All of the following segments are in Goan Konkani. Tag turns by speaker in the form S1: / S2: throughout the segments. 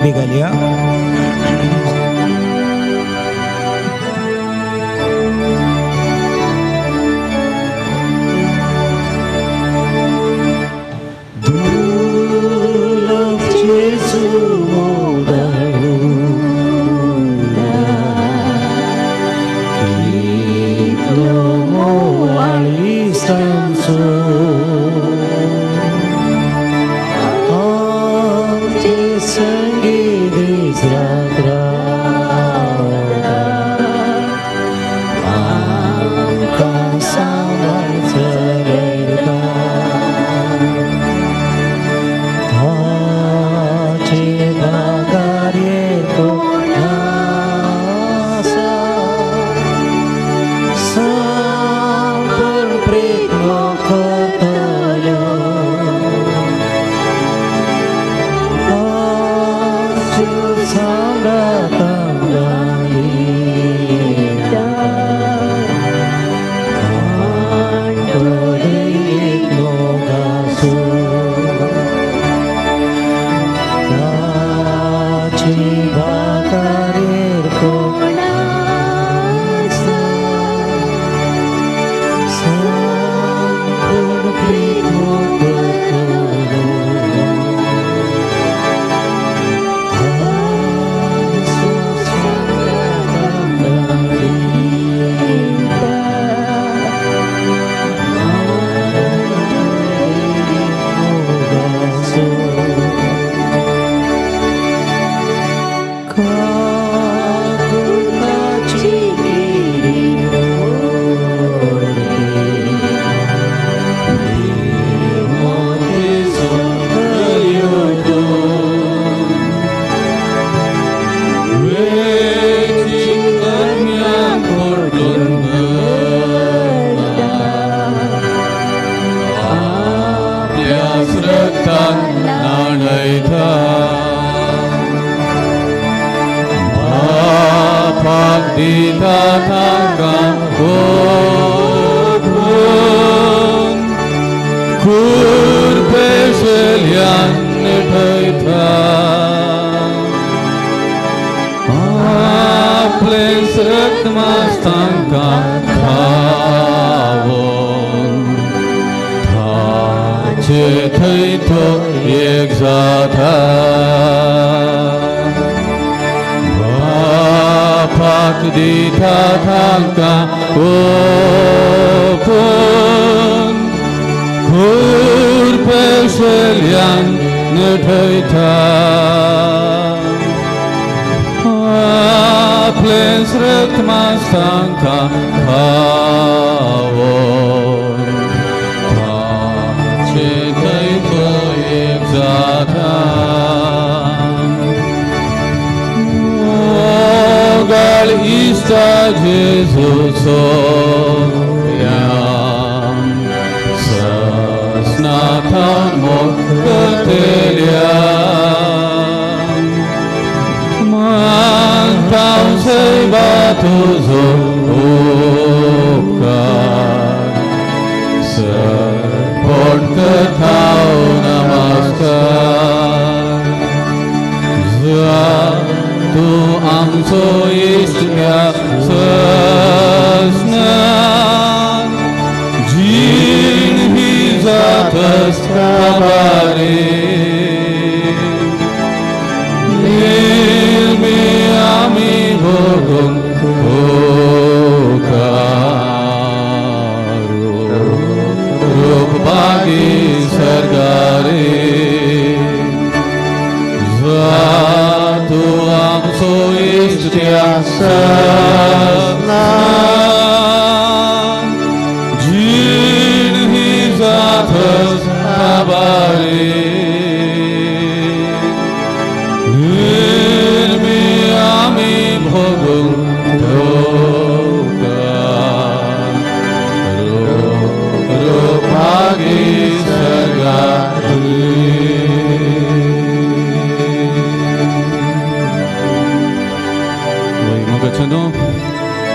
S1: परबी घालया.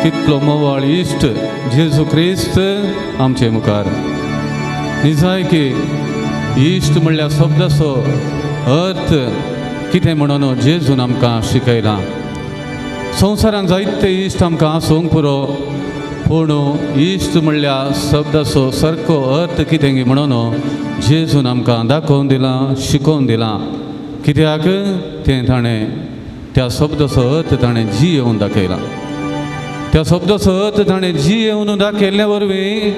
S2: तितलो मोवाळ इश्ट जेजू क्रिस्त आमचे मुखार निजाय की इश्ट म्हणल्यार शब्दाचो अर्थ कितें म्हणून जेजून आमकां शिकयलां. संवसारान जायते इश्ट आमकां आसूंक पुरो, पूण इश्ट म्हणल्यार शब्दाचो सारको अर्थ कितें म्हणून जेजून आमकां दाखोवन दिलां, शिकोवन दिलां. कित्याक तें ताणें त्या शब्दाचो अर्थ ताणें जियेवन दाखयला. त्या शब्दाचो अर्थ ताणें जियेवन दाखयल्ल्या वरवीं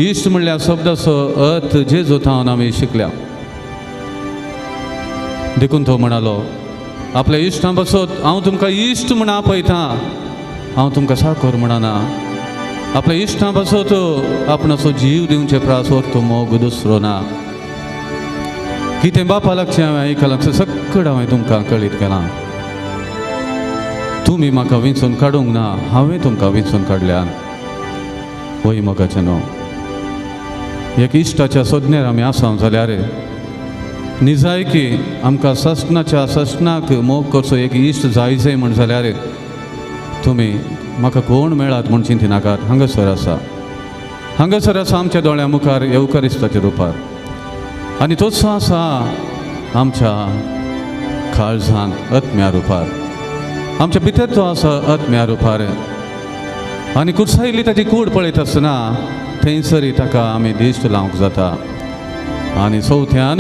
S2: इश्ट म्हणल्यार शब्दाचो अर्थ जेजू थावन आमी शिकल्या. देखून तो म्हणालो आपल्या इश्टां पासत, हांव तुमकां इश्ट म्हण आपयता, हांव तुमकां साकर म्हणना. आपल्या इश्टां पासत आपणाचो जीव दिवचे प्रास तो मोग दुसरो ना. कितें बापा लागचें हांवें आयकलां सगळें हांवें तुमकां कळीत केलां. तुमी म्हाका विंचून काडूंक ना, हांवें तुमकां विंचून काडल्यान. वय मोगाचें न्हू, एक इश्टाच्या सोदनेर आमी आसा जाल्यार निजायकी आमकां ससनाच्या ससनाक मोग करचो एक इश्ट जाय जाय म्हण जाल्यार तुमी म्हाका कोण मेळात म्हूण चिंतिनाकात. हांगासर आसा, हांगासर आसा आमच्या दोळ्या मुखार येवकारिस्ताच्या रुपार, आनी तोच आसा आमच्या काळजांत आत्म्या रुपार, आमच्या भितर तो आसा आत्म्या रुपार. आनी कुर्सायल्ली ताची कूड पळयत आसतना थंयसर ताका आमी दिश्ट लावंक जाता. आनी चवथ्यान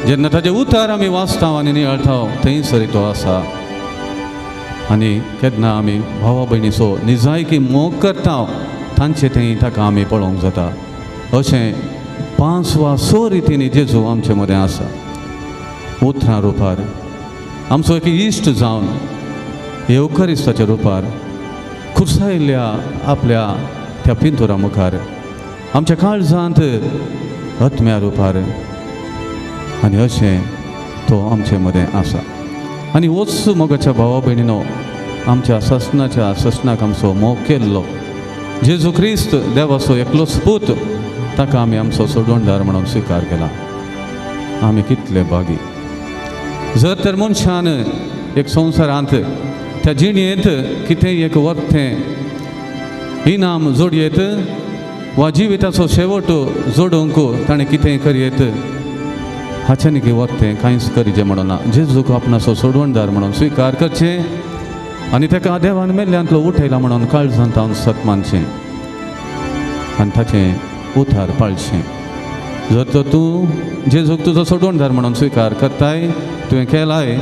S2: जेन्ना ताजे उतार आमी वाचता आनी नियाळटा थंयसर तो आसा. आनी केन्ना आमी भावा भयणीचो निजायकी मोग करता तांचे थंय ताका आमी पळोवंक जाता. अशें 5 वा 6 रितींनी जेजू आमचे मदें आसा. उतरां रुपार आमचो एक इश्ट जावन येवकारिस्ताच्या रुपार खुर्सायल्ल्या आपल्या त्या पिंतुरा मुखार आमच्या काळजांत आत्म्या रुपार, आनी अशें तो आमचे मदें आसा. आनी होच मोगाच्या भावा भयणीनो आमच्या ससनाच्या ससनाक आमचो मोग केल्लो जेजू क्रिस्त देवाचो एकलोच पूत, ताका आमी आमचो सोडवणदार म्हणून स्विकार केला. आमी कितले भागी जर तर मनशान एक संवसारांत त्या जिणेंत कितेंय एक वर्तें इनाम जोडयेत वा जिविताचो शेवट जोडूंक ताणें कितेंय करयेत, हाच्यान की वर्तें कांयच करिचें म्हणून जेजूक आपणाचो सोडवणदार म्हणून स्विकार करचें आनी ताका देवान मेल्ल्यांतलो उठयला म्हणून काळजांत हांव सत मानचें आनी ताचें उतार पाळचें. जर तर तूं जेजूक तुजो सोडवणदार म्हणून स्विकार करताय, तुवें केलाय,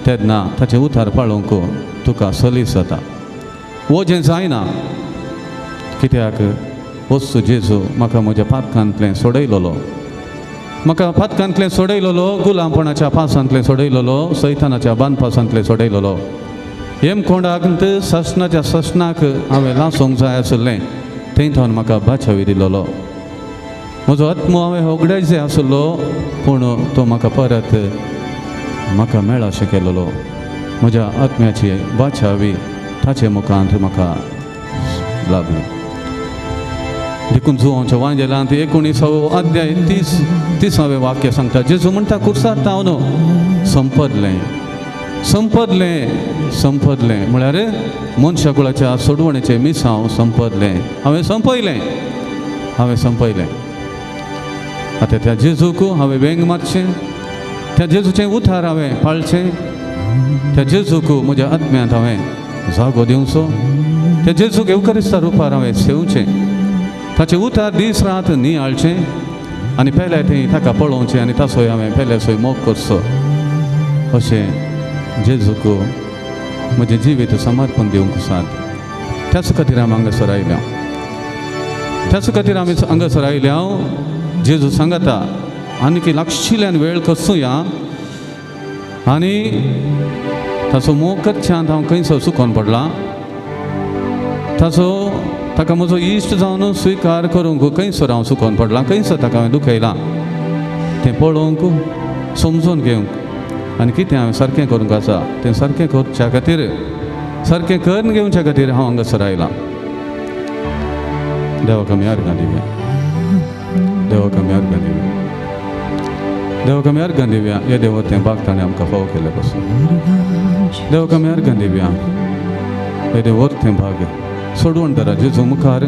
S2: तेन्ना ताचें उतार पाळोवंक तुका सलीस जाता. वो जें जायना कित्याक वस्तू जेजू म्हाका म्हज्या पातकांतलें सोडयलोलो, म्हाका पातकांतलें सोडयलोलो, गुलामपणाच्या पासांतलें सोडयलोलो, सैतानाच्या बांदपासांतलें सोडयलोलो. हेमकोंडाक ससनाच्या ससनाक हांवें लासूंक जाय आशिल्लें, थंय थावन म्हाका बाचावी दिलोलो. म्हजो आत्मो हांवें होगडाय जाय आशिल्लो, पूण तो म्हाका परत म्हाका मेळाशें केलोलो. म्हज्या आत्म्याची बाचावी ताचे मुखांत म्हाका लाभली. देखून जुवांच्या वांजेलांत 19वो अध्याय 30वें वाक्य सांगता, जेजू म्हणटा कुर्सार तावन संपदलें, संपदलें, संपदलें. म्हळ्यार मनशा कुळाच्या सोडवणेचें मिसांव संपदलें, हांवें संपयलें, हांवें संपयलें. आतां त्या जेजूक हांवें वेंग मारचें, त्या जेजूचें उतार हांवें पाळचें, त्या जेजूक म्हज्या आत्म्यांत हांवें जागो दिवचो, त्या जेजूक येवकारिस्ता रुपार हांवें सेवचें, ताचें उतार दीस रात नियाळचें आनी पेल्या थंय ताका पळोवचें आनी ताचोय हांवें पेल्याचोय मोग करचो. अशें जेजूक म्हजें जिवीत समर्पण दिवंक साद. त्याच खातीर आमी हांगासर आयल्या, त्याच खातीर आमी हांगासर आयल्या. जेजू सांगता आनीक लागशिल्ल्यान वेळ कसुया आनी ताचो मोग करच्यांत हांव खंयसर चुकोन पडलां, ताचो ताका म्हजो इश्ट जावन स्विकार करूंक खंयसर हांव चुकोन पडलां, खंयसर ताका हांवें दुखयलां तें पळोवंक, समजून घेवंक आनी कितें हांवें सारकें करूंक आसा तें सारकें करच्या खातीर, सारकें करून घेवच्या खातीर हांव हांगासर आयलां. देवाक आमी अर्गां दिवया, देवाक आमी अर्गां दिवया, देवाक आमी अर्गां दिवया. हे देव तें बाग ताणें आमकां फावो केल्लें पासून देवाक आमी अर्गां दिवया. हे देव तें भाग सोडवण दरा जेजू मुखार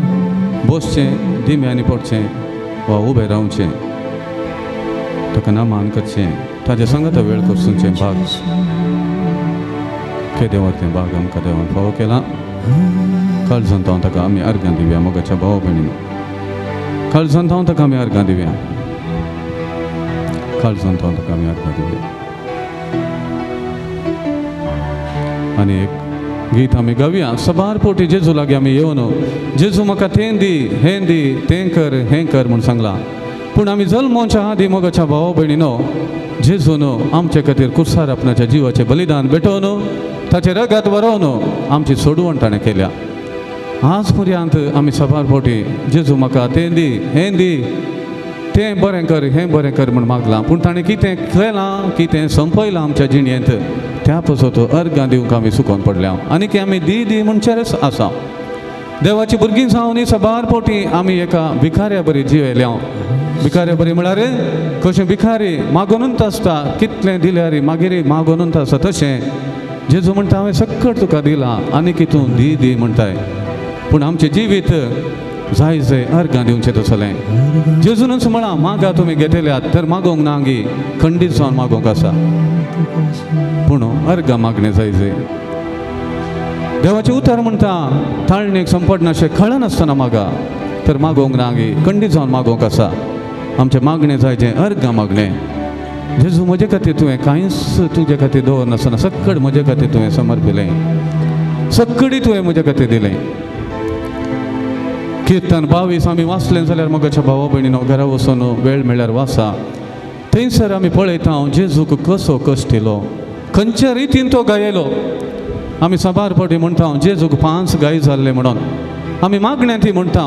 S2: बसचें, दिम्यांनी पडचें वा उबें रावचें, ताका नमान करचें. ताजे सांगाता वेळ करचें भाग केदें तें भाग आमकां देवान फावो केलां. काळजांत हांव ताका आमी अर्गां दिवया मोगाच्या भावा भयणीन. काळजांत हांव ताका आमी अर्गां दिवया. काळजांत हांव ताका आमी अर्गां दिवया. आनी एक गीत आमी गावया. सबार पोटी जेजू लागीं आमी येवन जेजू म्हाका तें दी हें दी तें कर हें कर म्हूण सांगलां. पूण आमी जल्मोच्या आदी मोगाच्या भावा भयणीनो जेजून आमचे खातीर कुर्सार आपणाच्या जिवाचें बलिदान भेटोवन ताचें रगत बरोवन आमची सोडवण ताणें केल्या. आज पर्यंत आमी सबार फावटी जेजू म्हाका तें दी हें दी तें बरें कर हें बरें कर म्हूण मागलां. पूण ताणें कितें केलां कितें संपयलां आमच्या जिणेंत त्या पासत अर्गां दिवंक आमी सुकोन पडल्या आनी की आमी दी दी म्हणचेरच आसा. देवाची भुरगीं जावन सबार फावटी आमी एका भिकाऱ्या बरी जियेल्या. भिकाऱ्या बरी म्हळ्यार कशें भिकारी मागोनूच आसता कितलें दिल्यार मागीर मागोनूच आसता. तशें जेजू म्हणटा हांवें सक्कट तुका दिलां आनी की तूं दी दी म्हणटाय. पूण आमचें जिवीत जाय जाय अर्गां दिवचें तसलें. जेजूनच म्हळां मागा तुमी घेतल्यात तर मागोंक ना गी खंडीत जावन मागोंक आसा. पूण अर्गां मागणें जाय जाय. देवाचें उतर म्हणटा ताळणेक संपडनाशें कळनासतना मागा तर मागोंक ना गी खंडीत जावन मागोंक आसा. आमचें मागणें जाय जें अर्गां मागणें. जेजू म्हजे खातीर तुवें कांयच तुजे खातीर दवरनासतना सक्कड म्हजे खातीर तुवें समर्पिलें. सक्कडी तुवें म्हजे खातीर दिलें. किर्तन 22 आमी वाचलें जाल्यार मोगाच्या भावा भयणीनो घरा वचून वेळ मेळ्ळ्यार वाचा. थंयसर आमी पळयता जेजूक कसो कश्टिलो खंयच्या रितीन तो गायलो. आमी साबार फावटी म्हणटा जेजूक 5 गाय जाल्ले म्हणून आमी मागण्या ती म्हणटा.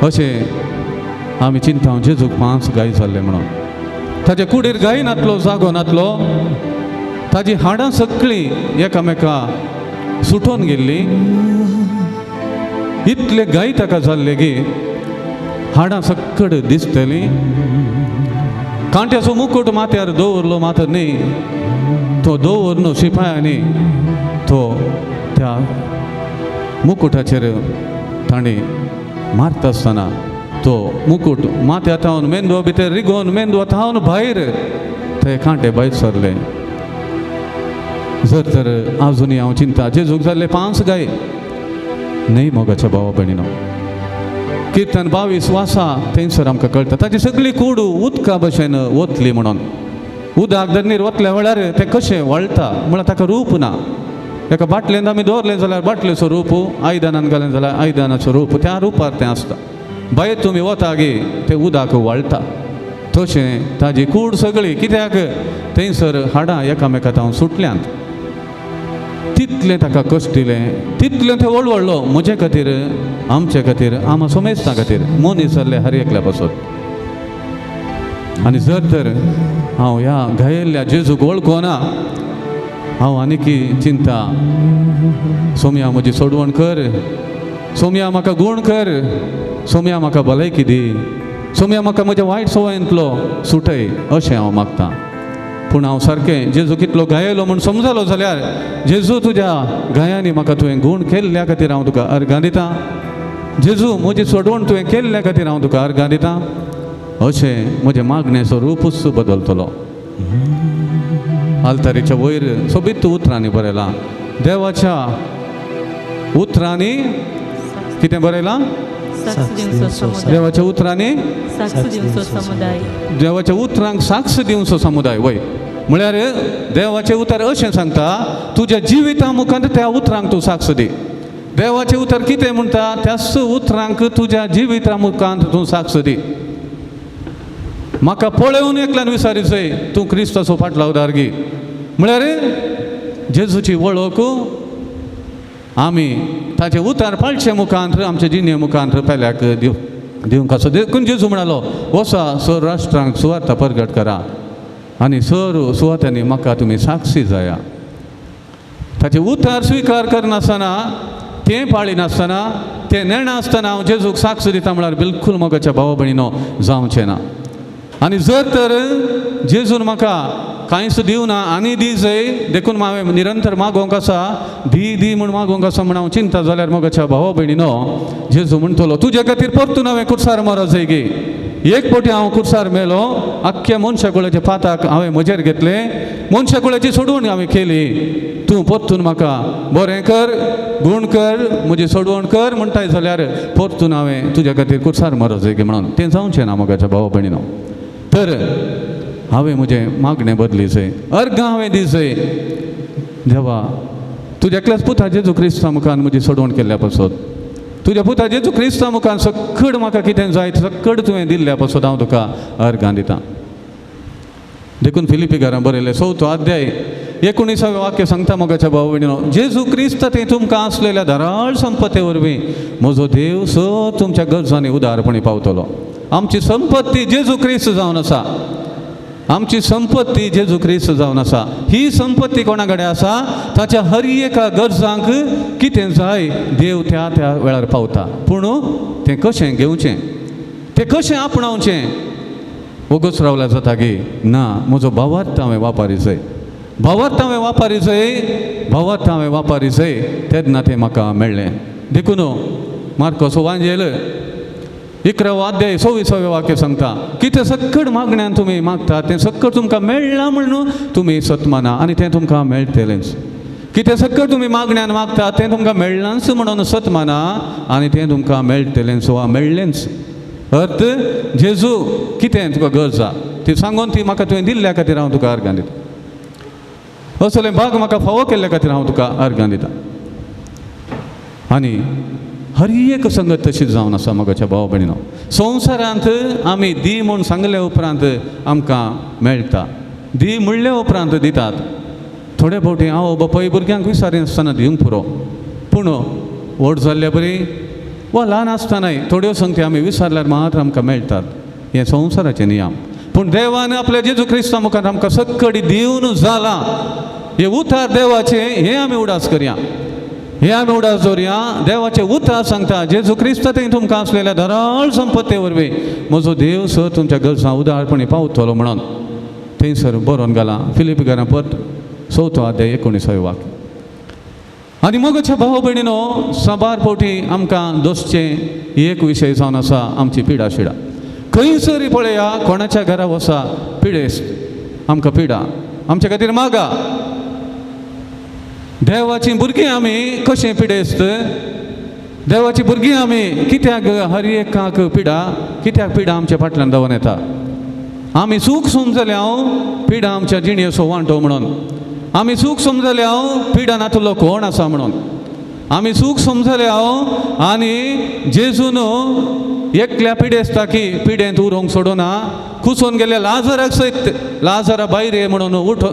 S2: अशें आमी चिंता जेजूक 5 गाय जाल्ले म्हणून. ताजे कुडीर गाय नातलो जागो नातलो. ताजी हाडां सगळीं एकामेका सुटोन गेल्लीं. इतले गाय ताका जाल्ले की हाडां सक्कड दिसतलीं. कांट्याचो मुकुट माथ्यार दवरलो मात न्ही तो दवरनो शिपायांनी तो त्या मुकुटाचेर तांणी मारता आसतना तो मुकुट माथ्या थावन मेंदवा भितर रिगोवन मेंदवा थावन भायर ते कांटे भायर सरले. जर तर आजुनूय हांव चिंता जेजूक जाल्ले 5 गाय न्हय मोगाच्या भावा भयणीनो. किर्तन 22 वासा थंयसर आमकां कळटा ताजी सगळी कूड उदका भशेन वतली म्हणून. उदक धरणीर वतल्या वेळार तें कशें वळटा म्हळ्यार ताका रूप ना. एका बाटलेन आमी दवरलें जाल्यार बाटलेचो रूप आयदनान घालें जाल्यार आयदनाचो रूप त्या रुपार तें आसता. भायर तुमी वता गे तें उदक वळटा. तशें ताजी कूड सगळी कित्याक थंयसर हाडां एकामेका हांव सुटल्यांत. तितलें ताका कश्ट दिलें तितलें तें वळवळ्ळो म्हजे खातीर आमचे खातीर आमा सोमेस्ता खातीर मनीस जाल्ले हर एकल्या पासत. आनी जर तर हांव ह्या घायल्ल्या जेजूक वळखोना हांव आनीकी चिंता सोम्या म्हजी सोडवण कर सोम्या म्हाका गूण कर सोम्या म्हाका भलायकी दी सोम्या म्हाका म्हज्या वायट सवयेंतलो सुटय अशें हांव मागतां. पूण हांव सारकें जेजू कितलो गायलो म्हूण समजलो जाल्यार जेजू तुज्या गायांनी म्हाका तुवें गूण केल्ल्या खातीर हांव तुका अर्गां दितां. जेजू म्हजी सोडवण तुवें केल्ल्या खातीर हांव तुका अर्गां दितां. अशें म्हजें मागणेचो रूपूच बदलतलो. आल्तारीच्या वयर सोबीत उतरांनी बरयलां देवाच्या उतरांनी कितें बरयलां देवाच्या उतरांनी देवाच्या उतरांक साक्ष दिवचो समुदाय. वय म्हळ्यार देवाचें उतर अशें सांगता तुज्या जिविता मुखार त्या उतरांक तूं साक्ष दी. देवाचें उतर कितें म्हणटा त्याच उतरांक तुज्या जिविता मुखार तूं साक्ष दी. म्हाका पळोवन एकल्यान विचारीचय तूं क्रिस्ताचो फाटलावदार गी. म्हळ्यार जेजूची वळख आमी ताचे उतर पाळचे मुखांत आमचे जिणे मुखांत पेल्याक दिवंक आसा. देखून जेजू म्हणालो वसा सर राष्ट्रांक सुवार्ता परगट करा आनी सर सुवातांनी म्हाका तुमी साक्षी जाया. ताचे उतर स्विकार करनासतना तें पाळिनासतना तें नेणासतना हांव जेजूक साक्ष दिता म्हळ्यार बिलकूल मोगाच्या भावा भयणीनो जावचें ना. आनी जर तर जेजून म्हाका कांयच दिवना आनी दी जय देखून हांवें निरंतर मागोवंक आसा दी दी म्हूण मागोवंक आसा म्हूण हांव चिंता जाल्यार मोगाच्या भावा भयणीनो जेजू म्हणटलो तुजे खातीर परतून हांवें कुर्सार मरो जय गे. एक फावटी हांव कुर्सार मेलो, आख्ख्या मनशा कुळाच्या पाताक हांवें म्हजेर घेतलें, मनशा कुळाची सोडवण हांवें केली. तूं परतून म्हाका बरें कर, गूण कर, म्हजी सोडवण कर म्हणटाय जाल्यार परतून हांवें तुज्या खातीर कुर्सार मरत जाय म्हणून तें जावचें ना मोगाच्या भावा भयणीनो. तर हांवें म्हजें मागणें बदली जाय, अर्घां हांवें दी जाय. देवा तुज्या एकल्याच पुता जेजू क्रिस्ता मुखार म्हजी सोडवण केल्ल्या पासत, तुज्या पुता जेजू क्रिस्ता मुखार सक्कड म्हाका कितें जाय सक्कड तुवें दिल्ल्या पासत हांव तुका अर्घां दितां. देखून फिलिपी घरां बरयलें 4 अध्याय 19वें वाक्य सांगता मोगाच्या भाव भयणीनो, जेजू क्रिस्त ते तुमकां आसलेल्या धाराळ संपत्ती वरवीं म्हजो देव स तुमच्या गरजांनी उदारपणी पावतलो. आमची संपत्ती जेजू क्रिस्त जावन आसा, आमची संपत्ती जेजू क्रिस्त जावन आसा. ही संपत्ती कोणा कडेन आसा? ताच्या हर एका गरजांक कितें जाय देव त्या त्या वेळार पावता. पूण तें कशें घेवचें, तें कशें आपणावचें? वोगोच रावल्यार जाता गी ना, म्हजो भावार्थ हांवें वापारी जाय, भावार्थ हांवें वापारी जाय, भावार्थ हांवें वापारी जाय, तेन्ना तें म्हाका मेळ्ळें. देखून मार्कोस वांजेल 11 अध्याय 26वें वाक्य सांगता, कितें सक्कड मागण्यान तुमी मागता तें सक्कड तुमकां मेळ्ळां म्हणून तुमी सतमाना आनी तें तुमकां मेळटलेंच. कितें सक्कड तुमी मागण्यान मागता तें तुमकां मेळ्ळांच म्हणून सतमाना आनी तें तुमकां मेळटलेंच वा मेळ्ळेंच. अर्थ जेजू कितें तुका गरज आसा ती सांगून ती म्हाका तुवें दिल्ल्या खातीर हांव तुका अर्घां दिता, असलें भाग म्हाका फावो केल्ल्या खातीर हांव तुका अर्घां दिता. आनी हर एक संगत तशीच जावन आसा मोगाच्या भाव भयणीनो. संवसारांत आमी दी म्हूण सांगले उपरांत आमकां मेळटा, दी म्हणले उपरांत दितात. थोडे फावटी हांव बापाय भुरग्यांक विचारिनासतना दिवंक पुरो, पूण व्हड जाल्ल्या बरी वा ल्हान आसतनाय थोड्यो संगती आमी विचारल्यार मात्र आमकां मेळटात. हें संवसाराचें नियम. पूण देवान आपल्या जेजू क्रिस्ता मुखार आमकां सक्कडी दिवन जालां. हे उतार देवाचें हें आमी उडास करया, हे आमी उडास दवरया. देवाचें उतार सांगता जेजू क्रिस्त थंय तुमकां आसलेल्या धराळ संपत्ती वरवीं म्हजो देव सर तुमच्या गरजां उदारपणी पावतलो म्हणून थंयसर बरोवन घालां. फिलिपी घरां पत्र 4 अध्याय 19वें वाक्य. आनी मोगाच्या भाव भयणीनो, साबार फावटी आमकां दोसचें एक विशय जावन आसा आमची पिडा शिडा. खंयसर पळया कोणाच्या घरा वसा पिडेस्त आमकां पिडा, आमच्या खातीर मागा. देवाची भुरगीं आमी कशें पिडेस्त, देवाची भुरगीं आमी कित्याक हर एकाक पिडा, कित्याक पिडा आमच्या फाटल्यान धांवन येता? आमी सूख समजले हांव पिडा आमच्या जिणेचो वांटो म्हणून, आमी सूख समजले हांव पिडा नातलो कोण आसा म्हणून, आमी सूख समजले हांव. आनी जेजून एकल्या पिडेस्ता की पिडेंत उरोंक सोडना, कुसोन गेल्या लाजराक सयत लाजरा भायर ये म्हणून उठ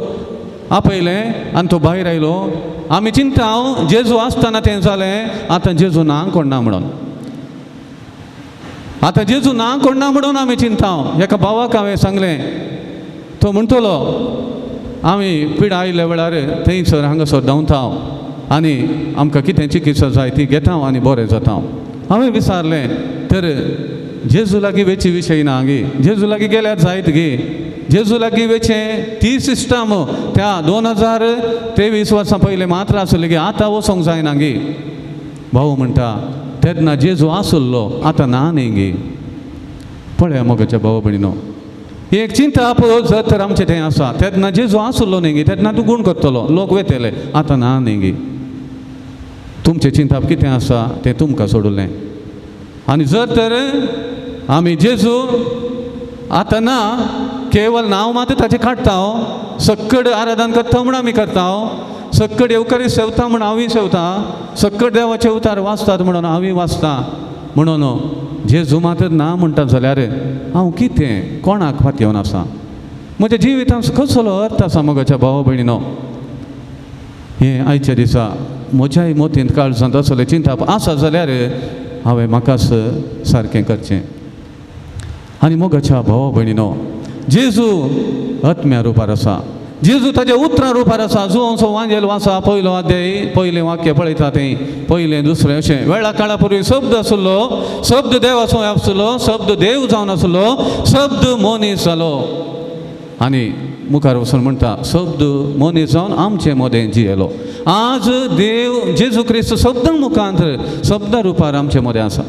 S2: आपयलें आनी तो भायर आयलो. आमी चिंता हांव जेजू आसतना तें जालें, आतां जेजू ना कोण ना म्हणून, आतां जेजू ना कोण ना म्हणून आमी चिंता. हांव एका भावाक हांवें सांगलें, तो म्हणटलो आमी पिडा आयिल्ल्या वेळार थंयसर हांगासर धांवता हांव आनी आमकां कितें चिकित्सा जाय ती घेता हांव आनी बरें जाता हांव. हांवें विचारलें तर जेजू लागीं वेची विशय ना गे, जेजू लागीं गेल्यार जायत गे, जेजू लागीं वेचें ती सिस्टम त्या 2023 वर्सां पयलें मात्र आसली गे, आतां वचोंक जायना गे. भाऊ म्हणटा तेन्ना जेजू आसलो आतां ना न्ही गे. पळया मोगाच्या भाव भयणीनो, एक चिंता जर तर आमचें तें आसा, तेन्ना जेजू आसलो न्ही गे तेन्ना तूं गूण करतलो, लोक वेतले, आतां ना न्ही गे. तुमचें चिंताप कितें आसा तें तुमकां सोडलें. आनी जर तर आमी जेजू आतां ना केवल नांव मात्र ताचें काडटा हांव, सक्कड आराधन करता म्हूण आमी करता हांव, सक्कड येवकारी सेवता म्हूण हांवूय सेवता, सक्कड देवाचे उतार वाचतात म्हणून हांवूय वाचता, म्हणून जेजू मात्र ना म्हणटा जाल्यार हांव कितें कोणाक फातयेवन आसा? म्हज्या जिवितांत कसलो अर्थ आसा मोगाच्या भाव भयणीनो? हें आयच्या दिसा म्हज्याय मोतींत काळजांत असलें चिंताप आसा जाल्यार हांवें म्हाकाच सारकें करचें. आनी मोगाच्या भावा भयणीनो, जेजू आत्म्या रुपार आसा, जेजू ताच्या उतरां रुपार आसा. जुवांचो वांजेल वाचा 1 अध्याय 1 वाक्य पळयता तें 1, 2 अशें वेळा काळा पूर्वी शब्द आसलो, शब्द देवाचो आसलो, शब्द देव जावन आसलो, शब्द मनीस जालो. आनी मुखार वचून म्हणटा शब्द मनीस जावन आमचे मदें जियेलो. आज देव जेजू क्रिस्त शब्दां मुखांत शब्दा रुपार आमचे मदें आसा.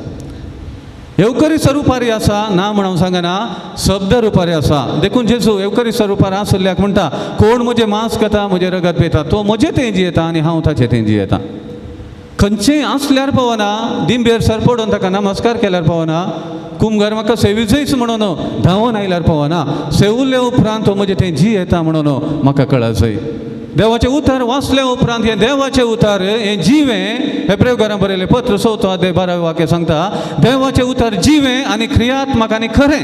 S2: येवकरी रुपारी आसा ना म्हण हांव सांगना, शब्द रुपारी आसा. देखून जेजू येवकरी रुपार आसल्याक म्हणटा, कोण म्हजें मांस खाता म्हजें रगत पिता तो म्हजें थंय जियेता आनी हांव ताचें थंय जियेता. खंयचेय आसल्यार पावना, दिंबेर सर पडून ताका नमस्कार केल्यार पावना, कुमगार म्हाका सेविजयच म्हणून धांवून आयल्यार पावना, सेवुल्ले उपरांत तो म्हजें थंय जियेता म्हणून म्हाका कळजय. देवाचें उतर वाचल्या उपरांत हें देवाचें उतर हें जिवें. हेब्रेव बरयलें पत्र 4 अध्याय 12 वाक्य सांगता, देवाचें उतर जिवें आनी क्रियात्मक आनी खरें,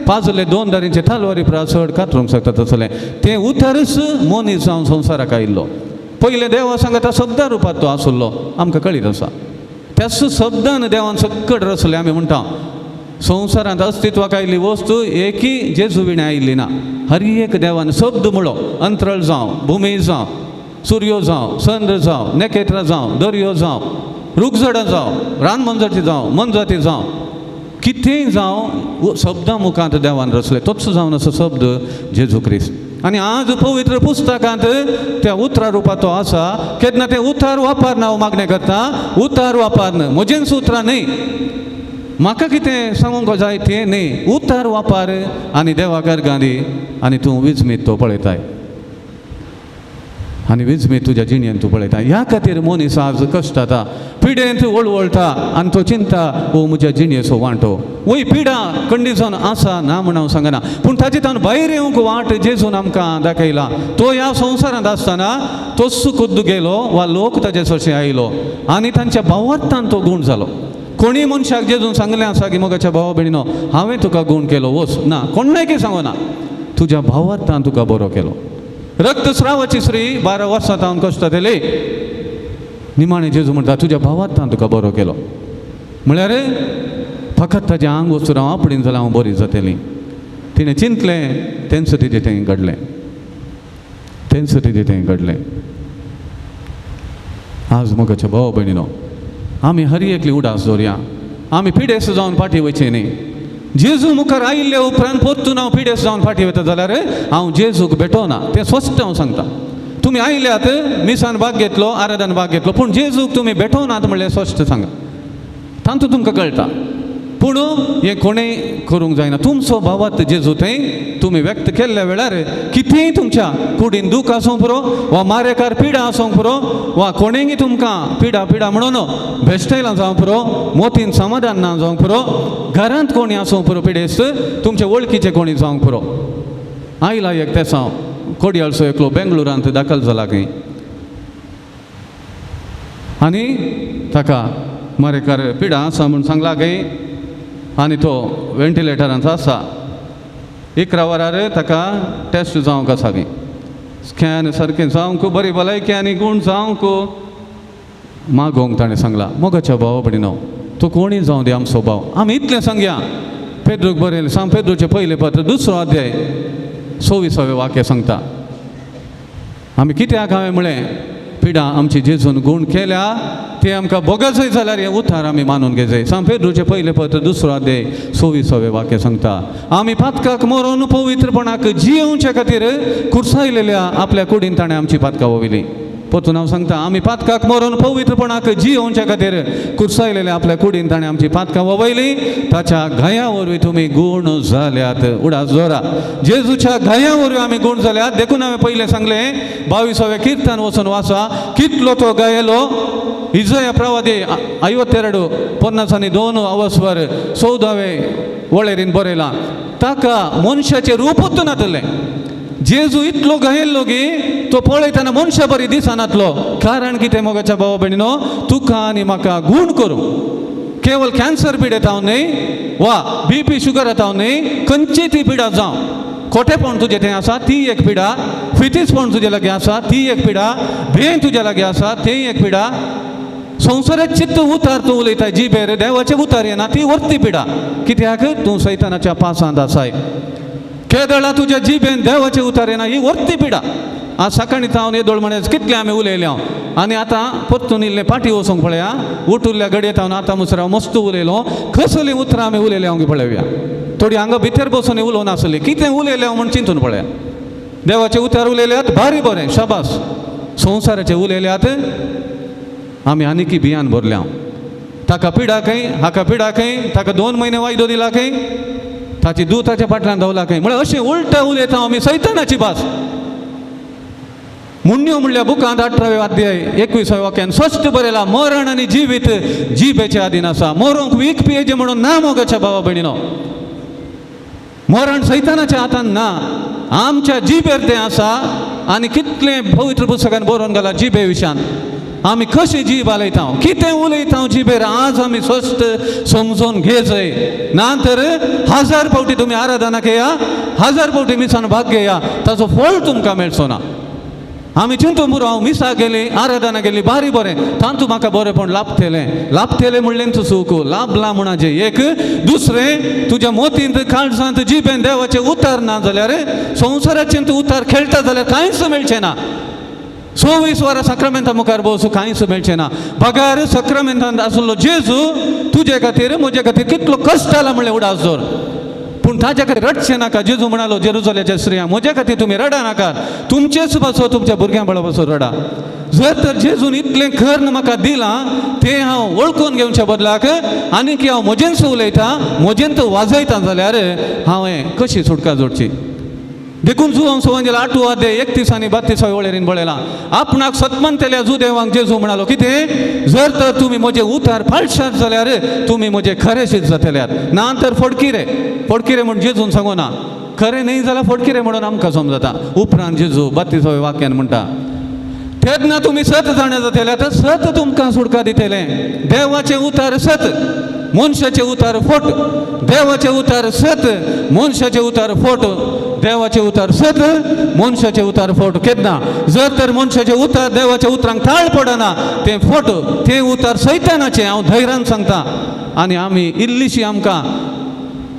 S2: पाजले 2 दारींचे तलवारी प्रास चड कातरूंक शकता तसलें तें उतरच मनीस जावन संवसाराक आयिल्लो. पयलें देवा सांगता शब्दा रुपांत तो आसलो, आमकां कळीत आसा. त्याच शब्दान देवान सकट रचलें. आमी म्हणटा संवसारांत अस्तित्वाक आयिल्ली वस्तू एकी जेजू विणें आयिल्ली ना. हर एक देवान शब्द म्हळो, अंतरळ जावं, भुमी जावं, सुर्यो जावं, चंद्र जावं, नखेत्रां जावं, दर्यो जावं, रुखझाडां जावं, रानमनजाती जावं, मनजाती जावं, कितेंय जावं, शब्दां मुखांत देवान रचलें. तोच जावन असो शब्द जेजू क्रिस्त. आनी आज पवित्र पुस्तकांत त्या उतरा रुपांत तो आसा. केन्ना तें उतर वापरना हांव मागणें करता, उतर वापरना, म्हजेंच उतरां न्हय, म्हाका कितें सांगूंक जाय तें न्हय, उतर वापर आनी देवाक अर्गां दी आनी तूं विजमीत तो पळयताय आनी विजमीत तुज्या जिणेन तूं पळयता. ह्या खातीर मनीस आज कश्टता, पिडेंत वळवळटा आनी तो चिंता, हो म्हज्या जिणेचो वांटो. वय पिडा कंडिशन आसा ना म्हण हांव सांगना, पूण ताजे तावन भायर येवंक वाट जेजून आमकां दाखयला. तो ह्या संवसारांत आसतना तोच खुद्द गेलो वा लोक ताजे सरशी आयलो आनी तांच्या भावार्थान तो गूण जालो. कोणी मनशाक जेजून सांगलें आसा की मोगाच्या भावा भयणीनो हांवें तुका गूण केलो, वच ना, कोणाकय कितें सांगना, तुज्या भावार्थान तुका बरो केलो. रक्तस्रावाची स्त्री 12 वर्सां तावन कश्टतली, निमाणें जेजू म्हणटा तुज्या भावार्थान तुका बरो केलो. म्हळ्यार फकत ताजें आंग वचून हांव आपणेन जाल्यार हांव बरी जातली. तिणें चिंतलें, तेंच तिजें तें घडलें, तेंच तिजें तें घडलें. आज मोगाच्या भावा भयणीनो आमी हर एकली उडास दवरया, आमी पिडेस्त जावन फाटीं वयचें न्ही. जेजू मुखार आयिल्ले उपरांत परतून हांव पिडेस्त जावन फाटीं वयता जाल्यार हांव जेजूक भेटोना, तें स्पश्ट हांव सांगता. तुमी आयल्यात, मिसान भाग घेतलो, आराधन भाग घेतलो, पूण जेजूक तुमी भेटोनात म्हणलें स्पश्ट सांगा, तातूंत तुमकां कळटा. पूण हें कोणें करूंक जायना. तुमचो भावात जेजू थंय तुमी व्यक्त केल्ल्या वेळार कितेंय तुमच्या कुडीन दूख आसूंक पुरो वा मारेकार पिडा आसूंक पुरो वा कोणेंय तुमकां पिडा पिडा म्हणून भेश्टयलां जावंक पुरो, मोतीन समाधान ना जावंक पुरो, घरांत कोणी आसूंक पुरो पिडेस्त, तुमचे वळखीचे कोणी जावंक पुरो. आयला एक तेसांव कोडयाळचो एकलो बेंगळुरांत दाखल जाला खंय आनी ताका मारेकार पिडा आसा म्हूण सांगला खंय आनी तो वेंटिलेटरांत आसा. 11 वरार ताका टेस्ट जावंक आसा खंय, स्कॅन सारकें जावंक, बरी भलायकी आनी गूण जावंक मागोवंक ताणें सांगलां. मोगाच्या भावा भयणीनो तो कोणीय जावं दी आमचो भाव, आमी इतलें सांगया. पेद्रूक बरयलें, सांग पेद्रूचें पयलें पत्र 2 अध्याय 26 वाक्य सांगता, आमी कित्याक हांवें म्हळें पिडा आमची जेजून गूण केल्या ते आमकां बोगसय जाल्यार हें उतार आमी मानून घेवचें. सांग पेद्रूचें पयलें पत्र 2 अध्याय 26 वाक्य सांगता, आमी पातकाक मरोन पवित्रपणाक जियेवचे खातीर कुर्सायलेल्या आपल्या कुडीन ताणें आमची पातकां वयली. परतून हांव सांगता, आमी पातकाक मरोन पवित्रपणाक जियेवचे खातीर कुर्सायलेल्या आपल्या कुडीन ताणें आमची पातकां वयली. ताच्या घाया वरवीं तुमी गूण जाल्यात. उडास जोरा, जेजूच्या घाया वरवीं आमी गूण जाल्यात. देखून हांवें पयलें सांगलें, 22वें किर्तन वचून वाचा, कितलो तो गायलो. इजया प्रवादी 52 52 अवस्वर 14वे वळेरीन बरयलां, ताका मनशाचें रूपूच नातलें. जेजू इतलो घायल्लो की तो पळयतना मनशा बरी दिसनातलो. कारण कितें मोगाच्या भावा भयणीनो, तुका आनी म्हाका गूण करूं. केवल कॅन्सर पिडेत हांव न्हय वा बीपी शुगर हांव न्हय, खंयची ती पिडा जावं, खोटेपण तुजें थंय आसा ती एक पिडा, फितीसपण तुजे लागीं आसा ती एक पिडा, भें तुजे लागीं आसा तें एक पिडा, संवसारात चित्त उतार तूं उलयता जिबेर देवाचें उतार येना ती व्हरती पिडा. कित्याक तूं सैतानाच्या पासांत आसाय. केदळा तुज्या जिबेन देवाचें उतार येना ही व्हरती पिडा. आज सकाळीं तावन येदोळ म्हणल्यार कितलें आमी उलयले हांव आनी आतां परतून इल्लें फाटीं वचूंक पळया, उठुल्ल्या घडयेत हांव आतां मुसर हांव मस्त उलयलो, कसलीं उतरां आमी उलयले हांव पळोवया. थोडी हांगा भितर बसून उलोवं नासली, कितें उलयलें हांव म्हूण चिंतून पळया. देवाचें उतर उलयल्यात भारी बरें, शाबास. संवसाराचें उलयल्यात आमी आनीकी बियान भरल्या. ताका पिडा खंय, हाका पिडा खंय, ताका 2 म्हयने वायदो दिला खंय, ताची दुताच्या फाटल्यान धांवला खंय. म्हळ्यार अशें उलट उलयता आमी सैतानाची भास. मुण्ण्यो म्हणल्या बुकांत 18व्या अध्याय 21व्या वाक्यान स्पश्ट बरयला, मरण आनी जिवीत जिबेच्या आदीन आसा. मरोंक वीख पियेचें म्हणून ना मोगाच्या भावा भयणीनो, मरण सैतानाच्या हातान ना, आमच्या जिबेर तें आसा. आनी कितलें पवित्र पुस्तकान बरोवन घाला जिबे विशयान, आमी कशी जीब उलयता, कितें उलयता जिबेर, आज आमी स्पश्ट समजून घेजय. ना तर 1000 फावटी तुमी आराधना घेया, 1000 फावटी मिसान भाग घेया, ताचो फळ तुमकां मेळचो ना. आमी चिंतून पुरो, हांव मिसा गेली, आराधना गेली, बारी बरें, तांतू म्हाका बरेंपण लाभतलें. लाभतलें म्हणलें तूं सूख लाभलां म्हणचें एक. दुसरें, तुज्या मोतींत काळजांत जिबेन देवाचें उतार ना जाल्यार, संवसाराचें तूं उतार खेळटा जाल्यार कांयच मेळचें ना. 24 वरां साक्रामेंता मुखार बसूं कांयच मेळचें ना. बगार साक्रामेंतांत आसलो जेजू तुजे खातीर म्हजे खातीर कितलो कश्ट जाला म्हणलें उडास दवर, पूण ताज्या खातीर रडचें नाका. जेजू म्हणालो जेरुजलेच्या स्त्रियां, म्हज्या खातीर तुमी रडा नाका, तुमचेच पासो तुमच्या भुरग्यां बाळा पासो रडा. जर तर जेजून इतलें कर्ण म्हाका दिलां तें हांव वळखून घेवच्या बदलाक आनीक हांव म्हजेंच उलयतां, म्हजेंत वाजयता जाल्यार हांवें कशी सुटका जोडची. देखून जुवांव सोवांजेल 8 अध्याय 31 आनी 32 वळेरीन बळयलां, आपणाक सतमनतेल्या जुदेवांक जेजू म्हणालो कितें, जर तर तुमी म्हजें उतार पाळशात जाल्यार तुमी म्हजें खरें शीत जातल्यात, ना तर फडकिरे. फडकिरे म्हूण जेजून सांगू ना, खरें न्हय जाल्यार फडकिरे म्हणून आमकां समजता. उपरांत जेजू 32 वाक्यान म्हणटा, तेन्ना तुमी सत जाणा जातले तर सत तुमकां सुटका दितलें. देवाचें उतार सत, मनशाचें उतार फोट. देवाचें उतार सत, मनशाचें उतार फोट. देवाचें उतार सत, मनशाचें उतार फोट. केन्ना जर तर मनशाचें उतार देवाच्या उतरांक ताळ पडना तें फोट, तें उतार सैतानाचें, हांव धैर्यान सांगता. आनी आमी इल्लीशी आमकां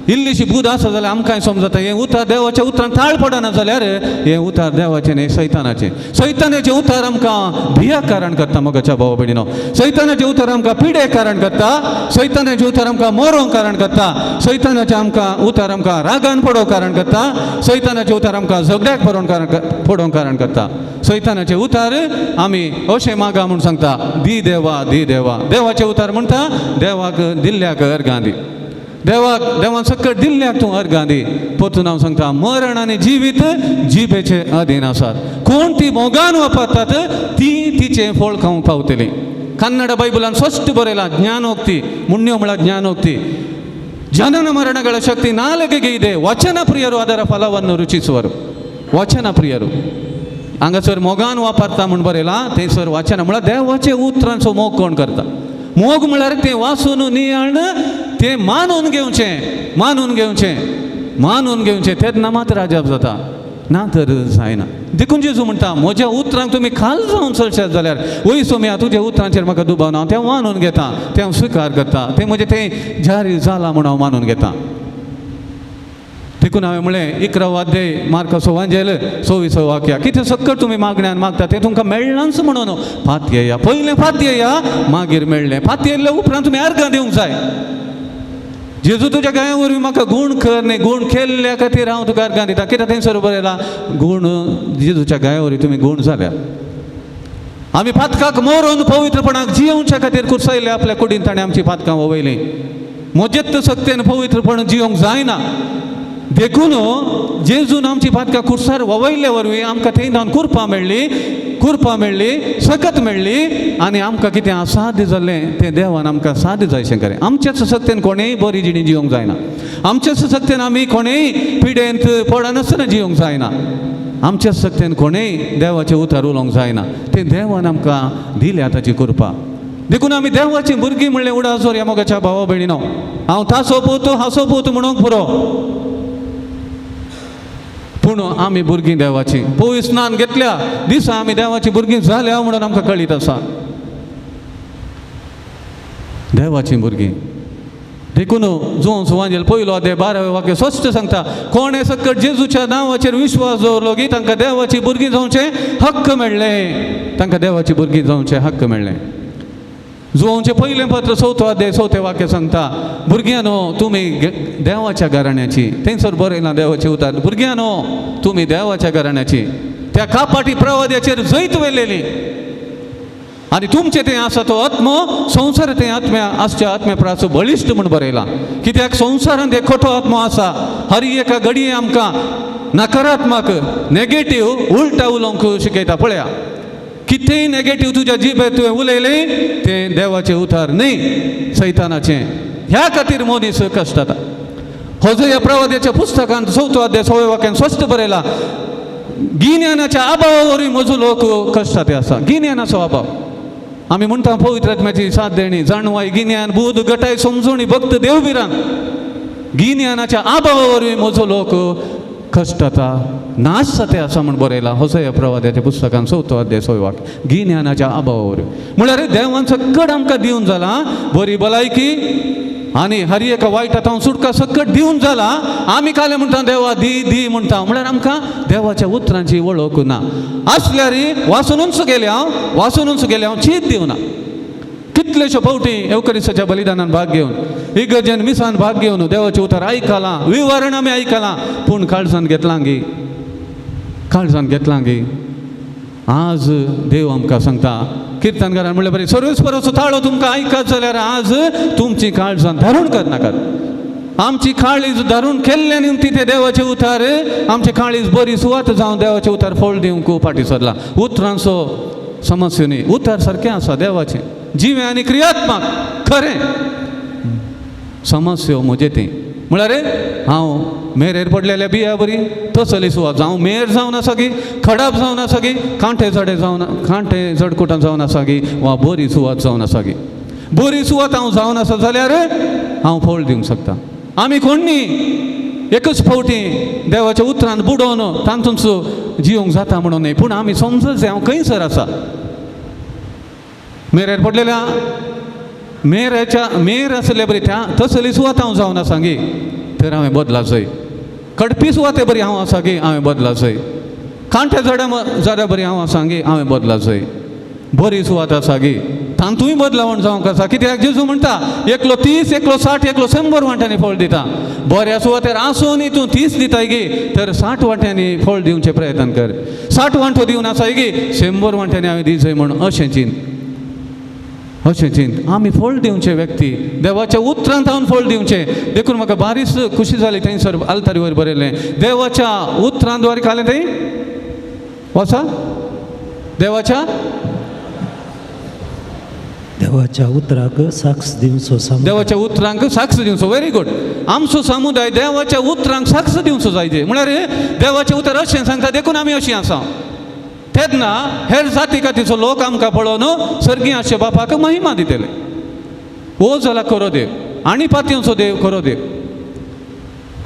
S2: इल्लीशी बुद आसा जाल्यार आमकांय समजता हें उतार देवाच्या उतरांक ताळ पडना जाल्यार हें उतार देवाचें न्ही सैतानाचें. सैतानाचें उतार आमकां भिया कारण करता मोगाच्या भाव भयणीनो. सैतानाचें उतार आमकां पिडे कारण करता, सैतानाचें उतार आमकां मरोंक कारण करता, सैतानाचें आमकां उतार आमकां रागान पडोवंक कारण करता, सैतानाचें उतार आमकां झगड्याक पडोवंक कारण करता. सैतानाचें उतार आमी अशें मागा म्हूण सांगता, दी देवा दी देवा. देवाचें उतार म्हणटा देवाक दिल्ल्याक अर्गां दी, देवाक देवान सकट दिल्ल्याक तूं अर्गां दी. परतून हांव सांगता, मरण आनी जिवीत जिबेचे अधीन आसात. कोण ती मोगान वापरतात ती तिचें फळ खावंक पावतली. कन्नड बायबलान स्पश्ट बरयलां, ज्ञानोक्ती मुण्ण्यो म्हळ्यार ज्ञानोक्ती, ಜನನ ಮರಣಗಳ ಶಕ್ತಿ ನಾಲಿಗೆಗೆ ಇದೆ, ವಚನ ಪ್ರಿಯರು ಅದರ ಫಲವನ್ನು ರುಚಿಸುವರು. ವಚನ ಪ್ರಿಯರು हांगासर मोगान वापरता म्हूण बरयलां, थंयसर वाचन म्हळ्यार देवाचे उतरांचो मोग कोण करता. मोग म्हळ्यार तें वाचून नियाळ तें मानून घेवचें, मानून घेवचें, मानून घेवचें, तेन्ना मात्र अजाप जाता, ना तर जायना. देखून जेजू म्हणटा, म्हज्या उतरांक तुमी खाल जावन चलशात जाल्यार वय सोम्या तुज्या उतरांचेर म्हाका दुबाव ना, तें मानून घेता, तें हांव स्विकार करता, तें म्हजें तें जारी जालां म्हूण हांव मानून घेता. देखून हांवें म्हणलें 11 अध्याय मार्काचो वांजेल 24 वाक्या, कितें सक्कट तुमी मागण्यान मागता तें तुमकां मेळनाच म्हणून फातयेया, पयलें फातयेया मागीर मेळ्ळें. फातयेल्ल्या उपरांत तुमी अर्गां दिवंक जाय. जेजू तुज्या गाया वरवीं म्हाका गूण कर न्ही, गूण केल्ल्या खातीर हांव तुका अर्गां दिता. कित्याक थंयसर बरयलां गूण जेजूच्या गाया वरवीं तुमी गूण जाल्या. आमी पातकाक मरून पवित्रपणाक जियोवच्या खातीर कुर्सायले आपल्या कुडीन ताणें आमची पातकां वळयलीं. म्हजेच सक्तेन पवित्रपण जियोंक जायना, देखून जेजून आमची पातकां कुर्सार वळयल्ले वरवीं आमकां थंय धावन कुरपा मेळ्ळी, कुरपा मेळ्ळी, सकत मेळ्ळी आनी आमकां कितें असाध्य जाल्लें तें देवान आमकां साध्य जायशें करें. आमच्याच सक्तेन कोणेय बरी जिणी जिवंक जायना, आमच्याच सक्तेन आमी कोणेय पिडेंत पडनासतना जिवंक जायना, आमच्याच सक्तेन कोणेय देवाचें उतर उलोवंक जायना, तें देवान आमकां दिल्या ताची कृपा. देखून आमी देवाची भुरगीं म्हणलें उडासोर ह्या मोगाच्या भावा भयणीनो, हांव तासो पूत हासो पूत म्हणूंक पुरो, पूण आमी भुरगीं देवाची. पयस स्नान घेतल्या दिसा आमी देवाची भुरगीं जाल्या म्हणून आमकां कळीत आसा, देवाची भुरगीं. देखून जुवांव सुवांजेल 1 अध्याय 12 वाक्य स्पश्ट सांगता, कोणें सकट जेजूच्या नांवाचेर विश्वास दवरलो की तांकां देवाची भुरगीं जावचें हक्क मेळ्ळें, तांकां देवाची भुरगीं जावचें हक्क मेळ्ळें. जुवांवचें पयलें पत्र 4 अध्याय 4 वाक्य सांगता, भुरग्यांनो तुमी देवाच्या घराण्याची. थंयसर बरयलां देवाचें उतर, भुरग्यांनो तुमी देवाच्या घराण्याची. त्या कापाटी प्रवाद्याचेर जैत व्हेलेली. आनी तुमचें तें आसा तो आत्मो संवसार तें आत्म्या आसच्या आत्म्या प्रास बळिश्ट म्हूण बरयलां. कित्याक संवसारांत एक खोटो आत्मो आसा, हर एका घडये आमकां नकारात्मक नेगेटीव उल्टा उलोवंक शिकयता. पळया कितेंय नेगेटीव तुज्या जिबेर तुवें उलयलें तें देवाचें उतार न्हय, सैतानाचें. ह्या खातीर मनीस कश्ट जाता. हो जो ह्या प्रवाद्याच्या पुस्तकांत चवथो अध्याय सव्या वाक्यान स्पश्ट बरयला, गिन्यानाच्या अभावा वरवीं म्हजो लोक कश्टाते आसा. गिन्यानाचो अभाव आमी म्हणटा पवित्र आत्म्याची साथ देणी, जाणवाय, गिन्यान, बूद, गटाय, समजोणी, भक्त, देवभिरांत. गिन्यानाच्या अभावा वरवीं म्हजो लोक कश्टता, नाश जाता आसा म्हूण बरयला होसया प्रवाद्याच्या पुस्तकान चवथो अध्याय सव्या वाक्य. गिन्यानाच्या अभावा वरवीं म्हळ्यार देवान सक्कड आमकां दिवन जाला बरी भलायकी आनी हर एका वायटा हांव सुटका सक्कट दिवन जाला. आमी काले म्हणटा देवा दी दी म्हणटा, म्हळ्यार आमकां देवाच्या उतरांची वळख ना. आसल्यार वाचुनूच गेले हांव, वाचुनूच गेले हांव, चीत दिवना. कितलेश्यो फावटी एवकरिसाच्या बलिदानान भाग घेवन, इगर्जेन मिसान भाग घेवन देवाचें उतर आयकलां, विवरण आमी आयकलां, पूण काळजान घेतलां गी, काळजान घेतलां गी. आज देव आमकां सांगता किर्तनकारान म्हणलें बरें, सर्वेस्पराचो ताळो तुमकां आयकत जाल्यार आज तुमची काळजान धारून करनाकात. आमची काळीज धारून केल्ल्या निमती ते देवाचे उतार आमची काळीज बरी सुवात जावन देवाचे उतार फळ दिवंक फाटीं सरला. उतरांचो समस्या न्ही, उतार सारकें आसा देवाचें जिवें आनी क्रियात्मक खरें. समस्या म्हजें तें म्हळ्यार हांव मेरेर पडलेल्या बिया बरी तसली सुवात जावं मेर जावन आसा गी, खडाप जावन आसा गी, कांटे जडे जावन, कांटे जडकुटां जावन आसा गी, वा बरी सुवात जावन आसा गी. बरी सुवात हांव जावन आसा जाल्यार हांव फळ दिवंक शकता. आमी कोण न्ही एकच फावटी देवाच्या उतरान बुडोवन तातूंत जिवंक जाता म्हणून न्ही, पूण आमी समजत जाय हांव खंयसर आसा. मेरेर पडलेल्या मेरेच्या मेर आसले बरी त्या तसली सुवात हांव जावन आसा गी, तर हांवें बदलाचोय. कडपी सुवाते बरी हांव आसा गी, हांवें बदलाचोय. कांटे जड्या जड्या बरी हांव आसा गी, हांवें बदलाचोय. बरी सुवात आसा गी तातूंय बदलावण जावंक आसा. कित्याक जेजू म्हणटा एकलो 30, एकलो 60, एकलो 100 वांट्यांनी फळ दिता. बऱ्या सुवातेर आसूनय तूं 30 दिताय गी, तर 60 वांट्यांनी फळ दिवचें प्रयत्न कर. 60 वांटो दिवन आसाय गी, 100 वांट्यांनी हांवें दिवचें म्हूण अशें चिंत, अशें चिंत. आमी फळ दिवचे व्यक्ती देवाच्या उतरांत हांव फळ दिवचें. देखून म्हाका बारीच खुशी जाली थंयसर आल्तारी वयर बरयलें देवाच्या उतरां द्वारे खालें थंय वचा देवाच्या
S1: देवाच्या उतराक साक्ष दिवचो,
S2: देवाच्या उतरांक साक्ष दिवचो. Very good. आमचो समुदाय देवाच्या उतरांक साक्ष दिवचो जायजे. म्हळ्यार देवाचें उतर अशें सांगता देखून आमी अशीं आसा. तेन्ना हेर जाती कातीचो लोक आमकां पळोवन सर्गी आसच्या बापाक महिमा दितले. हो जाला खरो देव आनी पातयेंचो देव खरो देव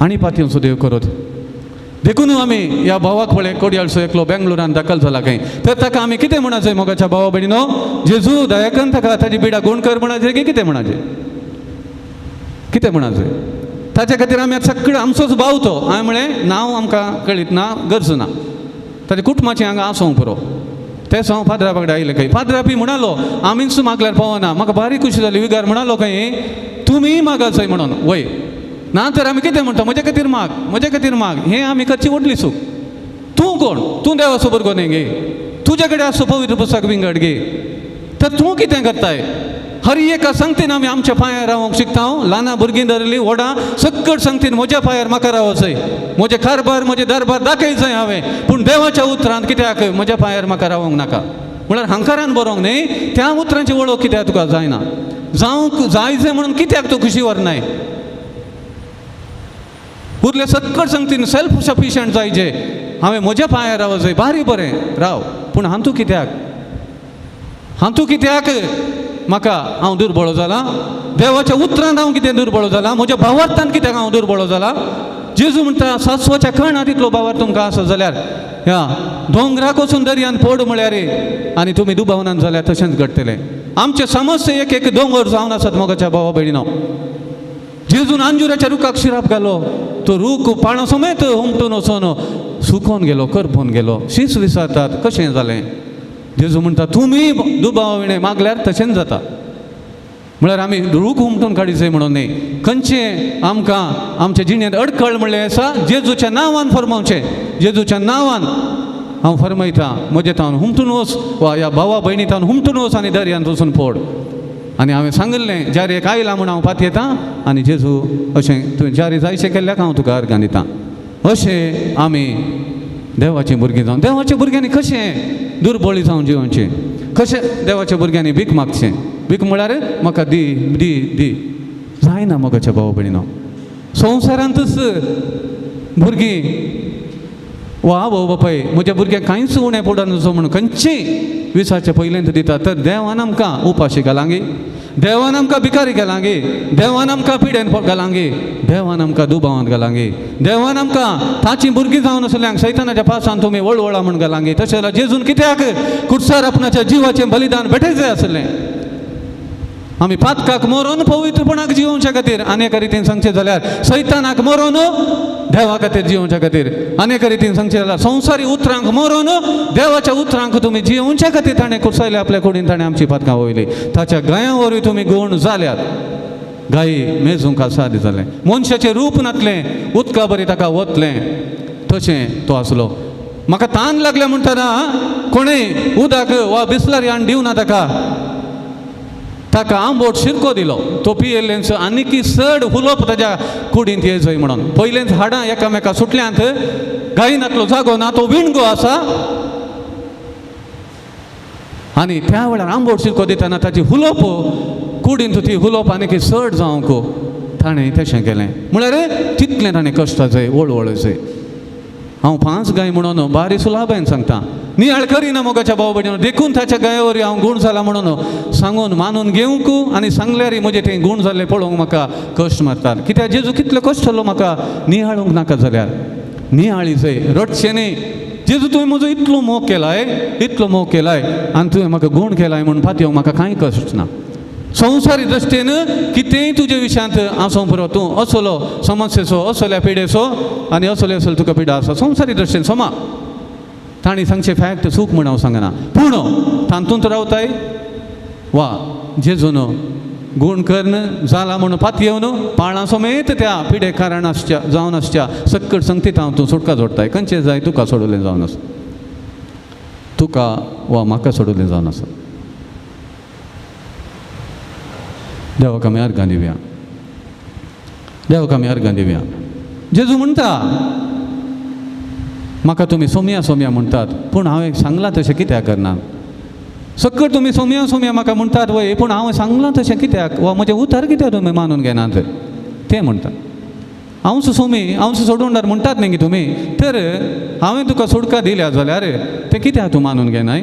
S2: आनी पातयेंचो देव खरो देव. देखून आमी ह्या भावाक पळय कोडयाळचो एकलो बेंगलोरान दाखल जाला खंय, तर ताका आमी कितें म्हणाचें मोगाच्या भावा भयणीनो, जेजू दयाकन ताका ताजी बिडा गुण कर म्हणाचें की कितें म्हणाचें, कितें म्हणाचें? ताच्या खातीर आमी आतां सगळें आमचोच भाव तो. हांवें म्हळें नांव आमकां कळीत ना, गरज ना, ताच्या कुटुंबाचें हांगा आसूंक पुरो. तें हांव फादरा बागडे आयलें खंय, फादरा बी म्हणालो आमीच मागल्यार पावना. म्हाका भारी खुशी जाली. विगार म्हणालो खंय तुमी मागाचय म्हणून. वय ना तर आमी कितें म्हणटा, म्हजे खातीर माग, म्हजे खातीर माग, हें आमी करची व्हडली चूक. तूं कोण, तूं देवाचो भुरगो न्ही गे, तुजे कडेन आसचो पवित्र पुस्तक विंगड गे, तर तूं कितें करताय? हर एका संगतीन आमी आमच्या पांयार रावंक शिकता. ल्हानां भुरगीं धरलीं व्हडां सक्कड संगतीन म्हज्या पांयार म्हाका रावचय, म्हजें कारभार म्हजें दरबार दाखयचय हांवें, पूण देवाच्या उतरान कित्याक म्हज्या पांयार म्हाका रावंक नाका? म्हळ्यार हंकारान बरोवंक न्ही, त्या उतरांची वळख कित्याक तुका जायना, जावंक जायचें म्हणून कित्याक तूं खुशी व्हरनाय? उरले सक्कड संगतीन सेल्फ सफिशियंट जायचे, हांवें म्हज्या पांयार रावचय, भारी बरें राव, पूण हांतू कित्याक, हांतू कित्याक म्हाका हांव दुर्बळ जाला? देवाच्या उतरान हांव कितें दुर्बळ जाला? म्हज्या भावार्थान कित्याक हांव दुर्बळ जाला? जेजू म्हणटा सासवाच्या कणा तितलो भावार्थ तुमकां आसा जाल्यार ह्या दोंगराक वचून दर्यान पड म्हळ्यार आनी तुमी दुबावनान जाल्यार तशेंच घडटलें. आमचे समस्या एक एक दोंगर जावन आसात मोगाच्या भावा भयणीनो. जेजून अंजुराच्या रुखाक शिराप घालो, तो रूख पाळो समेत हुमटून वचून सुकोन गेलो, करपून गेलो. शीस विसरतात कशें जालें? जेजू म्हणटा तुमी दुबाव विणें मागल्यार तशेंच जाता. म्हळ्यार आमी रूख हुमटून काडीचें म्हणून न्ही, खंयचें आमकां आमच्या जिणेंत अडखळ म्हणलें आसा जेजूच्या नांवान फरमावचें, जेजूच्या नांवान. हांव फरमयतां म्हजे तावन हुमटून वच वा ह्या भावा भयणी तावन हुमटून वच आनी दर्यांत वचून पोड. आनी हांवें सांगिल्लें ज्यार एक आयला म्हूण हांव पातयेतां आनी जेजू अशें तुवें ज्यारी जायशें केल्ल्याक हांव तुका अर्गां दितां. अशें आमी देवाचीं भुरगीं जावन देवाच्या भुरग्यांनी कशें दुर्बळी जावन जिवनचें, कशें देवाच्या भुरग्यांनी भीक मागचें. भीक म्हळ्यार म्हाका दी दी दी जायना मोगाच्या भाव भयणीनो. संवसारांतच भुरगीं वा आवय बापाय म्हज्या भुरग्यांक कांयच उणें पडना म्हणून खंयचीय विसाच्या पयलेंत दिता. तर देवान आमकां उपाशी घालांगी, देवान आमकां भिकारी घालांगी, देवान आमकां पिडेन घालांगी, देवान आमकां दुबावांत घालांगी, देवान आमकां ताचीं भुरगीं जावन आसल्यांक सैतानाच्या पासान तुमी वळवळा म्हूण घालांगी. तशें जाल्यार जेजून कित्याक कुडसार आपणाच्या जिवाचें बलिदान भेटयत जाय आसलें. आमी पातकाक मरोन पवित्रपणाक जिवोवच्या खातीर. आनी एका रितीन सांगचें जाल्यार सैतानाक मरोन देवा खातीर जिवोवच्या खातीर. आनी एका रितीन सांगचें जाल्यार संवसारी उतरांक मरोन देवाच्या उतरांक तुमी जिवोवच्या खातीर ताणें कुर्सायले आपल्या कुडीन ताणें आमची पातकां वयली. ताच्या गायां वरवीं तुमी गूण जाल्यात. गायी मेजूंक आसा जालें, मनशाचें रूप नातलें, उदका बरी ताका वतलें तशें तो आसलो. म्हाका तान लागलें म्हणटना कोणें उदक वा बिसलरी हाडून दिवना ताका, ताका आंबोट शिरको दिलो. तो पियेल्लेंच आनीकी चड हुलोप ताज्या कुडींत येयजय म्हणून. पयलेंच हाडां एकामेका सुटल्यांत, गायनांतलो जागो ना, तो विणगो आसा. आनी त्या वेळार आंबोट शिरको दितना ताची हुलोप कुडींत ती हुलोप आनीकी चड जावंक ताणें तशें केलें. म्हळ्यार तितलें ताणें कश्टाचें वळवळचें. हांव 5 गाय म्हणून बारी सुलाबायन सांगता, नियाळ करिना मोगाच्या भाव भयणीनो, देखून ताच्या गाये वरवीं हांव गूण जाला म्हणून सांगून मानून घेवंक आनी सांगल्यार म्हजें तें गूण जाल्लें पळोवंक म्हाका कश्ट मारतात. कित्याक जेजू कितलो कश्ट जालो म्हाका नियाळूंक नाका जाल्यार नियाळी जय रडचें न्ही. जेजू तुवें म्हजो इतलो मोग केलाय, इतलो मोग केलाय आनी तुवें म्हाका गूण केलाय म्हूण पातयेवंक म्हाका कांय कश्ट ना. संवसारी दृश्टीन कितेंय तुजे विशयांत आसूंक पुरो, तूं असलो समस्येचो, असल्या पिडेचो आनी असले असले तुका पिडा आसा संवसारी दृश्टीन समा. तांणी सांगचें फॅक्ट चूक म्हूण हांव सांगना, पूण तातूंत रावताय वा जेजून गूण करून जाला म्हूण पातयेवन पाळां समेत त्या पिडे कारण आसच्या जावन आसच्या सक्कड संगतीत हांव तूं सुटका जोडटाय. खंयचें जाय तुका सोडलें जावन आसा, तुका वा म्हाका सोडलें जावन आसा. देवाक आमी अर्गां दिवया, देवाक आमी अर्गां दिवया. जेजू म्हणटा म्हाका तुमी सोमया सोमया म्हणटात, पूण हांवें सांगलां तशें कित्याक करना? सक्कड तुमी सोमया सोमया म्हाका म्हणटात वय, पूण हांवें सांगलां तशें कित्याक वा म्हजें उतर कित्याक तुमी मानून घेनात तें म्हणटा. हांवच सोमी, हांवच सोडून म्हणटात न्ही तुमी, तर हांवें तुका सोडका दिल्या जाल्यार तें कित्याक तूं मानून घेनाय?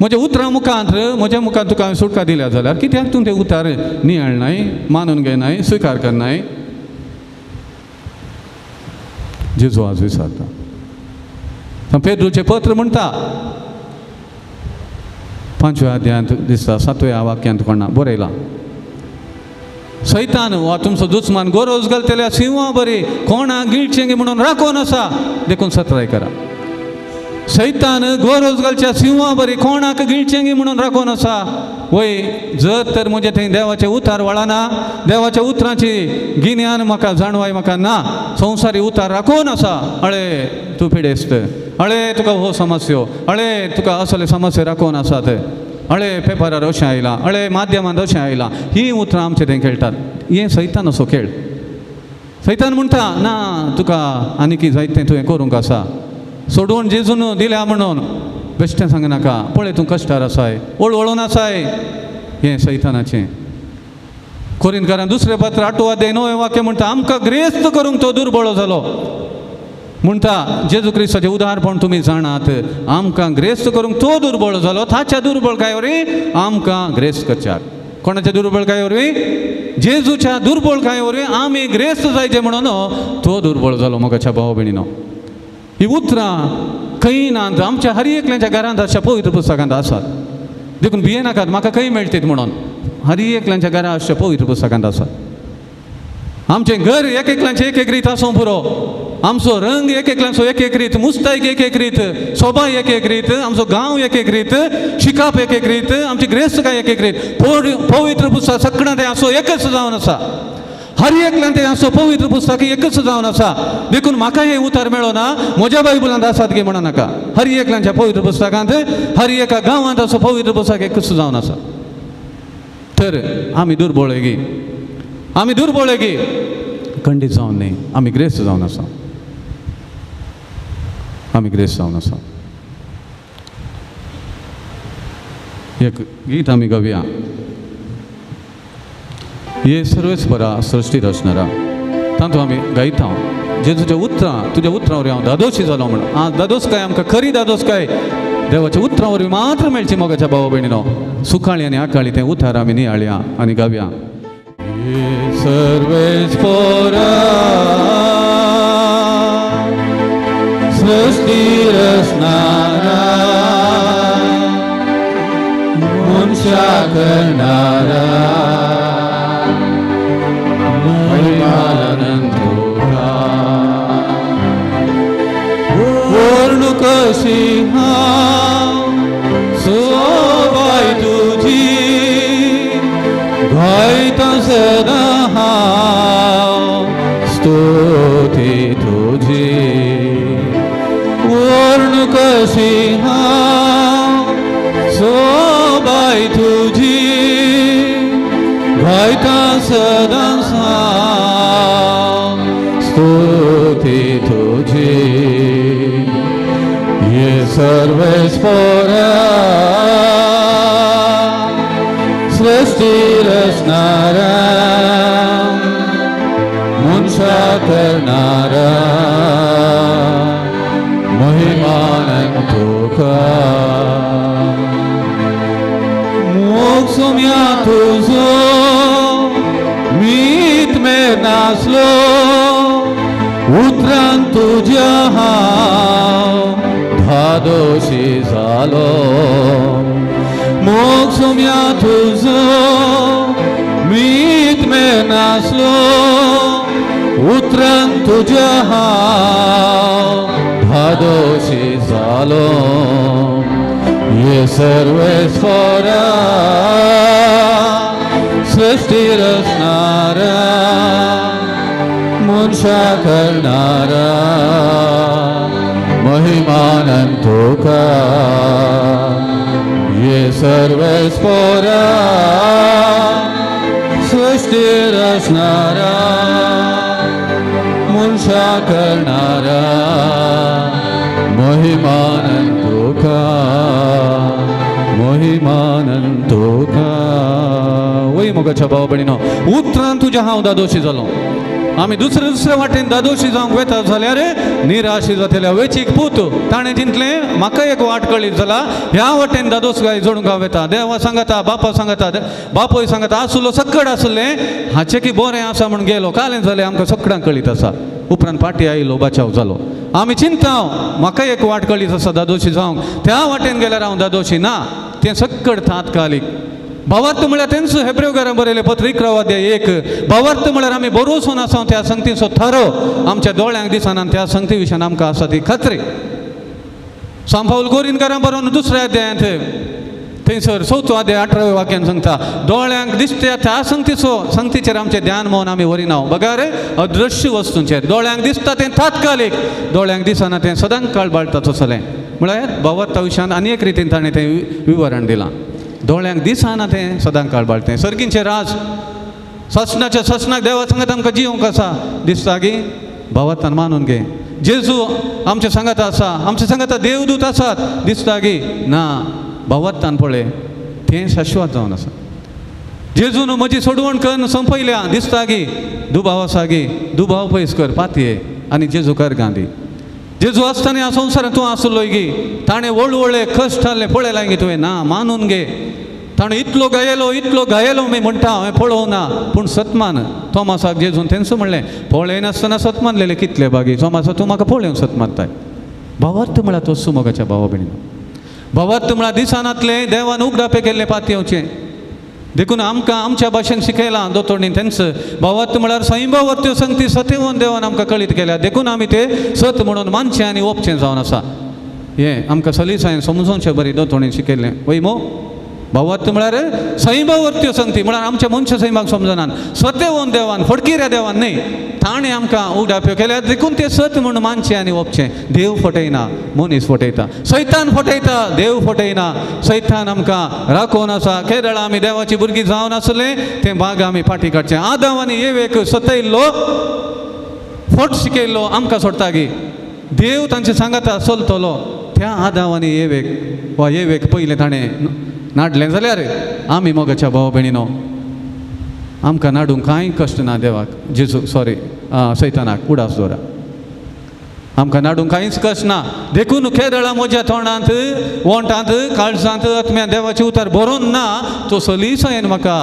S2: म्हज्या उतरां मुखांत म्हज्या मुखार तुका हांवें सुटका दिल्या जाल्यार कित्याक तूं तें उतर नियाळनाय, मानून घेनाय, स्विकार करनाय? जेजू आज विचारता. पेद्रूचें पत्र म्हणटा 5व्या अध्यायांत दिसता 7व्या वाक्यांत कोणा बरयलां, सैतान वा तुमचो दुस्मान गोरोज घालतल्या सिंहा बरी कोणा गिळचें म्हणून राखोन आसा, देखून सत्राय करा. सैतान गोरोज घालच्या सिंहा बरी कोणाक गिळचें म्हणून राखोन आसा. वय जर तर म्हजें थंय देवाचें उतार वळना, देवाच्या उतरांची गिन्यान म्हाका जाणवाय म्हाका ना, संवसारी उतार राखोन आसा. अळे तूं पिडेस्त, अळे तुका हो समस्यो, अळे तुका असले समस्या राखोन आसात, अळे पेपरार अशें आयलां, अळे माध्यमांत अशें आयलां, हीं उतरां आमचे थंय खेळटात. हें सैतान असो खेळ. सैतान म्हणटा ना तुका आनीकी जायतें तुवें करूंक आसा, सोडून जेजून दिल्या म्हणून बेश्टें सांगनाका, पळय तूं कश्टार आसाय, वळवळून आसाय. हें सैतानाचें. कोरिंतकारां 2 पत्र 8 अध्याय 9 वाक्य म्हणटा आमकां ग्रेस्त करूंक तो दुर्बळ जालो. म्हणटा जेजू क्रिस्ताचें उदारपण तुमी जाणात, आमकां ग्रेस्त करूंक तो दुर्बळ जालो, ताच्या दुर्बळकाय वरवीं आमकां ग्रेस्त करच्याक. कोणाच्या दुर्बळकाय वरवीं? जेजूच्या दुर्बळकाय वरवीं आमी ग्रेस्त जायचे म्हणून तो दुर्बळ जालो. मोगाच्या भाव भयणीनो, ही उतरां खंय नात, आमच्या हर एकल्याच्या घरांत आसच्या पवित्र पुस्तकांत आसात. देखून भियेनाकात म्हाका खंय मेळटीत म्हणून, हर एकल्याच्या घरा आसच्या पवित्र पुस्तकांत आसात. आमचें घर एक एकल्याचें एक एक रीत आसूं पुरो, आमचो रंग एक एकल्याचो एक एक रीत, मुस्तायक एक एक रीत, सोबाय एक एक रीत, आमचो गांव एक एक रीत, शिकाप एक एक रीत, आमची ग्रेस्तकाय एक एक रीत, पवित्र पुस्तक सगळ्यां तें आसो एकच जावन आसा. हर एकल्यान तें असो पवित्र पुस्तक एकच जावन आसा. देखून म्हाका हें उतार मेळो ना म्हज्या बायबलांत आसात गे म्हणू नाका. हर एकल्यांच्या पवित्र पुस्तकांत हर एका गांवांत असो पवित्र पुस्तक एकच जावन आसा. तर आमी दुर्बळ गी, आमी दुर्बळ गी, खंडीत जावन न्ही, आमी ग्रेस्त जावन आसा, आमी ग्रेस्त जावन आसा. एक गीत आमी गावया. हे सर्वेच बरा सृश्टी रचणारा तातूंत आमी गायता. जे तुज्या उतरां तुज्या उतरां वरवीं हांव दादोशी जालो म्हण. आं दादोस काय आमकां खरी दादोस काय देवाच्या उतरां वरवीं मात्र मेळची मोगाच्या भावा भयणीनो. सुकाळी आनी आकाळी तें उतार आमी नियाळया आनी गावया. हे सर्वेच पोरा सृश्टी रचणारा मनशा करणारा वर्ण कशी हांव सोबाय तुजी गायता सदां हांव स्तुती तुजी. वर्ण कशी हांव सोबाय तुजी गायता सदां हांव स्तुती तुजी. हे सर्वेस पोरा सृश्टी रचणारा मनशा करणारा महिमान तुका. मोग सोम्या तुजो मीत मेर नासलो उतरान तुज्या हांव धादोशी जालो. मोग सोम्या तुजो मीत मेर नासलो उतरान तुज्या हांव धादोशी जालो. हे सर्वेस पोरा सृश्टी रचणारा मनशा करणारा महिमान तुका. हे सर्वेस पोरा सृश्टी रचणारा मनशा करणारा महिमान तुका महिमान तुका. वय मोगाच्या भाव भयणीनो, उतरान तुज्या हांव दादोशी जालो. आमी दुसरे दुसरे वाटेन दादोशी जावंक वेता जाल्यार निराशी जातल्या. वेचीक पूत ताणें जिंतलें म्हाका एक वाट कळीत जाला, ह्या वाटेन दादोस गाय जोडूंक हांव वेता. देवा सांगता, बापा सांगता, बापूय सांगता आसलो सक्कड आसलें हाचें की बरें आसा म्हूण गेलो. कालें जालें आमकां सगळ्यांक कळीत आसा. उपरांत पाटी आयलो बाचाव जालो. आमी चिंता म्हाका एक वाट कळीत आसा दादोशी जावंक, त्या वाटेन गेल्यार हांव दादोशी ना. तें सक्कड तात्कालीक. भावार्थ म्हळ्यार तेंच हेब्रेवकारां बरयलें पत्र 11 अध्याय 1. भावार्थ म्हळ्यार आमी बरोवसून आसा त्या संगतीचो थारो आमच्या दोळ्यांक दिसना त्या संगती विशयान आमकां आसा ती खात्री. सांपावल गोरिनकारां बरोवन 2 अध्यायांत थंयसर 4 अध्याय 18 वाक्यान सांगता दोळ्यांक दिसता त्या संगतीचो संगतीचेर आमचें ध्यान म्हणून आमी व्हरिना बगर अदृश्य वस्तूंचेर. दोळ्यांक दिसता तें तात्कालीक, दोळ्यांक दिसना तें सदांच काळ बाळटा तसलें. म्हळ्यार भावार्था विशयान आनी एक रितीन ताणें तें विवरण दिलां. दोळ्यांक दिसना तें सदां काळ बाळटें. सर्गींचें राज ससनाच्या ससनाक देवा सांगत आमकां जिवंक आसा दिसता गी भावार्थान मानून घे. जेजू आमच्या सांगात आसा, आमच्या सांगात देवदूत आसात दिसता गी ना भावार्थान पळय तें शाश्वत जावन आसा. जेजून म्हजी सोडवण करून संपयल्या दिसता गी दुबाव आसा गी दुबाव पयस कर पातये आनी जेजू कर गांधी. जेजू आसतना ह्या संवसारांत तूं आसलो गी ताणें व्हड कश्ट हाडले पळयलां गी तुवें ना मानून घे. ताणें इतलो गायलो इतलो गायलो मी म्हणटा हांवें पळोवं ना पूण सतमान थोमासाक जेजून तेंच म्हणलें पळयनासतना सत मानलेले कितले बागी थोमासा तूं म्हाका पळोवंक सत मानताय. भावार्थ म्हळ्यार तो सुमोगाच्या भावा भयणीनो. भावार्थ म्हळ्यार दिसनातलें देवान उगडापे केल्लें पातयेवचें. देखून आमकां आमच्या भाशेन शिकयलां दोतोडीन तेंच भावार्थ म्हळ्यार सैंबावरत्यो संगती सतेवन देवान आमकां कळीत केल्या. देखून आमी ते सत म्हणून मानचें आनी ओपचें जावन आसा. हें आमकां सलीसायन समजोवचें बरी दोतोडीन शिकयल्लें वय मो. भावार्थ म्हळ्यार सैमा वरत्यो संगती म्हळ्यार आमच्या मनशा सैमाक समजनान. सतेवन देवान फटकिऱ्या देवान न्ही, ताणें आमकां उडाप्यो केल्यात देखून तें सत म्हूण मानचें आनी ओपचें. देव फटयना, मनीस फटयता. सैतान फटयता, देव फटयना. सैतान आमकां राखोवन आसा. केरळा आमी देवाची भुरगीं जावन आसलें तें बाग आमी फाटीं काडचें. आदाव आनी एवेक सतयल्लो, फट शिकयल्लो आमकां सोडटा गी. देव तांचे सांगाता चलतलो. त्या आदाव आनी एवेक वा एवेक पयलें ताणें नाडलें जाल्यार आमी मोगाच्या भाव भयणीनो आमकां नाडूंक कांय कश्ट ना देवाक, जेजू सॉरी सैतानाक उडास दवरा. आमकां नाडूंक कांयच कश्ट ना. देखून केरळा म्हज्या तोंडांत, वोंटांत, काळजांत आत्म्या देवाचें उतर बरोवन ना, तो सलीसायेन म्हाका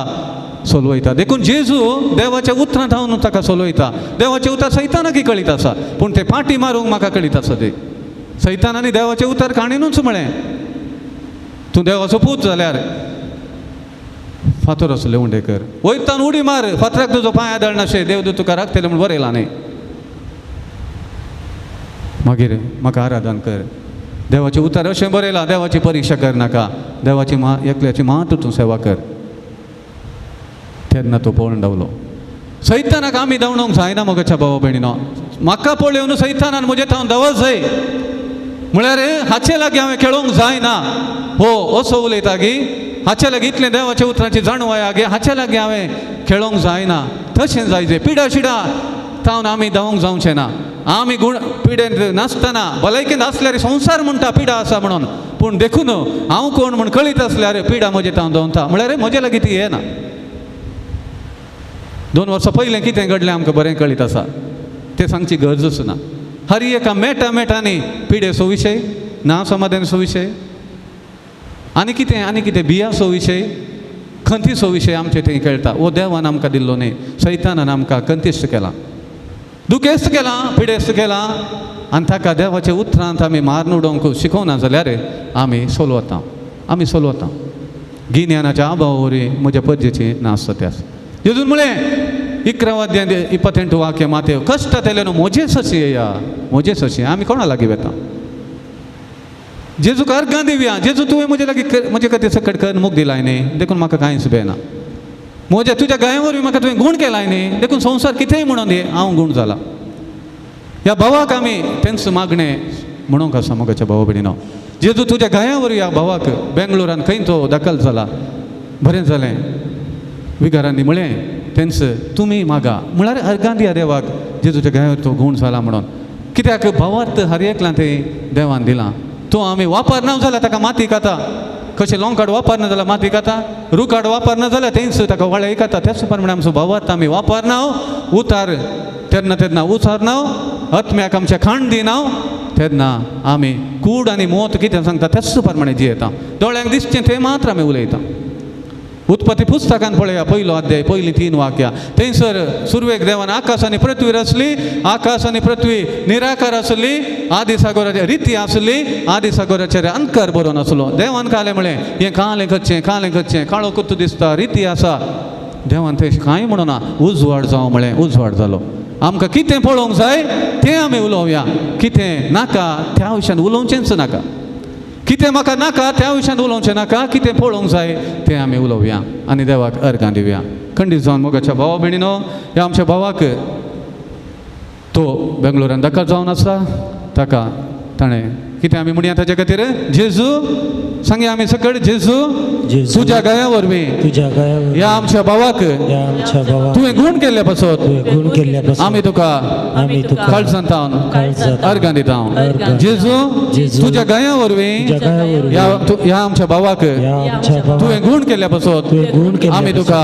S2: सोलवयता. देखून जेजू देवाच्या उतरांत हांव ताका सोलवयता. देवाचें उतर सैतानाकय कळीत आसा, पूण तें पाटी मारूंक म्हाका कळीत आसा. ते सैतान आनी देवाचें उतर काणयेनूच म्हळें, तूं देवाचो पूत जाल्यार फातर आसले उंडे कर, वयतान उडी मार, फातराक तुजो पांय आदळनाशे, देवदूत तुका राखतले म्हूण बरयलां न्ही. मागीर म्हाका आराधन कर. देवाचें उतर अशें बरयलां, देवाची परिक्षा कर नाका, देवाची मा एकल्याची मात तूं सेवा कर. तेन्ना तो पळोवन धांवलो. सैतानाक आमी धांवडोवंक जायना मोगाच्या भावा भयणीनो. म्हाका पळोवन सैतानान म्हजें थावन धांवत जाय म्हळ्यार हाचे लागीं हांवें खेळोंक जायना. हो असो उलयता गी, हाचे लागीं इतलें देवाच्या उतरांची जाणवाय गे, हाचे लागीं हांवें खेळोंक जायना. तशें जायजे. पिडा शिडा तावन आमी धांवंक जावचें ना. आमी गुण पिडेंत नासतना भलायकेंत आसल्यार संवसार म्हणटा पिडा आसा म्हणून, पूण देखून हांव कोण म्हूण कळीत आसल्यार पिडा म्हजें तावन धांवता म्हळ्यार म्हजे लागीं ती येना. 2 वर्सां पयलें कितें घडलें आमकां बरें कळीत आसा, तें सांगची गरजूच ना. हर एका मेटा मेटांनी पिडेचो विशय, ना समाधानाचो विशय, आनी कितें आनी कितें बियाचो विशय, खंतीचो विशय आमचे थंय खेळटा. हो देवान आमकां दिल्लो न्ही, सैतानान आमकां खंतिश्ट केलां, दुखेस्त केलां, पिडेस्त केलां. आनी ताका देवाच्या उतरांत आमी मारून उडोवंक शिकोवना जाल्यार आमी सोलवता, आमी सोलवता. गिन्यानाच्या अभावा वरवीं म्हज्या परजेची नासता त्यास. जेजून म्हळें 11 अध्याय 28 वाक्य मातेव, कश्ट तेल्यान म्हजे सशी येया, म्हजे सशी. आमी कोणा लागीं वेता? जेजूक अर्गां दिवया. जेजू तुवें म्हजे लागीं म्हजे खातीर सकट कर मोग दिलाय न्ही, देखून म्हाका कांयच बेना. म्हज्या तुज्या गाये वरवीं म्हाका तुवें गूण केलाय न्ही, देखून संवसार कितेंय म्हणून दी, हांव गूण जाला. ह्या भावाक आमी तेंच मागणें म्हणूंक आसा मोगाच्या भावा भयणीनो. जेजू तुज्या गाया वरवीं ह्या भावाक बेंगलोरान खंय तो दाखल जाला, बरें जालें. विगारांनी म्हळें तेंच तुमी मागा म्हळ्यार अर्गां दिया देवाक, जेजूच्या गायावर तो गूण जाला म्हणून. कित्याक भावार्थ हर एकल्यान तें देवान दिलां. तो आमी वापरना जाल्यार ताका माती खाता, कशें लोंकाड वापरना जाल्यार माती खाता, रुकाड वापरना जाल्यार तेंच ताका वळें खाता. त्याच प्रमाणे आमचो भावार्थ आमी वापरना, उतार तेन्ना तेन्ना उतारना, आत्म्याक आमच्या खाण दिना, तेन्ना आमी कूड आनी मोत कितें सांगता त्याच प्रमाणे जियेता. दोळ्यांक दिसचें तें मात्र आमी उलयता. उत्पत्ती पुस्तकान पळया, 1 अध्याय पयलीं 3 वाक्यां. थंयसर सुरवेक देवान आकाश आनी पृथ्वी रचली. आकाश आनी पृथ्वी निराकार आसली, आदी सागोराचेर रिती आसली, आदी सागोराचेर अंधकार बरोवन आसलो. देवान कालें म्हळें हें कालें करचें, कालें करचें, काळो कुत्तो दिसता, रिती आसा. देवान थंय कांय म्हणूना, उजवाड जावं म्हळें, उजवाड जालो. आमकां कितें पळोवंक जाय तें आमी उलोवया, कितें नाका त्या विशयान उलोवचेंच नाका. कितें म्हाका नाका त्या विशयान उलोवचें नाका, कितें पळोवंक जाय तें आमी उलोवया आनी देवाक अर्गां दिवया. खंडीत जावन मोगाच्या भावा भयणीनो, ह्या आमच्या भावाक तो बेंगलोरान दाखल जावन आसा, ताका ताणें कितें आमी म्हणया ताच्या खातीर? जेजू सांगया आमी सकट, जेजू तुज्या गाया वरवीं ह्या आमच्या भावाक तुवें गूण केल्ले पासत आमी तुका काळजांत अर्गां दिता. जेजू तुज्या गाया वरवीं ह्या आमच्या भावाक तुवें गूण केल्ले पासत आमी तुका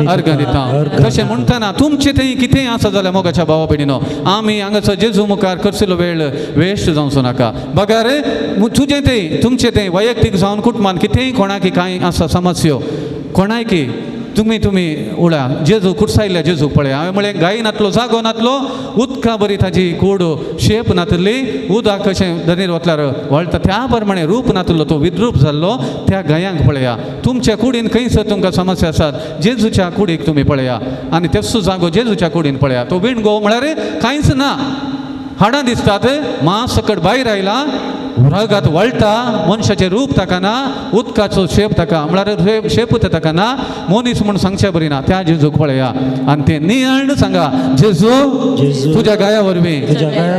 S2: अर्गां दिता. तशें म्हणटना तुमचें थंय कितेंय आसा जाल्यार मोगाच्या भावा भयणीनो, आमी हांगासर जेजू मुखार करसलो वेळ वेस्ट जावचो नाका. बगार तुजें तें तुमचें तें वैयक्तीक जावन कुटुंबान कितेंय कोणाकी कांय आसा समस्यो कोणायकी तुमी तुमी उडा जेजू कुर्सायल्ल्या जेजू पळय. हांवें म्हळें गाय नातलो जागो नातलो, उदका बरी ताजी कूड शेप नातली, उदक कशें दनीर वतल्यार वळटा त्या प्रमाणे रूप नातलो, तो विद्रूप जाल्लो. त्या गायांक पळया. तुमच्या कुडीन खंयसर तुमकां समस्या आसात जेजूच्या कुडीक तुमी पळया आनी तेच जागो जेजूच्या कुडीन पळया. तो विणगो म्हळ्यार कांयच ना, हाडां दिसतात, मांस सकट भायर आयला. रगात वळटा, मनशाचें रूप ताका ना, उदकाचो शेप ताका म्हळ्यार शेपूत ताका ना, मनीस म्हूण सांगचे बरी ना. त्या जेजूक पळया आनी तें नियाळ सांगा, जेजू तुज्या गाया वरवीं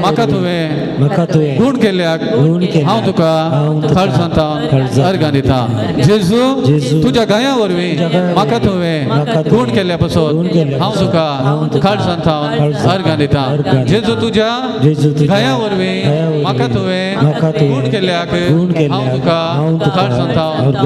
S2: म्हाका तुवें गूण केल्ल्याक हांव तुका काळजांत अर्गां दिता. जेजू तुज्या गाया वरवीं म्हाका तुवें गूण केल्ल्या पासून हांव तुका काळजांत अर्गां दिता. जेजू तुज्या गाया वरवीं म्हाका तुवें गूण केल्ल्याक हांव तुका काळजांत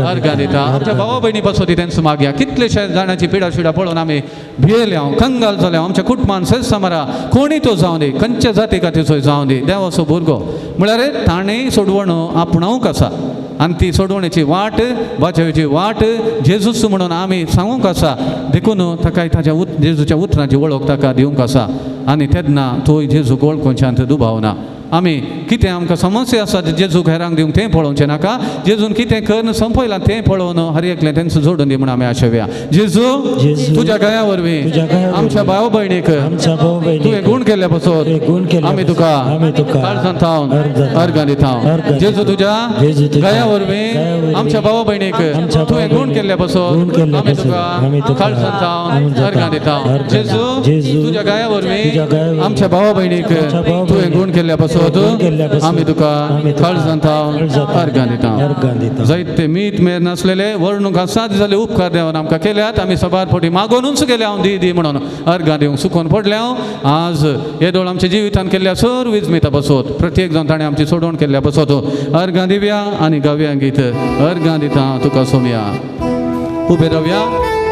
S2: अर्गां दिता. आमच्या भावा भयणी पासून ती तेंच मागया. कितलेशे जाणांची पिडा शिडा पळोवन आमी भियेले, हांव कंगाल जाले. आमच्या कुटुंबान सेसामारा कोणी तो जावं दी, खंयच्या जाती खातीचो जावं दी, देवाचो भुरगो म्हळ्यार ताणें सोडवण आपणावंक आसा आनी ती सोडवणेची वाट, बाचेवची वाट जेजूस म्हणून आमी सांगूंक आसा. देखून ताका ताच्या जेजूच्या उतरांची वळख ताका दिवंक आसा आनी तेन्ना तोय जेजूक वळखुच्यान दुबाव ना. आमी कितें आमकां समस्या आसा जेजूक हेरांक दिवंक तें पळोवचें नाका, जेजून कितें करून संपयलां तें पळोवन हर एकलें तेंच जोडून दी म्हूण आमी आशेवया. जेजू तुज्या गाया वरवीं आमच्या भाव भयणीक तुवें गूण केल्ल्या पासून आमी तुका काळजांत अर्गां दिता. जेजू तुज्या गाया वरवीं आमच्या भाव भयणीक तुवें गुण केल्ल्या पासून आमी तुका काळजांत अर्गां दिता. जेजू तुज्या गाया वरवीं आमच्या भाव भयणीक तुवें गुण केल्ल्या पासून आमी तुका काळजांत अर्गां दिता. जायते मीत मेर नासलेले वर्णूंक सात जाले उपकार देवान आमकां केल्यात. आमी सबार फावटी मागोनूच गेले हांव दी दी म्हणून अर्गां दिवंक सुकोवन पडले हांव. आज येदोळ आमच्या जिवितान केल्ल्या सर्व विजमिता बसोत प्रत्येक जाण ताणें आमची सोडवण केल्ल्या बसोत अर्गां दिवया आनी गावया गीत अर्गां दिता तुका सोमया. उबे रावया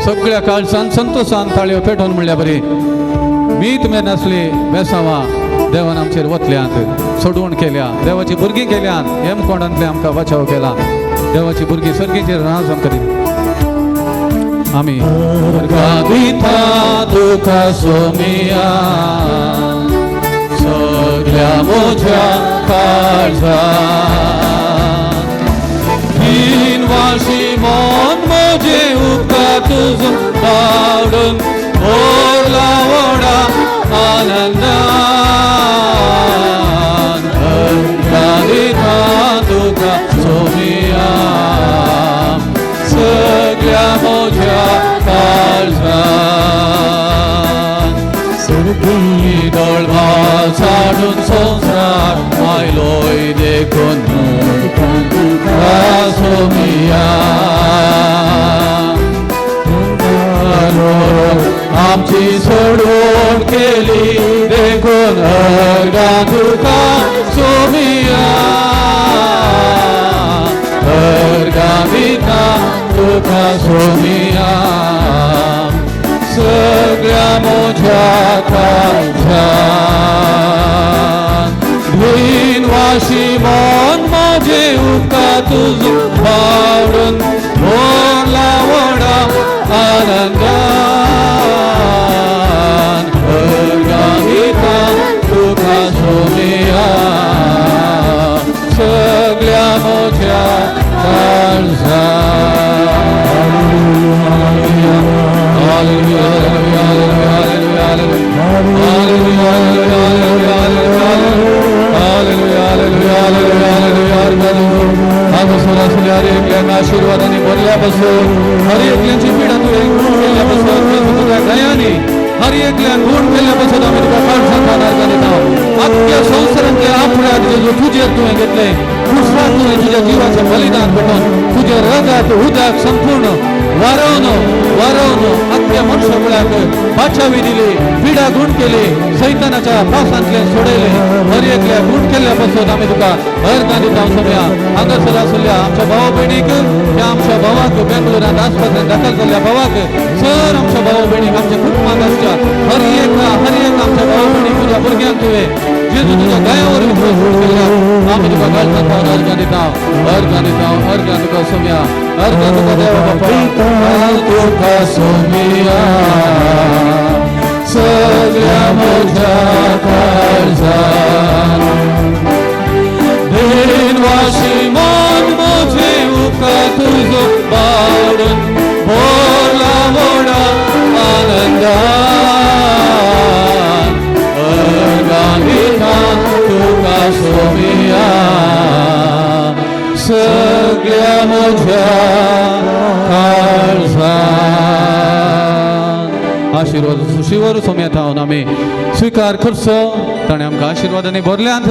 S2: सगळ्या काळजान संतोशान ताळयो पेटोवन म्हणल्या बरी मीत मेर नासली बेसांवां देवान आमचेर वतल्यांत सोडवण केल्या, देवाची भुरगीं केल्यान हेमकोंडांतले आमकां बचाव केला, देवाची भुरगीं सर्गीचेर राज आमकां दिली. आमी अर्गां दिता तुका सोमिया सगल्या म्हज्या काळजान, तीन वाशी मन म्हजें उपकार तुजो पाडून भरला व्हडा आनंदान. अर्गां दिता तुका सोमिया सगल्या म्हज्या काळजान, दळभास हाडून संवसार आयलोय देखून तुका सोमिया. आमची सोडवण केली देखून अर्गां तुका सोमिया, अर्गां दिता तुका सोमिया सगळ्या म्हज्या काळजान. धुयीन वाशी मन म्हजें उपकार तुजो पावडून भरला व्हडा आनंदान. अर्गां दिता तुका सोमिया सगळ्या म्हज्या काळजान. Hallelujah, hallelujah, hallelujah, hallelujah, hallelujah, hallelujah, hallelujah, hallelujah. हर एकल्यान आशीर्वादांनी भरल्या पासून हर एकल्यांची पिडा तुवें गुण केल्ल्या पासून तुज्या दयांनी हर एकल्यान गुण केल्ल्या पासून आमी तुका काळजांत अर्गां दिता. आख्ख्या संवसारांतल्या आपल्या जेजू तुजेर तुवें घेतलें कुर्सार तुवें तुज्या जिवाचें बलिदान पेटोवन तुज्या रगात उदक संपूर्ण वारोवन वारोवन आख्ख्या मनशाकुळाक बाचावी दिली, पिडा गुण केली, सैतानाच्या पावसांतल्यान सोडयले. हर एकल्या गुण केल्ल्या पासून आमी तुका अर्गां दिता. सोमया हांगासर आसल्या आमच्या भावा भयणीक, त्या आमच्या भावाक बेंगलोरांत आस्पत्रेंत दाखल जाल्ल्या भावाक, सर आमच्या भावा भयणीक, आमच्या कुटुंबांत आसच्या हर एक हर एक आमच्या भावा भयणीक तुज्या भुरग्यांक तुवें जेजू तुज्या गाया वरवीं केल्या आमी तुका काळजांत अर्गां दिता, अर्गां दिता, अर्गां तुका सोमया, अर्गां तुका देवा बापा, तुका सोमया सगल्या म्हज्या काळजान. वाशी मन म्हजें उपकार तुजो पाडून भरला व्हडा आनंदान. अर्गां दिता तुका सोमिया आशिर्वाद सुशिवर सोम्यातावन आमी स्विकार करचो. ताणें आमकां आशिर्वादांनी भरल्यांत.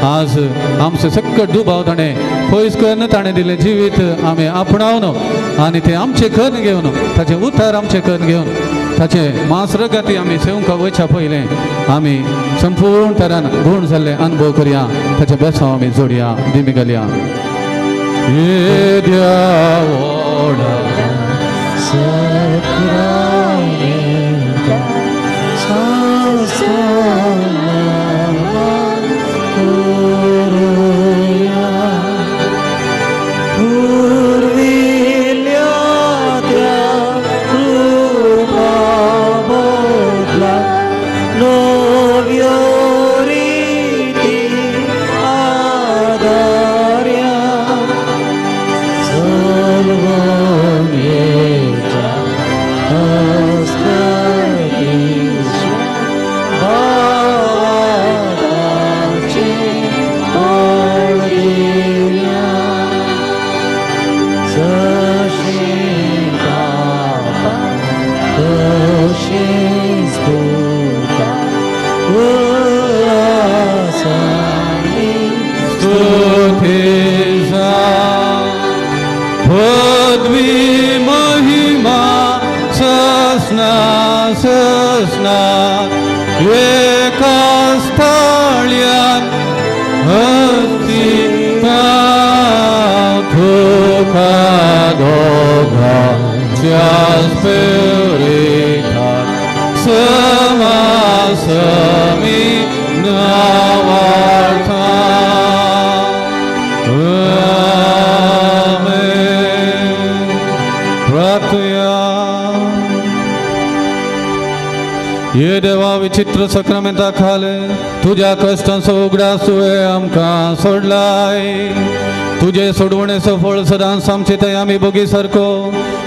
S2: आज आमचो सक्कट दुबाव ताणें पयस करून ताणें दिलें जिवीत आमी आपणावन आनी तें आमचें करून घेवन ताचें उतार आमचें करून घेवन ताचें मांस रगती आमी सेवंक वयच्या पयलें आमी संपूर्ण तरान गूण जाल्ले अनुभव करया. ताचें बेसांव आमी जोडया दिमी घालया. येद्या व्हडा ये देवा विचित्र सक्रामेंता खाले तुज्या कश्टांचो उगडास तुवें आमकां सोडलाय. तुजे सोडवणेचो फळ सदांच आमचे थंय आमी बोगी सारको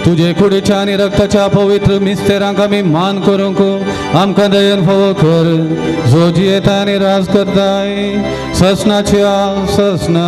S2: तुजे कुडीच्या आनी रक्ताच्या पवित्र मिस्तेरांक आमी मान करूंक आमकां दयन फावो कर. जो जियेता आनी राज करताय ससनाच्या ससना.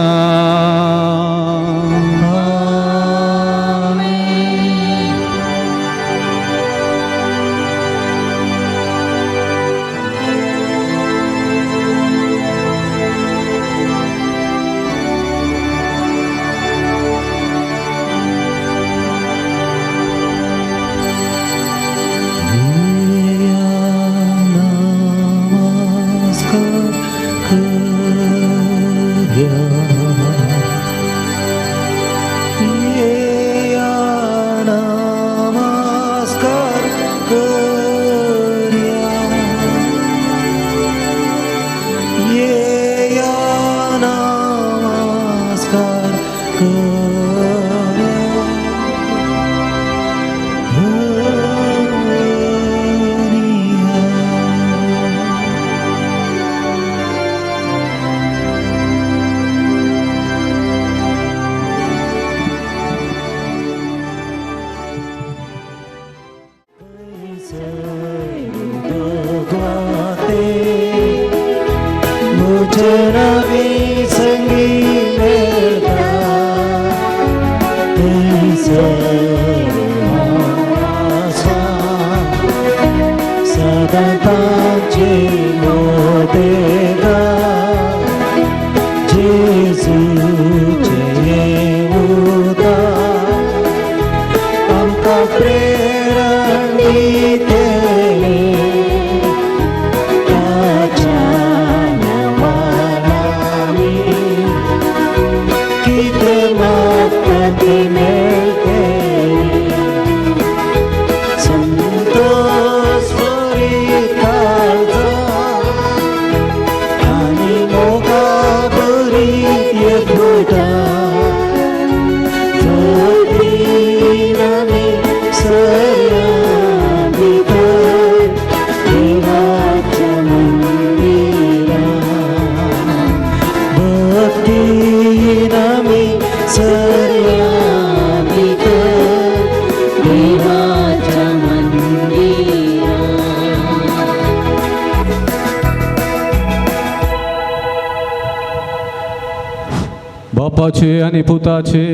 S2: बापाचे आणि पुताचे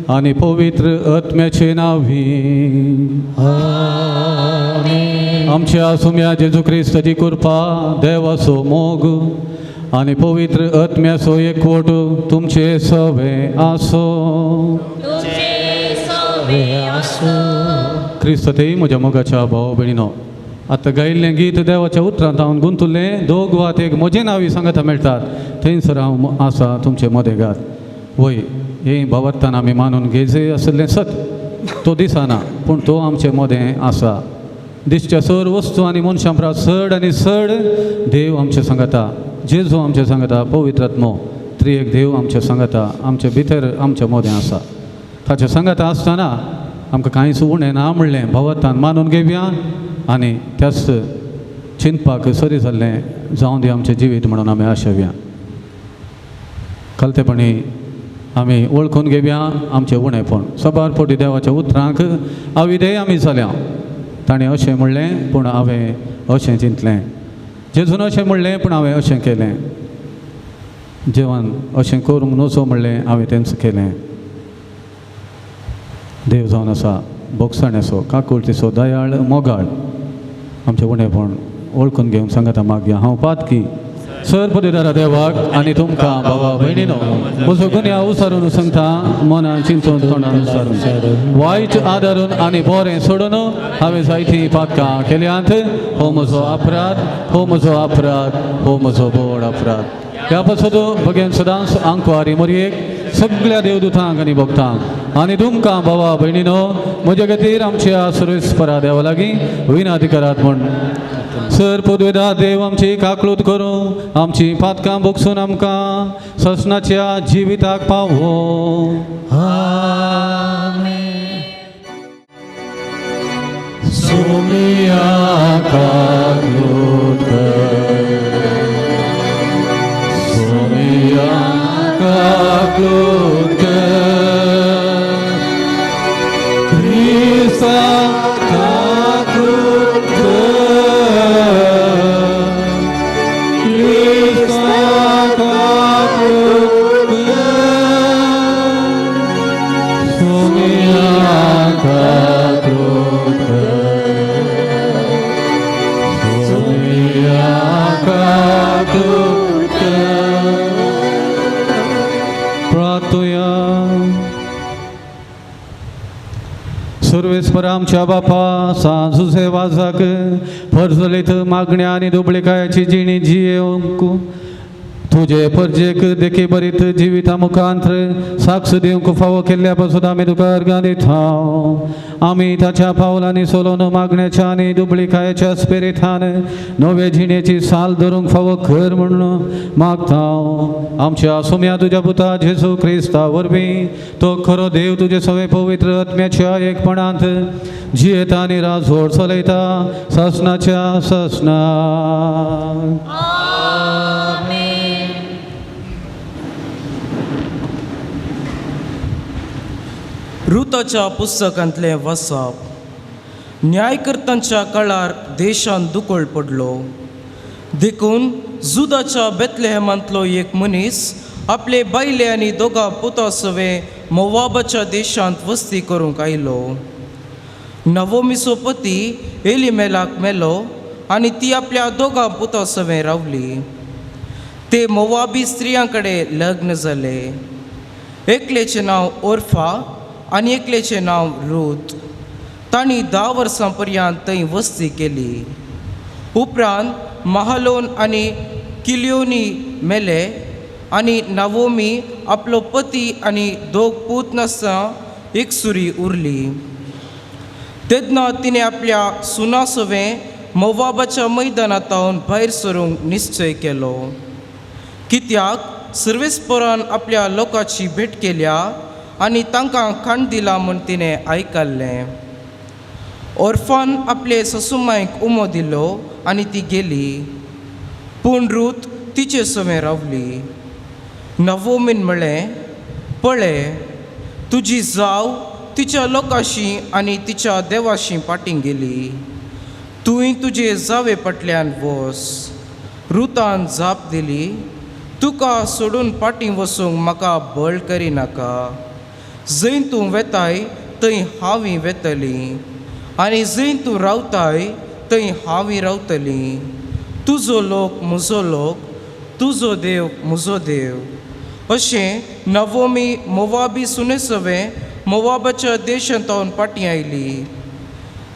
S2: आणि पवित्र आत्म्याचे नावे. आमेन. आमच्या सुम्या जेजू क्रिस्ताची कृपा, देवाचो मोग आनी पवित्र आत्म्याचो एकवट तुमचे सवे आसो. क्रिस्त ते म्हज्या मोगाच्या भाव भयणीनो, आतां गायिल्लें गीत देवाच्या उतरांत हांव गुंतुल्लें. दोग वात एक म्हजे नांवी सांगता मेळटात थंयसर हांव आसा तुमचे मदेगात. वय हें भावार्थान आमी मानून घेयचे आशिल्लें सत. तो दिसना पूण तो आमचे मदें आसा. दिसच्या सर वस्तू आनी मनशां परस चड आनी चड देव आमचे सांगता, जेजू आमचे सांगता, पवित्र आत्मो त्रिएक देव आमचे सांगता, आमचे भितर आमच्या मदें आसा. ताचे सांगता आसतना आमकां कांयच उणें ना म्हणलें भावार्थान मानून घेवया आनी त्याच चिंतपाक सरी जाल्लें जावं दी आमचें जिवीत म्हणून आमी आशेवया. कलतेपणी आमी वळखून घेवया आमचें उणेपण. सबार पटी देवाच्या उतरांक आविदेय आमी जाल्या. ताणें अशें म्हणलें पूण हांवें अशें चिंतलें, जेजून अशें म्हणलें पूण हांवें अशें केलें, जेवण अशें करूंक नजो म्हणलें हांवें तेंच केलें. देव जावन आसा बोगसाण्याचो, काकुळतीचो, दयाळ, मोगाळ. आमचें उणेपण वळखून घेवन सांगता मागया. हांव पातकी सर पदवीदारा देवाक आनी तुमकां बाबा भयणीनो म्हजो गुन्यांव उसारून सांगता, मनान चिंतून तोंडान उसारून वायट आदारून आनी बरें सोडून हांवें जायतीं पातकां केल्यांत. हो म्हजो अपराध, हो म्हजो अपराध, हो म्हजो व्हड अपराध. ह्या पासत भगेन सदांच आंकवारी मोरयेक सगळ्या देवदूतांक आनी भक्तांक आनी तुमकां बाबा भयणीनो म्हज्या खातीर आमच्या सुरेस्परा देवा लागीं विनंती करात म्हूण. सर पदवेदा देव आमची काकळूत करूं, आमची पातकां भोगसून आमकां ससनाच्या जिविताक पावो. सोमिया काकळूत कर, सोमिया काकळूत कर, क्रिस्ता काकळूत कर, क्रिस्ता काकळूत कर, सोमिया काकळूत कर, सोमिया काकळूत कर. प्रार्थुया. सर्वेस्पर आमच्या बापा सांजुसे वाजाक परजलीत मागण्या आनी दुबळीकायाची जिणी जियेवंक तुजे परजेक देखी बरीत जिविता मुखांत्र साक्ष दिवंक फावो केल्ल्या पासून आमी तुका अर्गां दिता. आमी ताच्या पावलांनी सोलोन मागण्याच्या आनी दुबळीकायेच्या स्पिरितान नवे जिणेची साल धरूंक फावो कर म्हणून मागता. आमच्या सुम्या तुज्या पुता जेजू क्रिस्ता वरवीं तो खरो देव तुजे सवे पवित्र आत्म्याच्या एकपणांत जियेता आनी राजवट चलयता सासनाच्या सासना.
S3: रुताच्या पुस्तकांतलें वसाप. न्यायकर्तांच्या काळार देशांत दुकळ पडलो. देखून जुदाच्या बेतलेहमांतलो एक मनीस आपले बायले आनी दोगां पुता सवे मोवाबाच्या देशांत वस्ती करूंक आयलो. नवोमिचो पती एलिमेलाक मेलो आनी ती आपल्या दोगां पुता सवे रावली. ते मोवाबी स्त्रियां कडेन लग्न जाले. एकलेचें नांव ओर्फा आनी एकलेचें नांव रूत. तांणी 10 वर्सां पर्यंत थंय वस्ती केली. उपरांत महालोन आनी किलियोनी मेले आनी नावोमी आपलो पती आनी दोग पूत नासतना एकसुरी उरली. तेन्ना तिणें आपल्या सुना सवें मोवाबाच्या मैदानांत भायर सरूंक निश्चय केलो. कित्याक सर्वेस्परान आपल्या लोकांची भेट केल्या आनी तांकां खाण दिलां म्हूण तिणें आयकल्लें. ओर्फान आपले ससुमायक उमो दिलो आनी ती गेली. पूण रूत तिचे सवें रावली. नवोमीन म्हळें, पळय तुजी जाव तिच्या लोकांशी आनी तिच्या देवाशी फाटीं गेली. तुवें तुजे जावे फाटल्यान वस. रुतान जाप दिली, तुका सोडून फाटीं वचूंक म्हाका बळ करिनाका. जंय तूं वेताय थंय हांवूय वेतली आनी जंय तूं रावताय थंय हांवूय रावतली. तुजो लोक म्हजो लोक, तुजो देव म्हजो देव. अशें नवोमी मोवाबी सुनेसवें मोवाबाच्या देशांत फाटीं आयली.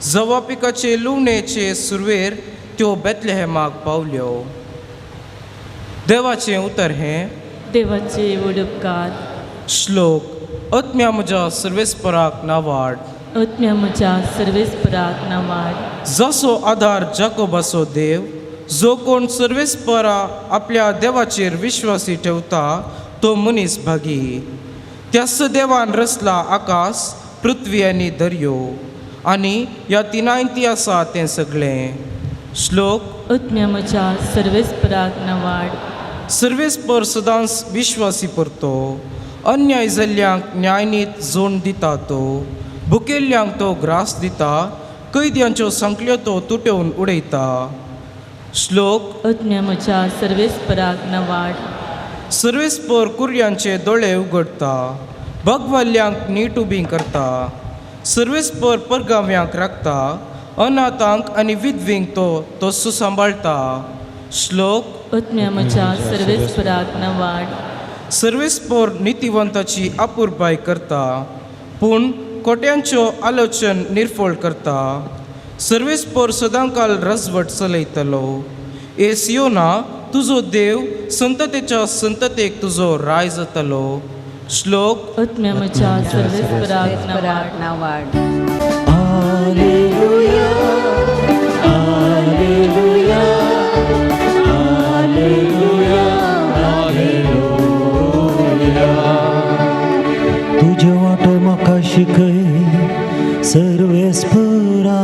S3: जवापिकाचे लुवणेचे सुरवेर त्यो बेतलेहेमाक पावल्यो. देवाचें उतर हें.
S4: देवाचे उपकार.
S3: श्लोक. आत्म्या म्हज्या सर्वेस्पराक नावाड.
S4: आत्म्या म्हज्या सर्वेस्पराक नावाड.
S3: जसो आधार जाकोबाचो देव, जो कोण सर्वेस्परा आपल्या देवाचेर विश्वासी ठेवता तो मनीस भागी. त्याच देवान रचला आकाश, पृथ्वी आनी दर्यो आनी ह्या तिनांय ती आसा तें सगळें. श्लोक.
S4: आत्म्या म्हज्या सर्वेस्पराक नावाड.
S3: सर्वेस्पर सदांच विश्वासी परतो, अन्याय जाल्ल्यांक न्यायनीत जोण दिता तो, भुकेल्ल्यांक तो ग्रास दिता, कैद्यांच्यो सांकल्यो तो तुटेवन उडयता. श्लोक.
S4: आत्म्या म्हज्या सर्वेस्पराक नावाड.
S3: सर्वेस्पर कुर्यांचे दोळे उगडटा, भगवल्ल्यांक नीट उबी करता. सर्वेस्पर परगाव्यांक राखता, अनाथांक आनी विधवींक तो तस्सो सांबाळटा. श्लोक.
S4: आत्म्या म्हज्या सर्वेस्पराक नावाड.
S3: सर्वेस्पर नितिवंताची अपुरबाय करता, पूण कोट्यांच्यो आलोचन निर्फळ करता. सर्वेस्पर सदांकाल रजवट चलयतलो. ए सियोना, तुजो देव संततेच्या संततेक तुजो राय जातलो. श्लोक.
S4: आत्म्या म्हज्या सर्वेस्पराक नावाड.
S5: नावाड.
S1: आलेलुया, आलेलुया, आलेलुया, आलेलुया. तुजे वाटो म्हाका शिकय सर्वेस्परा,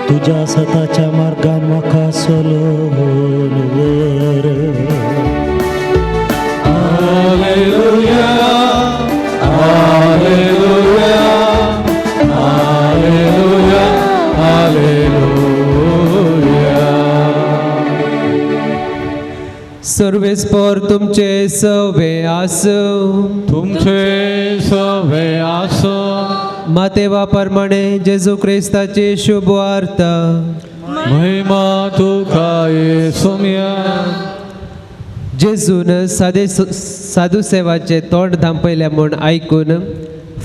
S1: तुज्या सताच्या मार्गान म्हाका सोलोवन व्हर.
S2: आलेलुया, आलेलुया, आलेलुया, आलेलुया.
S6: सर्वेस्पर तुमचे सवे आसूं.
S2: तुमचे सवे आसो.
S6: मातेवा प्रमाणे जेजू क्रिस्ताची शुभ वार्ता.
S2: महिमा तुका येसुम्या.
S6: जेजून सादे साधू सेवाचे तोंड धांपयलें म्हूण आयकून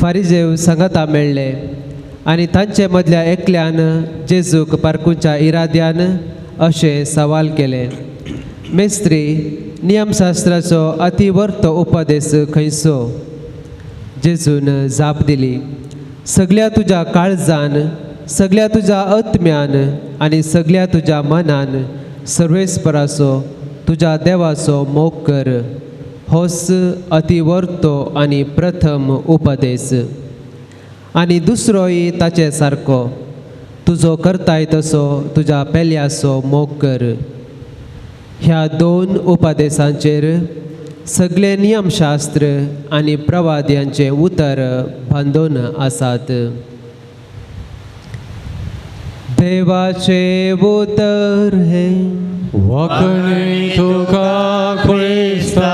S6: फारिजेव सांगाता मेळ्ळे आनी तांचे मदल्या एकल्यान जेजूक पारकूच्या इराद्यान अशें सवाल केलें, मेस्त्री, नियमशास्त्राचो अतिवर्त उपदेश खंयचो? जेजून जाप दिली, सगल्या तुज्या काळजान, सगल्या तुज्या आत्म्यान आनी सगल्या तुज्या मनान सर्वेस्पराचो तुज्या देवाचो मोग कर. होच अतिवर्तो आनी प्रथम उपदेश. आनी दुसरोय ताचे सारको, तुजो करताय तसो तुज्या पेल्याचो मोग कर. ह्या दोन उपदेशांचेर सगळे नियमशास्त्र आनी प्रवाद्यांचे उतर बांदून आसात. देवाचे उतर हे.
S2: वाकणी तुका क्रिस्ता.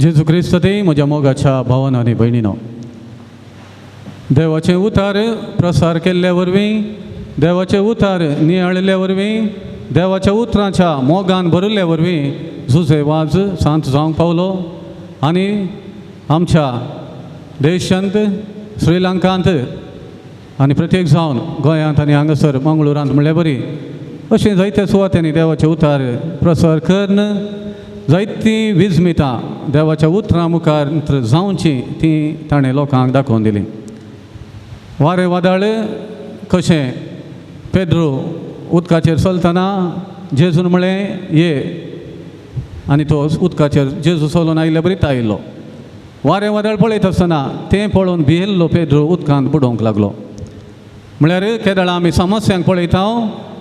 S2: जेजू क्रिस्त ते म्हज्या मोगाच्या भावान आनी भयणीनो, देवाचें उतार प्रसार केल्ल्या वरवीं, देवाचें उतार नियाळिल्ल्या वरवीं, देवाच्या उतरांच्या मोगान भरिल्ल्या वरवीं जुजे वाज सांत जावंक पावलो आनी आमच्या देशांत, श्रीलंकांत आनी प्रत्येक जावन गोंयांत आनी हांगासर मंगळुरांत म्हणल्यार बरी अशें जायत्या सुवातांनी देवाचे उतार प्रसार करून जायतीं विजमितां देवाच्या उतरां मुखार जावची ती ताणें लोकांक दाखोवन दिली. वारें वादळ कशें पेद्रो उदकाचेर चलतना जेजून म्हळें ये, आनी तो उदकाचेर जेजू चलोवन आयिल्ले बरी आयिल्लो. वारें वादळ पळयत आसतना तें पळोवन भियेल्लो पेद्रो उदकांत बुडोवंक लागलो. म्हळ्यार केदळा आमी समस्यांक पळयता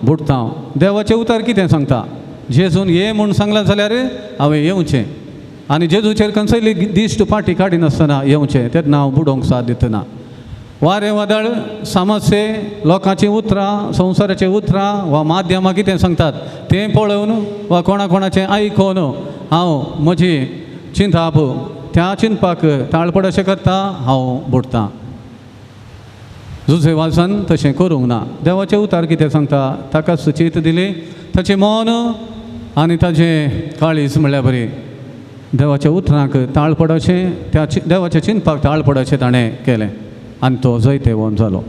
S2: बुडटा. देवाचें उतर कितें सांगता? जेजून ये म्हूण सांगलां जाल्यार हांवें येवचें आनी जेजूचेर खंयसरली दिश्ट पाटी काडिनासतना येवचें, तेन्ना हांव बुडोवंक साथ दितना. वारें वादळ, समस्ये, लोकांचीं उतरां, संवसाराचीं उतरां वा माध्यमां कितें सांगतात तें पळोवन वा कोणा कोणाचें आयकून हांव म्हजी चिंताप त्या चिंतपाक ताळपड अशें करता, हांव बुडटा. जुजे वाजान तशें करूंक ना. देवाचें उतार कितें सांगता, ताका सुचीत दिली, ताचें मन आनी ताचें काळीज म्हणल्यार बरी देवाच्या उतरांक ताळ पडचें, त्या देवाच्या चिंतपाक ताळ पडचें ताणें केलें आनी तो जैतेवंत जालो.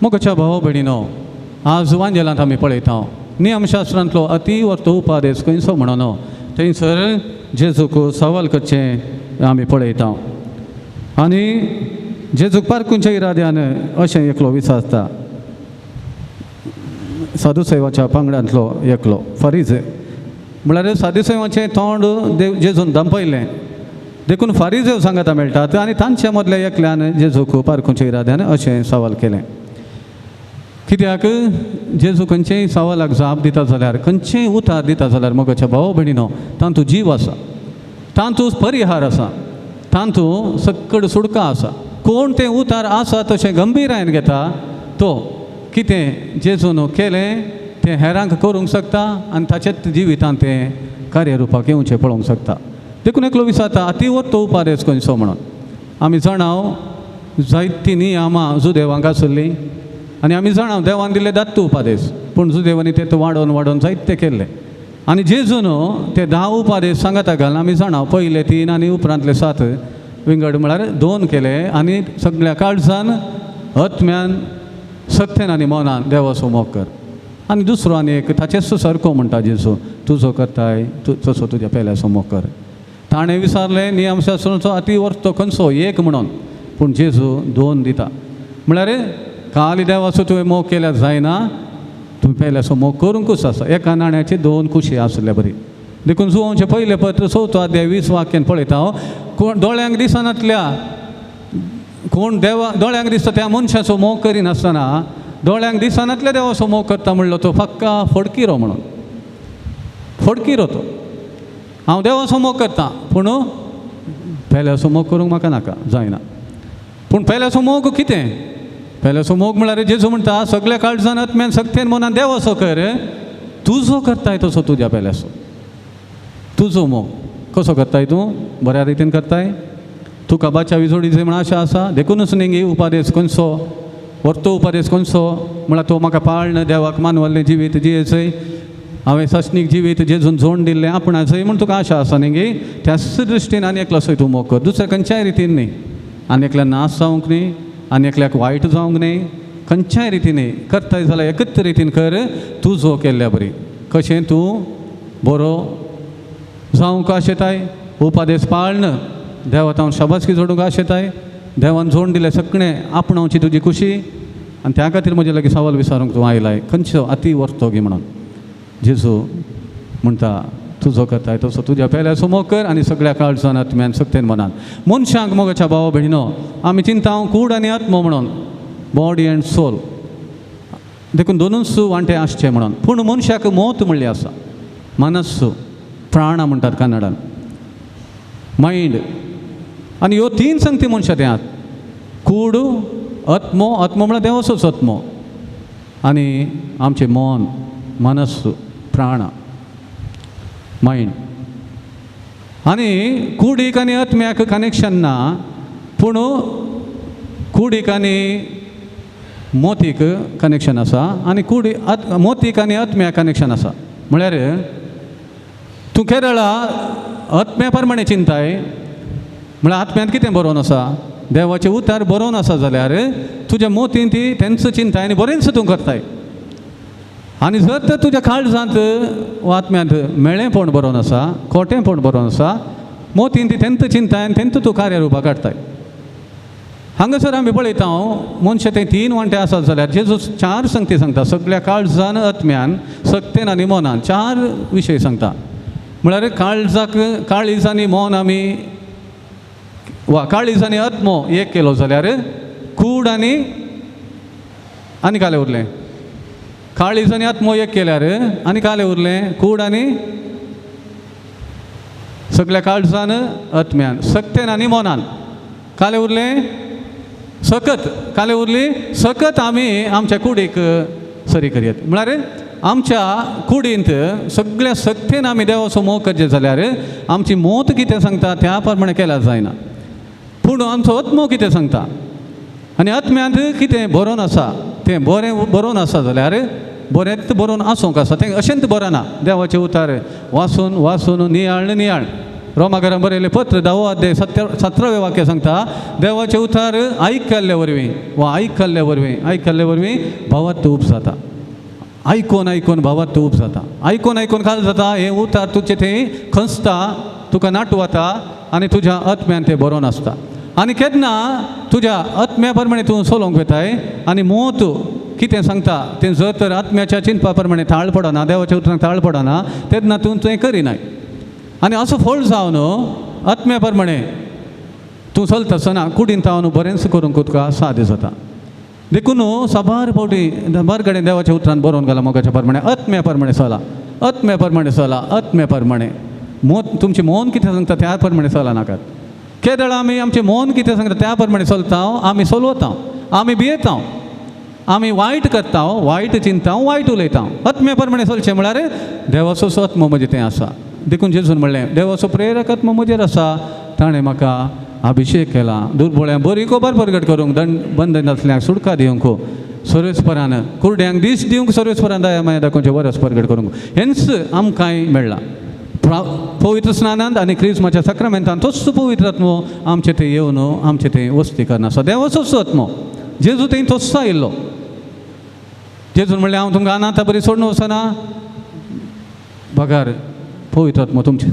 S2: मोगाच्या भाव भयणीनो, आज वांजेलांत आमी पळयता नियमशास्त्रांतलो अती वर्तो उपादेस खंयचो म्हणून थंयसर जेजूक सवाल करचें आमी पळयता. आनी जेजूक पारखुंच्या इराद्यान अशें एकलो विचारता, साधुसेवाच्या पंगडांतलो एकलो फारीज, म्हळ्यार साधुसेवाचें तोंड देव जेजून दांपयलें देखून फारीजेव सांगाता मेळटात आनी तांचे मदल्या एकल्यान जेजूक पारखुंच्या इराद्यान अशें सवाल केलें. कित्याक जेजू खंयचेय सवालाक जाप दिता जाल्यार, खंयचेय उतार दिता जाल्यार मोगाच्या भाव भयणीनो तातूंत जीव आसा, तातूंत परिहार आसा, तातूंत सक्कड सुडका आसा. कोण तें उतार आसा तशें गंभीरायेन घेता तो कितें जेजून केलें तें हेरांक करूंक शकता आनी ताचेच जिवितांत तें कार्यरुपाक येवचें पळोवंक शकता. देखून एकलो विचारता अती वत्तो उपादेस खंयचो म्हणून. आमी जाणाव जायतीं नियमां जुदेवांक आसली आनी आमी जाणाव देवान दिल्ले दात्तू उपादेस, पूण जुदेवांनी ते वाडोवन वाडोवन जायते केल्ले. आनी जेजून ते 10 उपादेस सांगाता घालून आमी जाणाव पयले 3 आनी उपरांतले 7 विंगड म्हळ्यार 2 केले आनी सगळ्या काळजान आत्म्यान सत्यान आनी मनान देवाचो मोग कर. आनी दुसरो आनी एक ताचेच सारको म्हणटा जेजू, तुजो करताय तूं तसो तुज्या पेल्याचो मोग कर. ताणें विचारलें नियमशास्त्राचो अती वर्तो खंयचो एक म्हणून, पूण जेजू 2 दिता. म्हळ्यार काली देवाचो तुवें मोग केल्यार जायना, तुवें पेल्याचो मोग करूंकूच आसा. एका नाण्याची 2 कुशी आसल्या बरी. देखून जुवांचें पयलें पत्र 4 अध्याय 20 वाक्यान पळयता हांव, कोण दोळ्यांक दिसनातल्या कोण देवा दोळ्यांक दिसता त्या मनशाचो मोग करिनासतना दोळ्यांक दिसनातल्या देवाचो मोग करता म्हणलो तो फक्का फडकिरो म्हणून, फडकिरो तो. हांव देवाचो मोग करता पूण पेल्याचो मोग करूंक म्हाका नाका, जायना. पूण पेल्याचो मोग कितें? पेल्याचो मोग म्हळ्यार जेजू म्हणटा सगळ्या काळजान आत्म्यान सक्तेन मनान देवाचो कर, तुजो करताय तसो तुज्या पेल्याचो. तुजो मोग कसो करताय तूं? बऱ्या रितीन करताय, तुका बाच्या जोडी म्हण आशा आसा, देखूनच न्ही उपादेस खंयचो वर्तो उपादेस खंयचो म्हळ्यार तो म्हाका पाळण देवाक मानवल्लें जिवीत जियेचय, हांवें सासणीक जिवीत जेजून जोड दिल्लें आपणाचय म्हूण तुका आशा आसा न्ही. त्याच दृश्टीन आनी एकलो सय तूं मोग कर, दुसऱ्या खंयच्याय रितीन न्ही, आनी एकल्या नाश जावंक न्ही, आनी एकल्याक वायट जावंक न्ही, खंयच्याय रितीन न्ही. करताय जाल्यार एकच रितीन कर, तुजो केल्ल्या बरी. कशें तूं बरो जावंक आशेताय, उपादेस पाळण देवा तावन शाबासकी जोडूंक आशेताय, देवान जोड दिलें सगळें आपणावची तुजी खुशी आनी त्या खातीर म्हजे लागीं सवाल विचारूंक तूं आयलाय, खंयचो अती वर्तो गी म्हणून. जेजू म्हणटा तुजो करताय तसो तुज्या पेल्याचो मोग कर आनी सगळ्या काळजान आत्म्यान सक्तेन मनान. मनशांक मोगाच्या भावा भयणीनो आमी चिंता कूड आनी आत्मो म्हणून, बॉडी अँड सोल, देखून दोनूच वांटे आसचे म्हणून. पूण मनशाक मोत म्हणली आसा, मनस्सू प्राणा म्हणटात कन्नडान, मायंड, आनी ह्यो 3 संगती मनशां ते आहात, कूड आत्मो, आत्मो म्हळ्यार देवाचोच आत्मो, आनी आमचें मन, मनस्सू, प्राणा, मायंड. आनी कुडीक आनी आत्म्याक कनेक्शन ना, पूण कुडीक आनी मोतीक कनेक्शन आसा आनी कुडी मोतीक आनी आत्म्याक कनेक्शन आसा. म्हळ्यार तूं केरळा आत्म्या प्रमाणे चिंताय, म्हळ्यार आत्म्यांत कितें बरोवन आसा, देवाचें उतार बरोवन आसा जाल्यार तुज्या मोतीन ती तेंच चिंताय आनी बरेंच तूं करताय. आनी जर तर तुज्या काळजांत वा आत्म्यांत मेळेंपण बरोवन आसा, खोटेंपण बरोवन आसा, मोतीन ती तेंच चिंताय आनी तेंच तूं कार्यरुपा काडटाय. हांगासर आमी पळयता मनशां ते 3 वांटे आसात जाल्यार जेजू 4 संगती सांगता, सगळ्या काळजान आत्म्यान सक्तेन आनी मनान 4 विशय सांगता. म्हळ्यार काळजाक काळीज आनी मन आमी वा काळीज आनी आत्मो एक केलो जाल्यार कूड आनी आनी कालें उरलें, काळीज आनी आत्मो एक केल्यार आनी कालें उरलें, कूड आनी सगळ्या काळजान आत्म्यान सक्तेन आनी मनान कालें उरलें सकत, कालें उरली सकत आमी आमच्या कुडीक सरी करयत. म्हळ्यार आमच्या कुडींत सगळ्या सक्तेन आमी देवाचो मोग करचें जाल्यार आमची मोत कितें सांगता त्या प्रमाणे केल्यार जायना, पूण आमचो आत्मो कितें सांगता, आनी आत्म्यांत कितें बरोवन आसा तें बरें बरोवन आसा जाल्यार बरेंच बरोवन आसूंक आसा, तें अशेंच बरें ना. देवाचें उतार वाचून वाचून नियाळ नियाळ. रोमाकारां बरयलें पत्र 10वो अध्याय 17वें वाक्य सांगता, देवाचें उतार आयकल्ले वरवीं वा आयकल्ले वरवीं आयकल्ले वरवीं भावार्थ उब जाता. आयकून आयकून भावार्थ उब जाता, आयकून आयकून काल जाता. हें उतार तुजें थंय खंसता, तुका नाटू वता आनी तुज्या आत्म्यान तें बरोवन आसता. आनी केन्ना तुज्या आत्म्या प्रमाणे तूं चलोवंक वताय आनी मोत कितें सांगता तें जर तर आत्म्याच्या चिंतपा प्रमाणे थाळ पडना, देवाच्या उतरांक थाळ पडना, तेन्ना तूं तें करिनाय. आनी असो फळ जावन आत्म्या प्रमाणे तूं चलता आसतना कुडीन तावन बरेंच करूंक तुका साध्य जाता. देखून साबार फावटी साबार कडेन देवाच्या उतरान बरोवन घाला मोगाच्या प्रमाणे आत्म्या प्रमाणे चला, आत्म्या प्रमाणे चला, आत्म्या प्रमाणे. मोत तुमचें मन कितें सांगता त्या प्रमाणे चला नाकात. केदळ आमी आमचें मन कितें सांगता त्या प्रमाणे चलता, आमी चलवता, आमी भियेता, आमी वायट करता, वायट चिंता, वायट उलयता. आत्म्या प्रमाणे चलचें म्हळ्यार देवाचो आत्मो म्हजें तें आसा. देखून जेजून म्हणलें, देवाचो प्रेरक आत्मो म्हजेर आसा, ताणें म्हाका अभिशेक केला दुर्बोळ्यांक बरी खबर परगट करूंक, दंड बंधन आसल्यांक सुटका दिवंक, सर्वेस्परान कुरड्यांक दीस दिवंक, सर्वेस्परान दया माया दाखोवचें वरस परगट करूंक. हेंच आमकांय मेळ्ळां पवित्र स्नानांत आनी क्रिस्माच्या साक्रामेंतान. तोच पवित्र आत्मो आमचे थंय येवन आमचे थंय वस्ती करना आसा. देवाचोच आत्मो जेजू थंय तोच आयिल्लो. जेजून म्हणलें, हांव तुमकां अनाथा बरी सोडून वचना, बगार पवित्र आत्मो तुमचें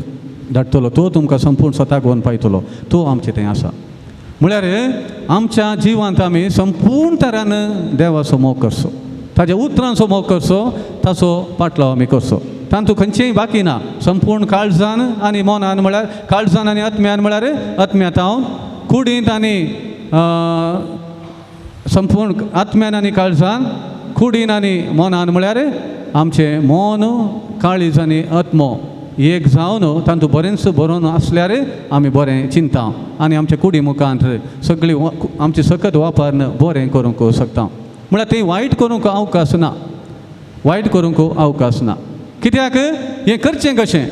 S2: धाडटलो, तो तुमकां संपूर्ण स्वताक घेवन पायतलो, तो आमचें थंय आसा. म्हळ्यार आमच्या जिवांत आमी संपूर्ण तरान देवाचो मोग करचो, ताज्या उतरांचो मोग करचो, ताचो पाटलाव आमी करचो. तातूंत खंयचेंय बाकी ना. संपूर्ण काळजान आनी मनान म्हळ्यार काळजान आनी आत्म्यान म्हळ्यार आत्म्यांत हांव कुडींत आनी संपूर्ण आत्म्यान आनी काळजान, कुडीन आनी मनान म्हळ्यार आमचें मन, काळीज आनी आत्मो एक जावन तातूंत बरेंच बरोवन आसल्यार आमी बरें चिंता आनी आमच्या कुडी मुखांत सगळी आमची सकत वापरून बरें करूंक शकता. म्हळ्यार तें वायट करूंक अवकाश ना, वायट करूंक अवकाश ना. कित्याक हें करचें कशें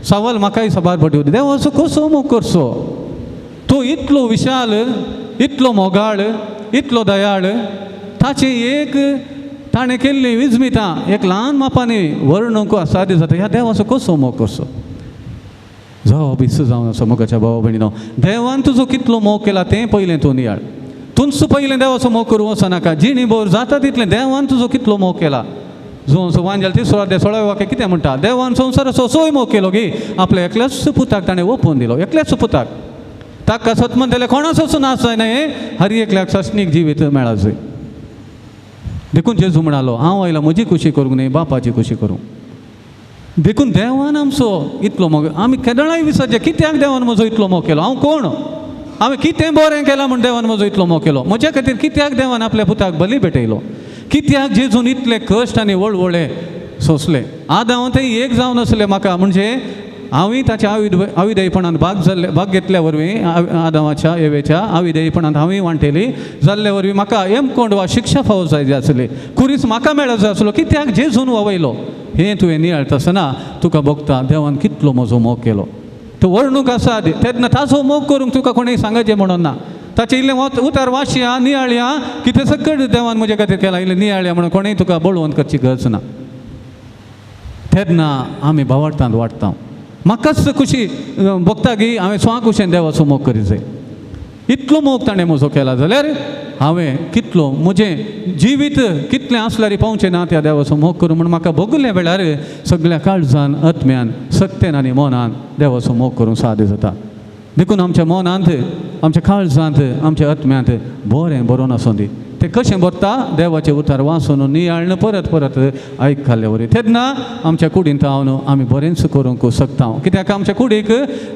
S2: सवाल म्हाकाय साबार फावटी उरता, देवाचो कसो मोग करचो? तो इतलो विशाल, इतलो मोगाळ, इतलो दयाळ, ताचें एक ताणें केल्लीं विजमितां एक ल्हान मापांनी वर्णूंक असाध्य जाता. ह्या देवाचो कसो मोग करचो? जावं बिस जावन आसा मोगाच्या भावा भयणीनो, देवान तुजो कितलो मोग केला तें पयलें तूं नियाळ. तुमचो पयलें देवाचो मोग करूं वचनाका, जिणी भर जाता तितलें देवान तुजो कितलो मोग केला. जो वांजेल 3 अध्याय 16 वाक्य कितें म्हणटा, देवान संवसाराचो असोय मोग केलो की आपल्या एकल्याच पुताक ताणें ओपून दिलो, एकल्याच पुताक, ताका सत म्हणटलें कोणाचोच नाश जायना, हें हर एकल्याक सासणीक जिवीत मेळाजय. देखून जेजू म्हणालो, हांव आयला म्हजी खुशी करूंक न्हय, बापाची खुशी करूंक. देखून देवान आमचो इतलो मोग, आमी केदळाय विसरचें कित्याक देवान म्हजो इतलो मोग केलो, हांव कोण, हांवें कितें बरें केलां म्हूण देवान म्हजो इतलो मोग केलो, म्हज्या खातीर कित्याक देवान आपल्या पुताक बली भेटयलो, कित्याक जेजून इतले कश्ट आनी वळवळे सोंसले. आदांव थंय एक जावन आसले म्हाका, म्हणजे हांवूय ताच्या आविदेयपणान भाग जाल्ले, भाग घेतल्या वरवीं आदावाच्या एवेच्या आविदेयपणान हांवूय वांटेली जाल्ले वरवीं म्हाका एमकोंड वा शिक्षा फावो जाय आसली, कुरीस म्हाका मेळत जाय आसलो, कित्याक जेजून वावयलो. हें तुवें नियाळटा आसतना तुका भोगता देवान कितलो म्हजो मोग केलो. तो वर्णूक आसा तेन्ना ताचो मोग करूंक तुका कोणें सांगाचें म्हणून ना. ताचें इल्लें उतार वाशया नियाळया कितें सकट देवान म्हजे खातीर केलां, इल्लें नियाळया म्हणून कोणेंय तुका बळवंत करची गरज ना. तेन्ना आमी भावार्थांत वाडटा. म्हाकाच खुशी भोगता की हांवें स्वा खुशेन देवाचो मोग करी जाय. इतलो मोग ताणें म्हजो केला जाल्यार हांवें कितलो म्हजें जिवीत कितलें आसल्यार पावचें ना त्या देवाचो मोग करूं म्हूण म्हाका भोगल्या वेळार सगळ्या काळजान, आत्म्यान, सक्तेन आनी मनान देवाचो मोग करूंक साध्य जाता. देखून आमच्या मनांत, आमच्या काळजांत, आमच्या आत्म्यांत बरें बरोवन आसूं दी. तें कशें भरता? देवाचें उतार वाचून नियाळून परत परत आयकल्ले वरी. तेन्ना आमच्या कुडींत हांव आमी बरेंच करूंक शकता. कित्याक आमच्या कुडीक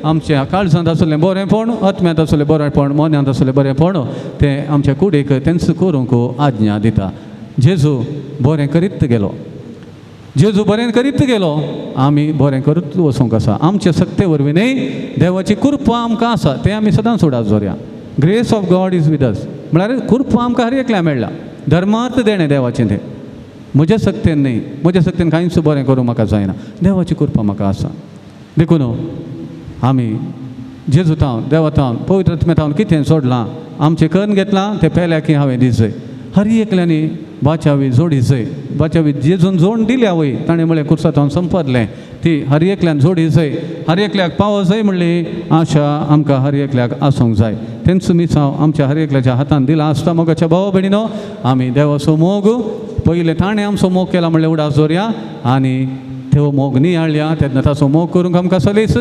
S2: आमच्या काळजांत आसलें बरेंपण, आत्म्यांत आसलें बरेंपण, मनांत आसलें बरेंपण, तें आमच्या कुडीक तेंच करूंक आज्ञा दिता. जेजू बरें करीत गेलो, जेजू बरें करीत गेलो, आमी बरें करीत वचूंक आसा. आमचे सक्ते वरवीं न्हय, देवाची कृपा आमकां आसा, तें आमी सदांच उडास दवरया. Grace of God is with us म्हळ्यार कृपा आमकां हर एकल्या मेळ्ळा. धर्मार्थ देणें देवाचें तें, म्हज्या सक्तेन न्हय, म्हज्या सक्तेन कांयच बरें करूंक म्हाका जायना, देवाची कृपा म्हाका आसा. देखून आमी जेजू थावन देवा थावन पवित्र आत्म्या थावन कितें सोडलां आमचें करून घेतलां तें पेल्याकी हांवें दिसय हर एकल्यांनी बाचावी जोडी जय बाचावी जेजून जोड दिल्या वय ताणें म्हळें कुर्सा थावन संपदलें ती हर एकल्यान जोडी जय हर एकल्याक पावो जाय म्हणली आशा आमकां हर एकल्याक आसूंक जाय. तेंच मिसांव आमच्या हर एकल्याच्या हातान दिलां आसता. मोगाच्या भावा भयणीनो आमी देवाचो मोग पयलें ताणें आमचो मोग केला म्हणलें उडास दवरया आनी देव मोग नियाळया तेन्ना ताचो मोग करूंक आमकां सलीस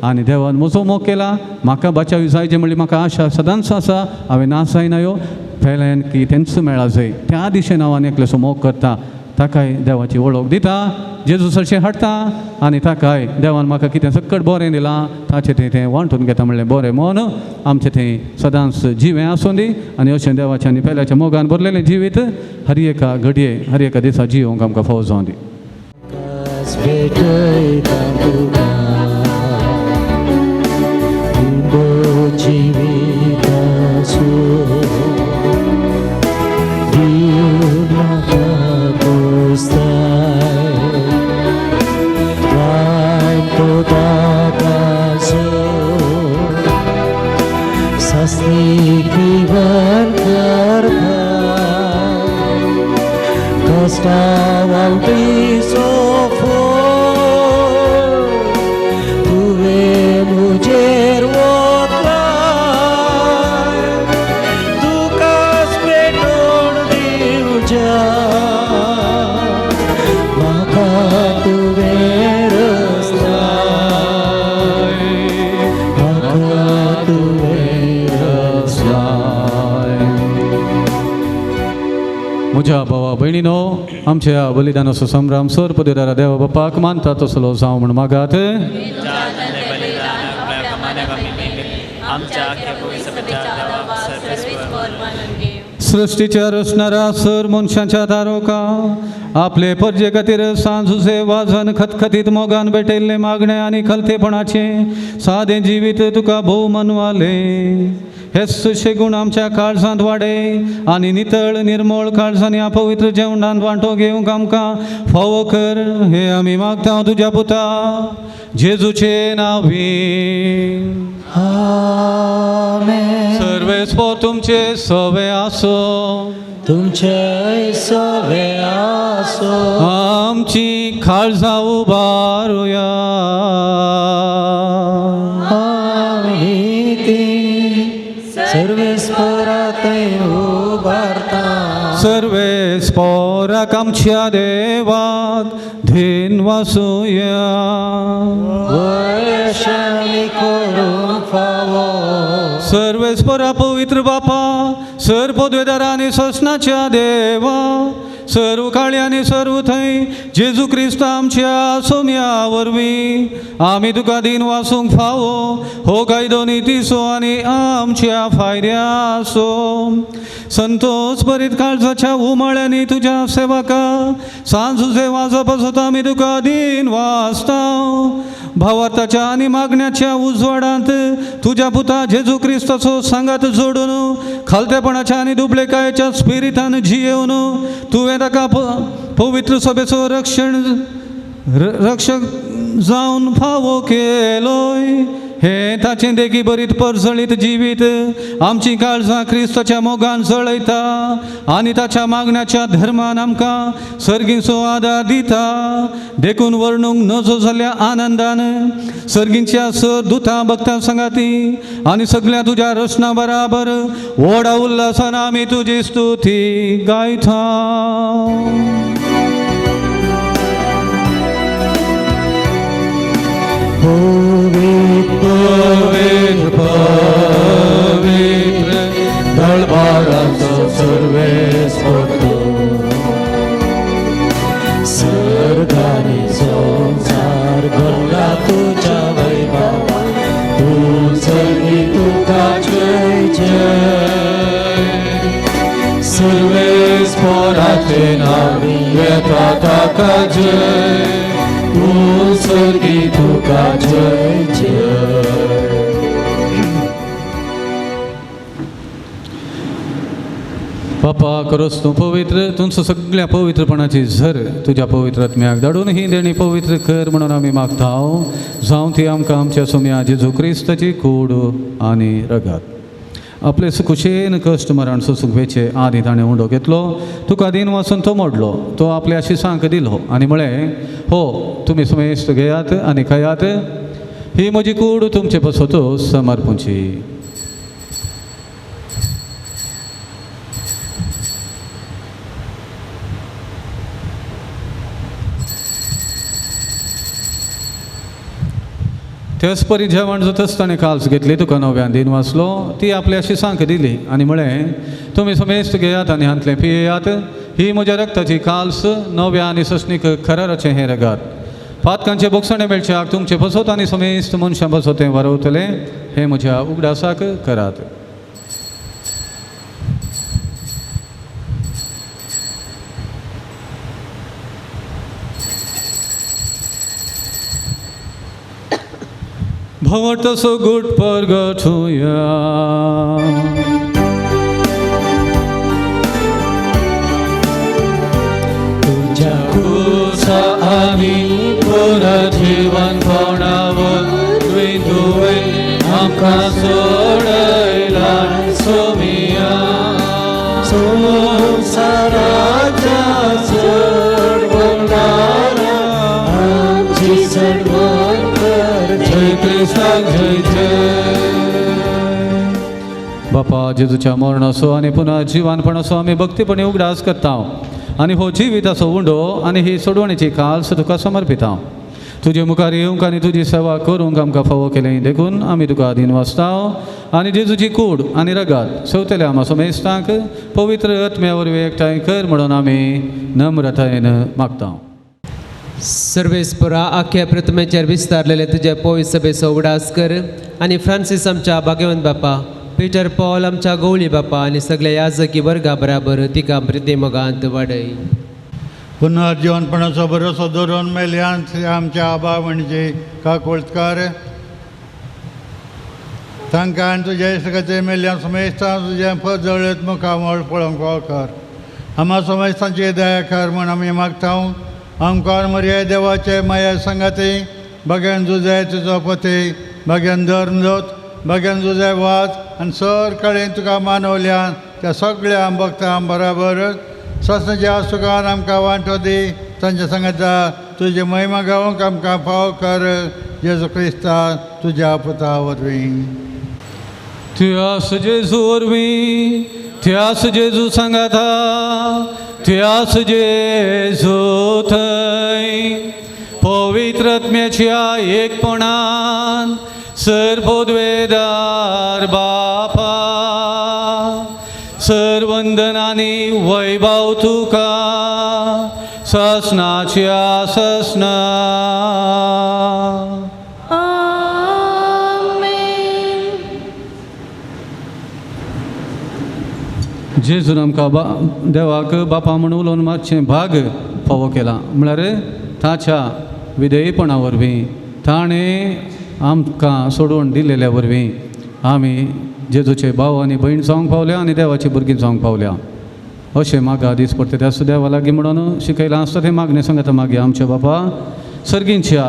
S2: आनी देवान म्हजो मोग केला म्हाका बाचावी जाय म्हणली म्हाका आशा सदांच आसा हांवें ना जायना ह्यो पेल्यान की तेंच मेळा जाय त्या दिशेन हांव आनी एकल्याचो मोग करता ताकाय देवाची वळख दिता जेजू सरशें हाडटा आनी ताकाय देवान म्हाका कितें सक्कट बरें दिलां ताचें थंय तें वांटून घेता म्हणलें बरें मन आमचें थंय सदांच जिवें आसूं दी आनी अशें देवाच्या आनी पेल्याच्या मोगान भरलेलें जिवीत हर एका घडये हर एका दिसा जियोंक आमकां फावो जावं दी. म्हज्या भावा भयणीनो आमच्या बलिदानाचो संभ्रम सर पदेदारा देवा बापाक मानता तसलो जावं म्हूण मागात. सृष्टीच्या रचणारा सर मनशाच्या तारोका आपले परजे खातीर सांजुसे वाजन खतखतीत मोगान भेटयल्ले मागणे आनी खलतेपणाचे सादें जिवीत तुका भोव मनवाले हे सुशेगूण आमच्या काळजांत वाडे आनी नितळ निर्मळ काळजांनी अपवित्र जेवणांत वांटो घेवंक आमकां फावो कर हे आमी मागता तुज्या पुता जेजूचे नांवी. सर्वेस्पोर तुमचे सवे आसो
S1: तुमचे सवे आसो
S2: आमची काळजां उबारुया
S1: आमी ती सर्वेस्परातय उबारता
S2: सर्वेस्पोराक आमच्या देवाक धेन वासुया
S1: वशामी करूंक फावो
S2: सर्वेस्परा पवित्र बापा सर पदवेदारा आनी ससनाच्या देवा सर्व काळी आनी सर्व थंय जेजू क्रिस्त आमच्या सोम्या वरवीं आमी तुका दीन वासूंक फावो हो कायदो नितीचो आनी आमच्या फायद्याचो संतोष भरीत काळजाच्या उमाळ्यांनी तुज्या सेवका सांजुसे वाजप आसत आमी तुका दीन वाचता भावार्थाच्या आनी मागण्याच्या उजवाडांत तुज्या पुता जेजू क्रिस्ताचो सांगात जोडून खालतेपणाच्या आनी दुबळेकायेच्या स्पिरितान जियेवन तुवें ताका पवित्र सभेचो रक्षण रक्षक जावन फावो केलोय हे ताचें देखी बरीत परजळीत जिवीत आमची काळजां क्रिस्ताच्या मोगान जळयता आनी ताच्या मागण्याच्या धर्मान आमकां सर्गीचो आदार दिता देखून वर्णूंक नजो जाल्ल्या आनंदान सर्गींच्या सर दुतां भक्तां सांगाती आनी सगळ्या तुज्या रचना बराबर व्हडा उल्हासान आमी तुजी स्तुती गायता. पवित्र पवित्र दळबाराचो सर्वेस्पर
S1: सर्गानी संवसार भरला तुज्या वैभवान तूं सर्गी तुका जय जय
S2: सर्वेस्पराचे नांवी येता ताका जय तूं सर्गी तुका जय जय. बापा खरोच तूं पवित्र, तुमचो सगळ्या पवित्रपणाची झर तुज्या पवित्र आत्म्याक धाडून ही देणी पवित्र कर म्हणून आमी मागता. जावं ती आमकां आमच्या सोम्या जेजू क्रिस्ताची कूड आनी रगात. आपले खुशेन कश्ट मरण सोसूंक वेचे आदी ताणें उंडो घेतलो, तुका दीन वाचून तो मोडलो, तो आपल्या शिसांक दिलो आनी म्हळें, हो तुमी समेस्त घेयात आनी खायात, ही म्हजी कूड तुमचे पासत समर्पूची. त्याच परी जेवण जातच ताणें काल्स घेतली, तुका नव्यान दीन वाचलो, ती आपल्या शिसांक दिली आनी म्हळें, तुमी समेस्त घेयात आनी हांतलें पियेयात, ही म्हज्या रक्ताची काल्स नव्या आनी सस्नीक खराराचें हें रगात. पातकांचे बोगसणें मेळच्याक तुमचे पसत आनी समेस्त मनशां पसत तें वारवतलें, हें म्हज्या उगडासाक करात. भवटसो गुट परगटुया.
S1: तुज्या
S2: कुसा आमी पुनर्जीवनपणा वरवीं तुवें आमकां सोडयला सोमिया.
S1: संवसाराच्या सोडवणारा आमची सडवण कर.
S2: जय क्रिस्ताक जय जय. बापा जेजूच्या मरणाचो आनी पुनः जिवानपणाचो आमी भक्तीपणी उगडास करता आनी हो जिविताचो उंडो आनी ही सोडवणेची काल्स तुका समर्पिता. तुजे मुखार येवंक आनी तुजी सेवा करूंक आमकां फावो केलें देखून आमी तुका आदीन वाचता आनी जेजूची कूड आनी रगात सोवतल्या आमा समेस्तांक पवित्र आत्म्या वरवीं एकठांय कर म्हणून आमी नम्रतायेन मागता.
S6: सर्वेस्परा आख्या प्रतिमेचेर विस्तारलेले तुजे पवित्र सभेचो उगडास कर आनी फ्रांसीस आमच्या भाग्यवंत बापा, पीटर पॉल आमच्या गवळी बापा आनी सगळ्या याजकी वर्गा बराबर तिका प्रिती मोगांत वाडय.
S5: पुनर्जीवनपणाचो भरोसो दवरून मेल्यान आमच्या आबा म्हणजे काकोळकार तांकां आनी तुज्या इश्टाचे मेल्यान समेस्तां तुजें पद जळत मुखामळ पळोवंक फावो कर. आमा समेस्तांची दया कर म्हूण आमी मागता. आमकां मर्याय देवाचे माया सांगाती भाग्यान जुजाय तुजो पती, भाग्यान धर्म जोत, भाग्यान जुजाय वाद आनी सर कडेन तुका मानवल्यान त्या सगळ्या भक्तां बराबर ससनाच्या सुखान आमकां वांटो दी. तांच्या सांगाता तुजी महिमा गावंक आमकां फावो कर. जेजू क्रिस्ता तुज्या पुता वरवीं.
S2: त्यास जेजू वरवीं, त्यास जेजू सांगाता, त्यास जेजू थंय पवित्र आत्म्याच्या एकपणान सर्वोद्वेदार बापा सर्वंदनानी वैभव तुका ससनाच्या ससना. जेजून आमकां देवाक बापा म्हूण उलोवन मातशें भाग फावो केला, म्हळ्यार ताच्या विधेयपणा वरवीं ताणें आमकां सोडोवन दिलेल्या वरवीं आमी जेजूचे भाव आनी भयण जावंक पावल्या आनी देवाची भुरगीं जावंक पावल्या. अशें म्हाका दीस पडटा त्या देवा लागीं म्हणून शिकयलां आसता तें मागणें सांगता. मागीर आमच्या बापा सर्गींच्या,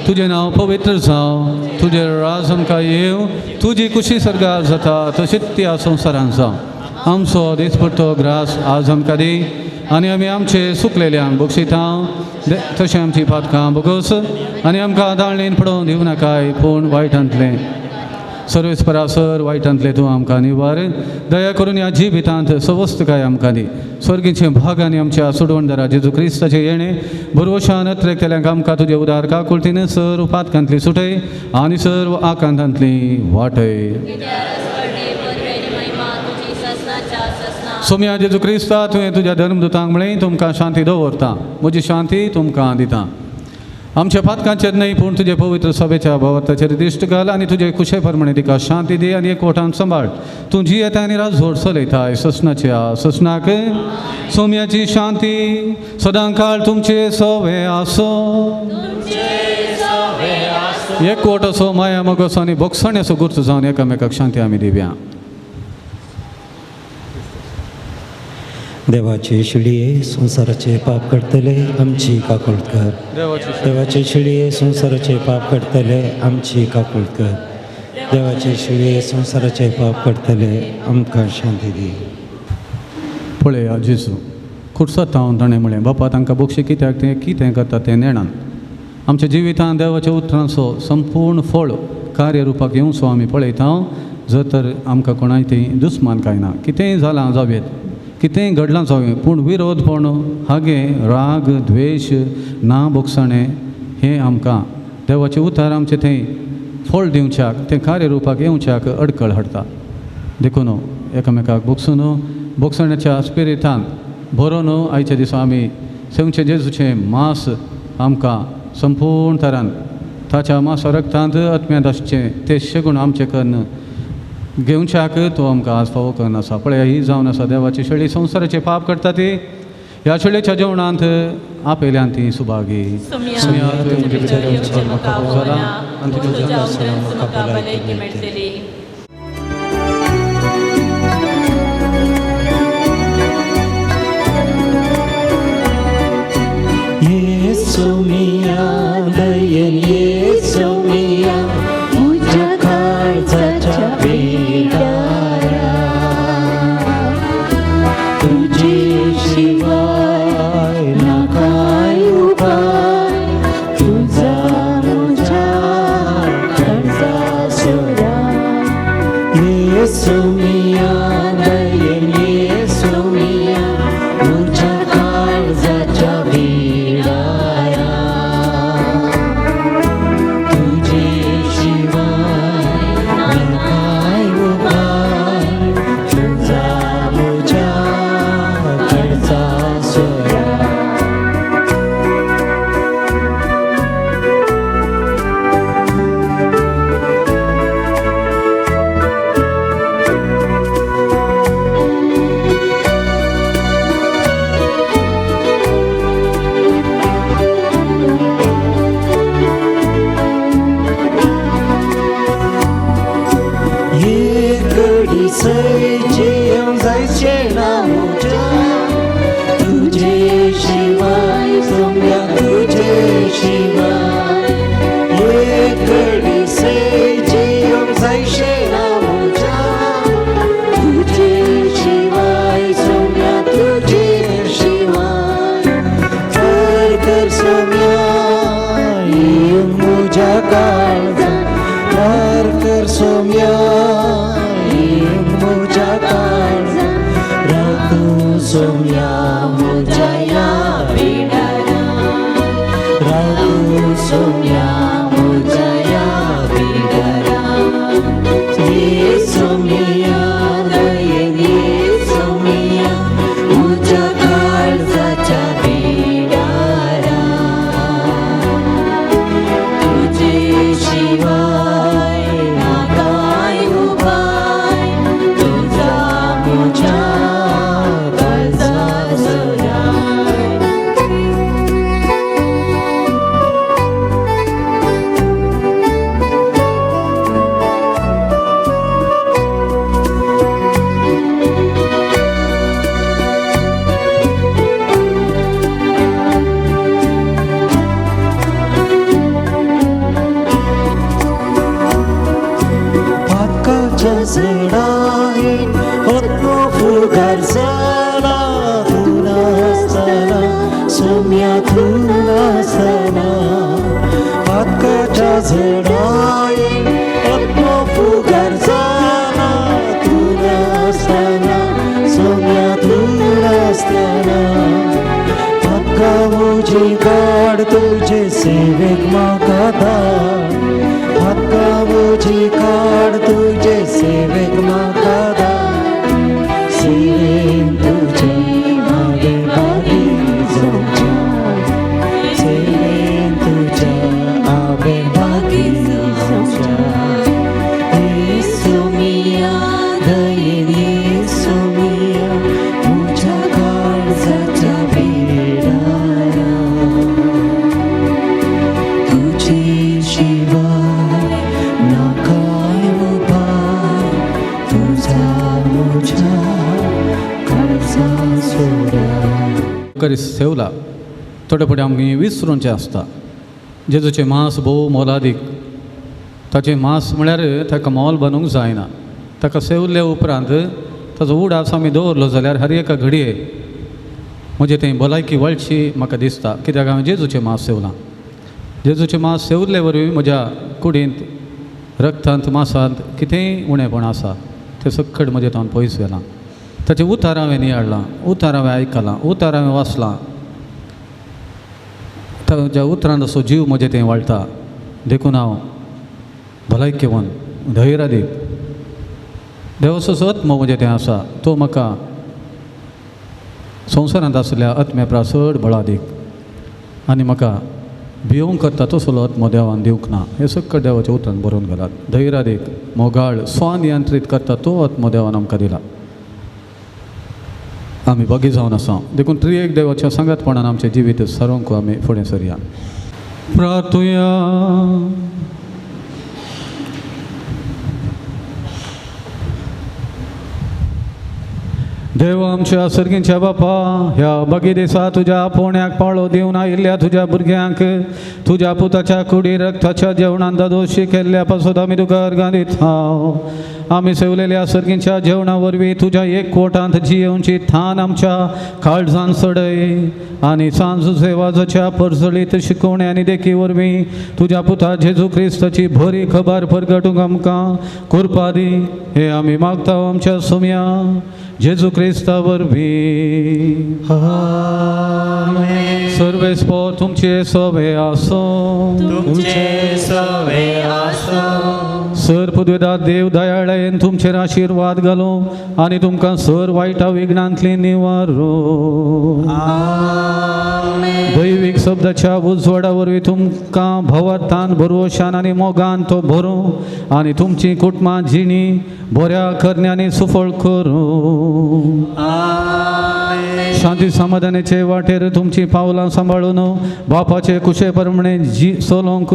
S2: तुजें नांव पवित्र जावं, तुजें राज आमकां येवं, तुजी कुशी सर्गार जाता तशीच त्या संवसारांत जावं. आमचो दिसपट्टो ग्रास आज आमकां दी आनी आमी आमचे सुकलेल्यांक बक्षिता तशें आमची पातकां बोगस आनी आमकां दाळणेन पडोवन दिवं नाकाय पूण वायटांतलें सर्वेस्परा सर वायटांतलें तूं आमकां निवार. दया करून ह्या जिवितांत सवस्तकाय आमकां दी. स्वर्गीचे भाग आनी आमच्या सोडवणदारा जेजू क्रिस्ताचें येणें भरवशान अत्रेकतल्यांक आमकां तुजें उदार काकुळतीन सर्व पातकांतली सुटय आनी सर्व आकांतांतली वाटय. सोम्या जेजू क्रिस्ता तुवें तुज्या धर्मदूतांक म्हळें तुमकां शांती दवरता, म्हजी शांती तुमकां दिता. आमच्या पातकांचेर न्हय पूण तुजे पवित्र सभेच्या भावार्थाचेर दिश्ट घाल आनी तुजे खुशे प्रमाणे तिका शांती दी आनी एकवटान सांबाळ. तूं जी येता आनी राजवट चलयताय ससनाच्या ससनाक. सोम्याची शांती सदांकाळ तुमचे सवे आसो. एकवट असो माया मोग असो आनी भोगसण्याचो गुर्त जावन एकामेकाक शांती आमी दिवया.
S1: देवाचे शिळये संवसाराचे पाप करतले आमची काकूळत कर. देवाचे शिळये संवसाराचे पाप करतले आमची काकूळत कर. देवाचे शिळये संवसाराचे पाप करतले आमकां शांती दी.
S2: पळया जेजू खुर्सात हांव ताणें म्हळें, बापा तांकां बक्षी कित्याक तें कितें करता तें नेणान. आमच्या जिवितांत देवाच्या उतरांचो संपूर्ण फळ कार्यरुपाक येवचो आमी पळयता. जर तर आमकां कोणाय ती दुस्मान कांय ना, कितेंय जालां जावयेत, कितेंय घडलां जावं, पूण विरोधपण हागे राग द्वेश ना भोगसणें हें आमकां देवाचें उतर आमचें थंय फळ दिवच्याक तें कार्यरुपाक येवच्याक अडकळ हाडटा. देखून एकामेकाक भोगसून भोगसण्याच्या स्पिरितान भरोन आयच्या दिसा आमी सेवचें जेजूचें मांस आमकां संपूर्ण तरान ताच्या मांसा रक्तांत आत्म्यांत आसचें तें शेगूण आमचें कन्न घेवच्याक तो आमकां आज फावो करून आसा. पळया ही जावन आसा देवाची शेळी संवसाराचें पाप करता ती ह्या शेळेच्या जेवणांत आपयल्यान ती सुभागी.
S1: येसुमिया दयेन येसुमिया म्हज्या काळजाच्या पिडारा तुजे शिवाय ना काय उपाय तुझा म्हज्या काळजा सोरा. येसुमिया दयेन येसुमिया म्हज्या काळजाच्या पिडारा तुजे शिवाय ना काय उपाय तुझा म्हज्या काळजा सोरा. एक सैचे जायचे ना म्हज्या तुजे शिवाय सोम्या तुजे शिवाय. एक सैचे जायचे ना म्हज्या तुजे शिवाय सोम्या तुजे शिवाय. तर कर सोम्या येवन म्हज्या काळजा तर कर सोम्या म्हज्या काळजा राखू सोम्या म्हज्या ह्या पिडारा राखू सोम्या म्हज्या ह्या पिडारा. येसुमिया दयेन येसुमिया म्हज्या काळजाच्या पिडारा तुजे शिवाय ना काय उपाय तुझा म्हज्या काळजा सोरा. पातकाच्या झडाहे आत्मो फुगार जाला तूं नासतना सोम्या तूं नासतना. पातकाच्या झडाहे आत्मो फुगार जाला तूं नासतना सोम्या तूं नासतना. पातका म्हजी काड तुजे सेवेक म्हाका धाड पातका म्हजी काड तुजे सेवेक म्हाका धाड. सेवेन तुजे हांवें भागी जावचें सेवेन तुज्या हांवें भागी जावचें. येसुमिया दयेन येसुमिया म्हज्या काळजाच्या पिडारा तुजे शिवाय ना काय उपाय तुझा
S2: सेवला थोडे फावटी आमकां विसरूंचें आसता. जेजूचें मांस भोव मोलादीक, ताचें मांस म्हळ्यार ताका मोल बांदूंक जायना. ताका सेवले उपरांत ताचो उडास आमी दवरलो जाल्यार हर एका घडये म्हजें थंय भलायकी वळची म्हाका दिसता, कित्याक हांवें जेजूचें मांस सेवलां. जेजूचें मांस सेवल्ले वरवीं म्हज्या कुडींत रक्तांत मांसांत कितेंय उणेपण आसा तें सक्कड म्हजें तावन पयस व्हेलां. ताचें उतार हांवें नियाळ्ळां, उतार हांवें आयकलां, उतार हांवें वाचलां. ताच्या उतरान असो जीव म्हजें थंय वाळटा. देखून हांव भलायकेवन धैर्यादीक देवाचो आत्मो म्हजें थंय आसा तो म्हाका संवसारांत आसल्या आत्म्या परस चड बळादीक आनी म्हाका भियोंक करता तसलो आत्मो देवान दिवंक ना. हें सक्कड देवाच्या उतरान बरोवन घालात. धैर्यादीक मोगाळ स्वनियंत्रीत करता तो आत्मो देवान आमकां दिला. आमी बगी जावन आसा. देखून त्रिएक देवाच्या सांगातपणान आमचें जिवीत सारोवंक आमी फुडें सरया. प्रार्थुया. देव आमच्या सर्गींच्या बापा, ह्या बगी दिसा तुज्या आपोवण्याक पाळो दिवन आयिल्ल्या तुज्या भुरग्यांक तुज्या पुताच्या कुडी रक्ताच्या जेवणान दादोशी केल्ल्या पासून आमी तुका अर्गां दिता. आमी सेवलेल्या सर्गींच्या जेवणा वरवीं तुज्या एक कोटांत जियेवची थान आमच्या काळजान सडय आनी सांज वाजाच्या परजळीत शिकोवणे आनी देखी वरवीं तुज्या पुता जेजू क्रिस्ताची बरी खबर परगटूंक आमकां कृपा दी. हे आमी मागता आमच्या सुम्या जेजू क्रिस्ता वरवीं. सर्वेस्पोर तुमचे सवे आसो.
S1: तुमचे सवे आसो.
S2: सर पुदवेदार देव दयाळायेन तुमचेर आशिर्वाद घालूं आनी तुमकां सर वायटा विघ्नांतली निवारूं. दैवीक शब्दाच्या उजवाडा वरवीं तुमकां भवार्थान भरवशान आनी मोगान तो भरूं आनी तुमची कुटुंबां जिणी बऱ्या करण्यांनी सुफळ करूं. शांती समाधानाचे वाटेर तुमची पावलां सांबाळून बापाचे कुशे प्रमाणे जी चलोवंक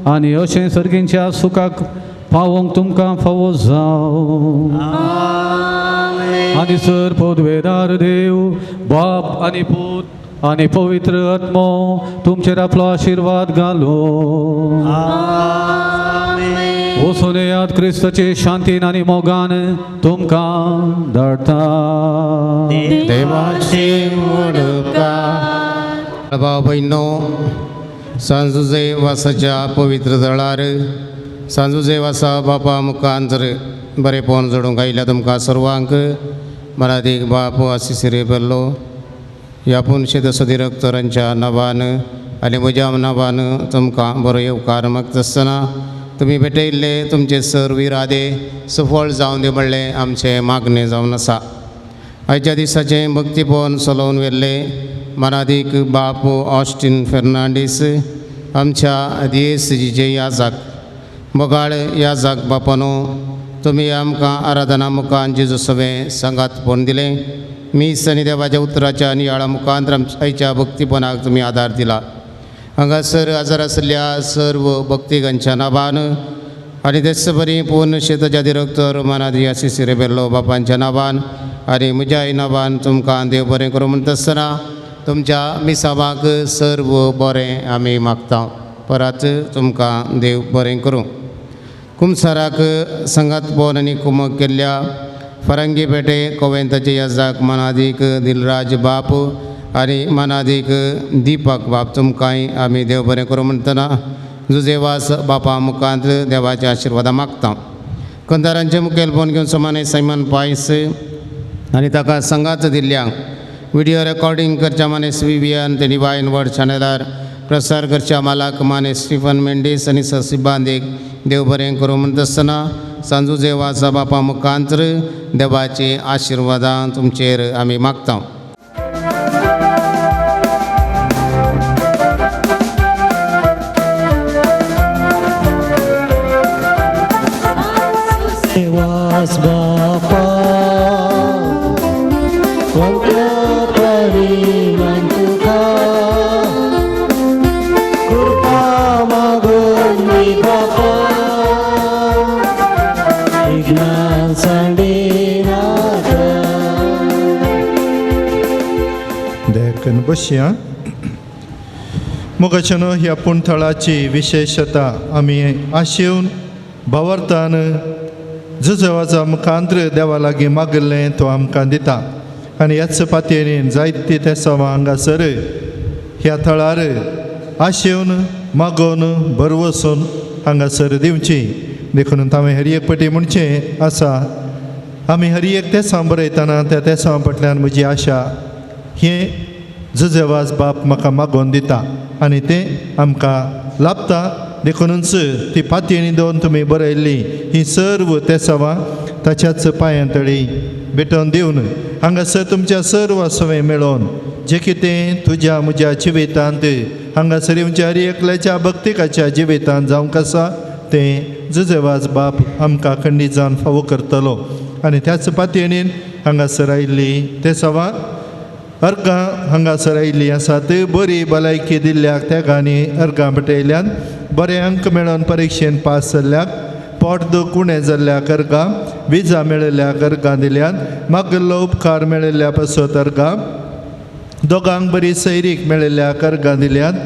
S2: आनी अशें सर्गींच्या सुखाक पावोवंक तुमकां फावो जावं. आनी सर पदवेदार देव बाप आनी पूत आनी पवित्र आत्मो तुमचेर आपलो आशिर्वाद घालूं. वचून येयात क्रिस्ताचे शांतीन आनी मोगान तुमकां धाडटा.
S7: देवाचे भाव भयणो, सांजुजे वासाच्या पवित्र दळार सांजुजे वासा बापा मुखांतर बरेपण जोडूंक आयिल्ल्या तुमकां सर्वांक मराठीक बाप आशिसिरे बेल्लो ह्या पुनशेत सदिरक्तरांच्या नांवान आनी म्हज्या नांवान तुमकां बरो येवकार मागता आसतना तुमी भेटयल्ले तुमचे सर्व इरादे सफळ जावन दी म्हणलें आमचें मागणें जावन आसा. आयच्या दिसाचें भक्तीपण चलोवन व्हेल्ले मराठीक बाप ऑस्टीन फेर्नांडीस आमच्या दियेसजीचे याजाक मोगाळ याजाक बापानो, तुमी आमकां आराधना मुखान जेजू सवें सांगातपण दिलें. मीस आनी देवाच्या उतराच्या नियाळा मुखांत आयच्या भक्तीपणाक तुमी आदार दिला. हांगासर आजार आशिल्ल्या सर्व भक्तिगांच्या नांवान आनी तेच बरी पूर्ण शेताच्या दिरक्तर मनादी आशिसी रेबेल्लो बापांच्या नांवान आनी म्हज्याय नांवान तुमकां देव बरें करूं म्हणटा आसतना तुमच्या मिसावाक सर्व बरें आमी मागता. परत तुमकां देव बरें करूं. कुमसाराक संगातपण आनी कुमक केल्ल्या फरंगी पेटे कोवेंताचे याजाक मनादीक दिलराज बाप आनी मनादीक दीपक बाप तुमकांय आमी देव बरें करूं म्हणटना जुजेवास बापा मुखांत देवाच्या आशिर्वादा मागता. कंदारांचे मुखेलपण घेवन समाने सैमन पायस आनी ताका संगात दिल्ल्यांक विडियो रेकॉर्डिंग करच्या मानेस विवियन ते डिवायन वर्ड चॅनलार प्रसार करच्या मालाक मानेस स्टिफन मेंडीस आनी ससी बांदेक देव बरें करूं म्हणटा आसतना सांजू देवाचा बापा मुखांत देवाची आशिर्वादां तुमचेर आमी मागता.
S1: देवास बापा कृपा मागून बापा विघ्नां सांडिनाका.
S8: बसया. मोगाच्यानो, ह्या पूण थळाची विशेशता आमी आशेवन भावार्थान जुजवाचा मुखांत्र देवा लागीं मागिल्लें तो आमकां दिता. आनी ह्याच पातयेन जायती तेसांवां हांगासर ह्या थळार आशेवन मागोवन भरवसून हांगासर दिवची. देखून हांवें हर एक पटी म्हणचें आसा, आमी हर एक तेसांव बरयतना त्या तेसांव फाटल्यान म्हजी आशा हें जुजेवाज बाप म्हाका मागोवन दिता आनी तें आमकां लाभता. देखूनच ती पातयेणी दोन तुमी बरयल्ली ही सर्व तेसांवां ताच्याच पांयां तळी भेटोवन दिवन हांगासर तुमच्या सर्व सवय मेळोवन जें कितें तुज्या म्हज्या जिवितांत हांगासर येवच्या हर एकल्याच्या भक्तिकाच्या जिवितांत जावंक आसा तें जुजेवाज बाप आमकां खंडीत जावन फावो करतलो. आनी त्याच पातयेणीन हांगासर आयिल्ली तेसांवां अर्गां हांगासर आयिल्लीं आसात. बरी भलायकी दिल्ल्याक तेगांनी अर्गां पेटयल्यान, बरे अंक मेळोवन परिक्षेन पास जाल्ल्याक, पोट दूख उणें जाल्ल्याक अर्गां, विजा मेळिल्ल्याक अर्गां दिल्यान, मागिल्लो उपकार मेळिल्ल्या पासत अर्गां, दोगांक बरी सैरीक मेळिल्ल्याक अर्गां दिल्यान,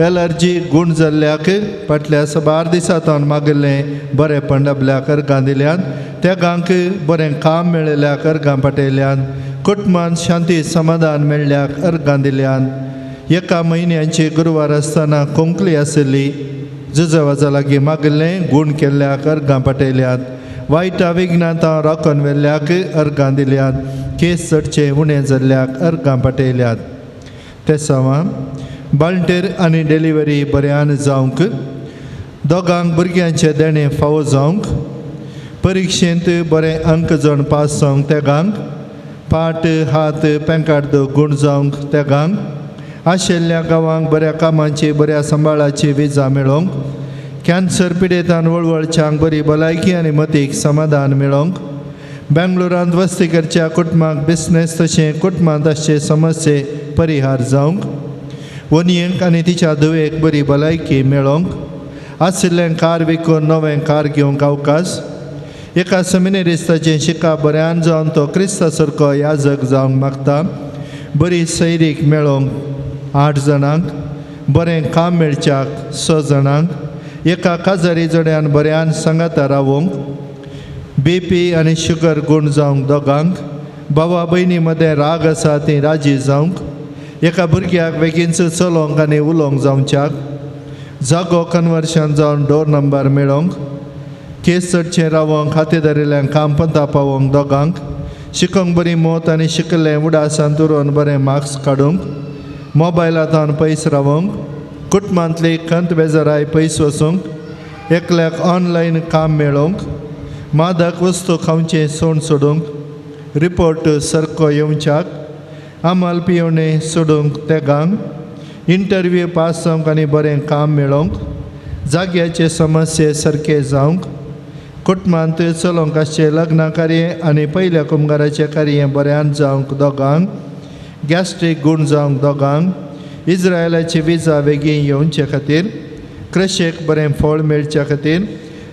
S8: एलर्जी गूण जाल्ल्याक फाटल्या साबार दिसांत मागिल्लें बरेंपण लाबल्याक अर्गां दिल्यान, तेगांक बरें काम मेळिल्ल्याक अर्गां पाटयल्यान, कुटुंबान शांती समाधान मेळ्ळ्याक अर्गां दिल्यान, एका म्हयन्याची गुरवार आसतना खोंकली आशिल्ली जुजवाजा लागीं मागिल्लें गूण केल्ल्याक अर्गां पाटयल्यात, वायटा विघ्नांत राखून व्हेल्ल्याक अर्गां दिल्यात, केस चडचे उणें जाल्ल्याक अर्गां पाटयल्यात. तेसांवां बाळंटेर आनी डिलिव्हरी बऱ्यान जावंक, दोगांक भुरग्यांचें देणें फावो जावंक, परिक्षेंत बरें अंक जावन पास जावंक तेगांक, पाट हात पेंकाट गूण जावंक तेगांक, आशिल्ल्या गांवांक बऱ्या कामाची बऱ्या सांबाळाची विजा मेळोवंक, कॅन्सर पिडेतान वळवळच्यांक बरी भलायकी आनी मतीक समाधान मेळोवंक, बेंगलोरांत वस्ती करच्या कुटुंबाक बिजनेस तशें कुटुंबांत आसचे समस्ये परिहार जावंक, वनयेक आनी तिच्या धुवेक बरी भलायकी मेळोवंक, आशिल्लें कार विकून नवें कार घेवंक अवकाश, एका सेमिनेरिस्ताचें शिका बऱ्यान जावन तो क्रिस्ता सारको याजक जावंक मागता, बरी सैरीक मेळोवंक 8 जाणांक, बरें काम मेळच्याक 6 जाणांक, एका काजारी जोड्यान बऱ्यान सांगाता रावोंक, बीपी आनी शुगर गूण जावंक दोगांक, भावा भयणी मदें राग आसा ती राजी जावंक, एका भुरग्याक बेगीनच चलोवंक आनी उलोवंक जावच्याक, जागो कन्वर्शन जावन डोर नंबर मेळोवंक, केस चडचें रावोंक खातेदारिल्ल्यान काम पंता पावोवंक दोगांक, शिकोंक बरी मत आनी शिकल्लें उडासान उरोवन बरें मार्क्स काडूंक, मोबायलांत पयस रावोंक, कुटुंबांतली खंत बेजाराय पयस वचूंक, एकल्याक ऑनलायन काम मेळोवंक, मादक वस्तू खावचें सोण सोडूंक, रिपोर्ट सारको येवच्याक, आमल पियोवणें सोडूंक तेगांक, इंटरव्यू पास जावंक आनी बरें काम मेळोवंक, जाग्याचे समस्ये सारके जावंक, कुटुंबांत चलोवंक आसचें लग्न कार्य आनी पयल्या कुमगाराचें कार्य बऱ्यान जावंक दोगांक, गॅस्ट्रीक गूण जावंक दोगांक, इज्रायलाची विजा बेगीन येवचे खातीर, कृशेक बरें फळ मेळच्या खातीर,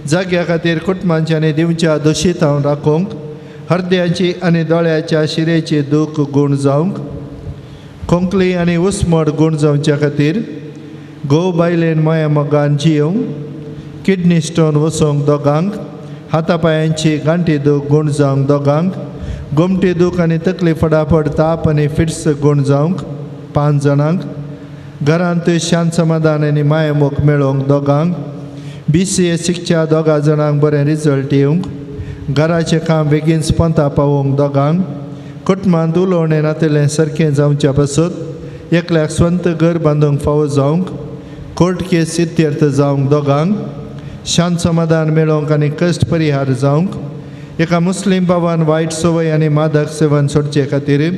S8: जाग्या खातीर कुटुंबांच्या आनी दिवच्या दुशितां राखूंक, हरद्याची आनी दोळ्याच्या शिरेची दूख गूण जावंक, खोंकली आनी उस्मड गूण जावच्या खातीर, घोव बायलेन माया मोगान जियोवंक, किडनी स्टोन वचोंक दोगांक, हाता पांयांची गांठी दूख गूण जावंक दोगांक, गोमटी दूख आनी तकली फटाफट ताप आनी फिट्स गूण जावंक 5 जाणांक, घरांत शांत समाधान आनी मायामोग मेळोवंक दोगांक, BCA शिकच्या 2 जाणांक बरें रिजल्ट येवंक, घराचें काम बेगीन स्पंता पावोवंक दोगांक, कुटुंबांत उलोवणें नातिल्लें सारकें जावच्या पासत, एकल्याक स्वंत घर बांदूंक फावो जावंक, कोर्ट केस इत्यर्थ जावंक दोगांक, शांत समाधान मेळोवंक आनी कश्ट परिहार जावंक, एका मुस्लीम भावान वायट संवय आनी मादक सेवन सोडचे खातीर,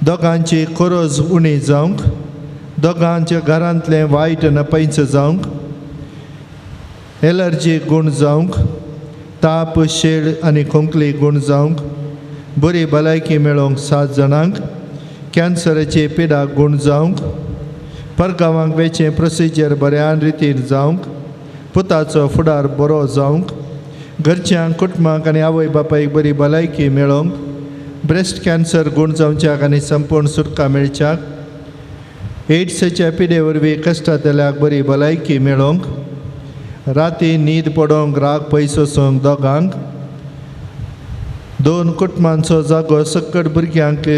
S8: दोगांची कोरोज उणी जावंक, दोगांच्या घरांतलें वायट नपैंच जावंक, एलर्जी गूण जावंक, ताप शेळ आनी खोंकली गूण जावंक, बरी भलायकी मेळोवंक 7 जाणांक, कॅन्सराची पिडा गूण जावंक, परगांवांक वेचें प्रोसिजर बऱ्यान रितीन जावंक, पुताचो फुडार बरो जावंक, घरच्यांक कुटुंबाक आनी आवय बापायक बरी भलायकी मेळोवंक, ब्रेस्ट कॅन्सर गूण जावच्याक आनी संपूर्ण सुटका मेळच्याक, एड्साच्या पिडे वरवीं कश्टांतल्याक बरी भलायकी मेळोवंक, राती न्हीद पडोवंक, राग पयस वचोंक दोगांक, दोन कुटुंबांचो जागो सक्कड भुरग्यांक,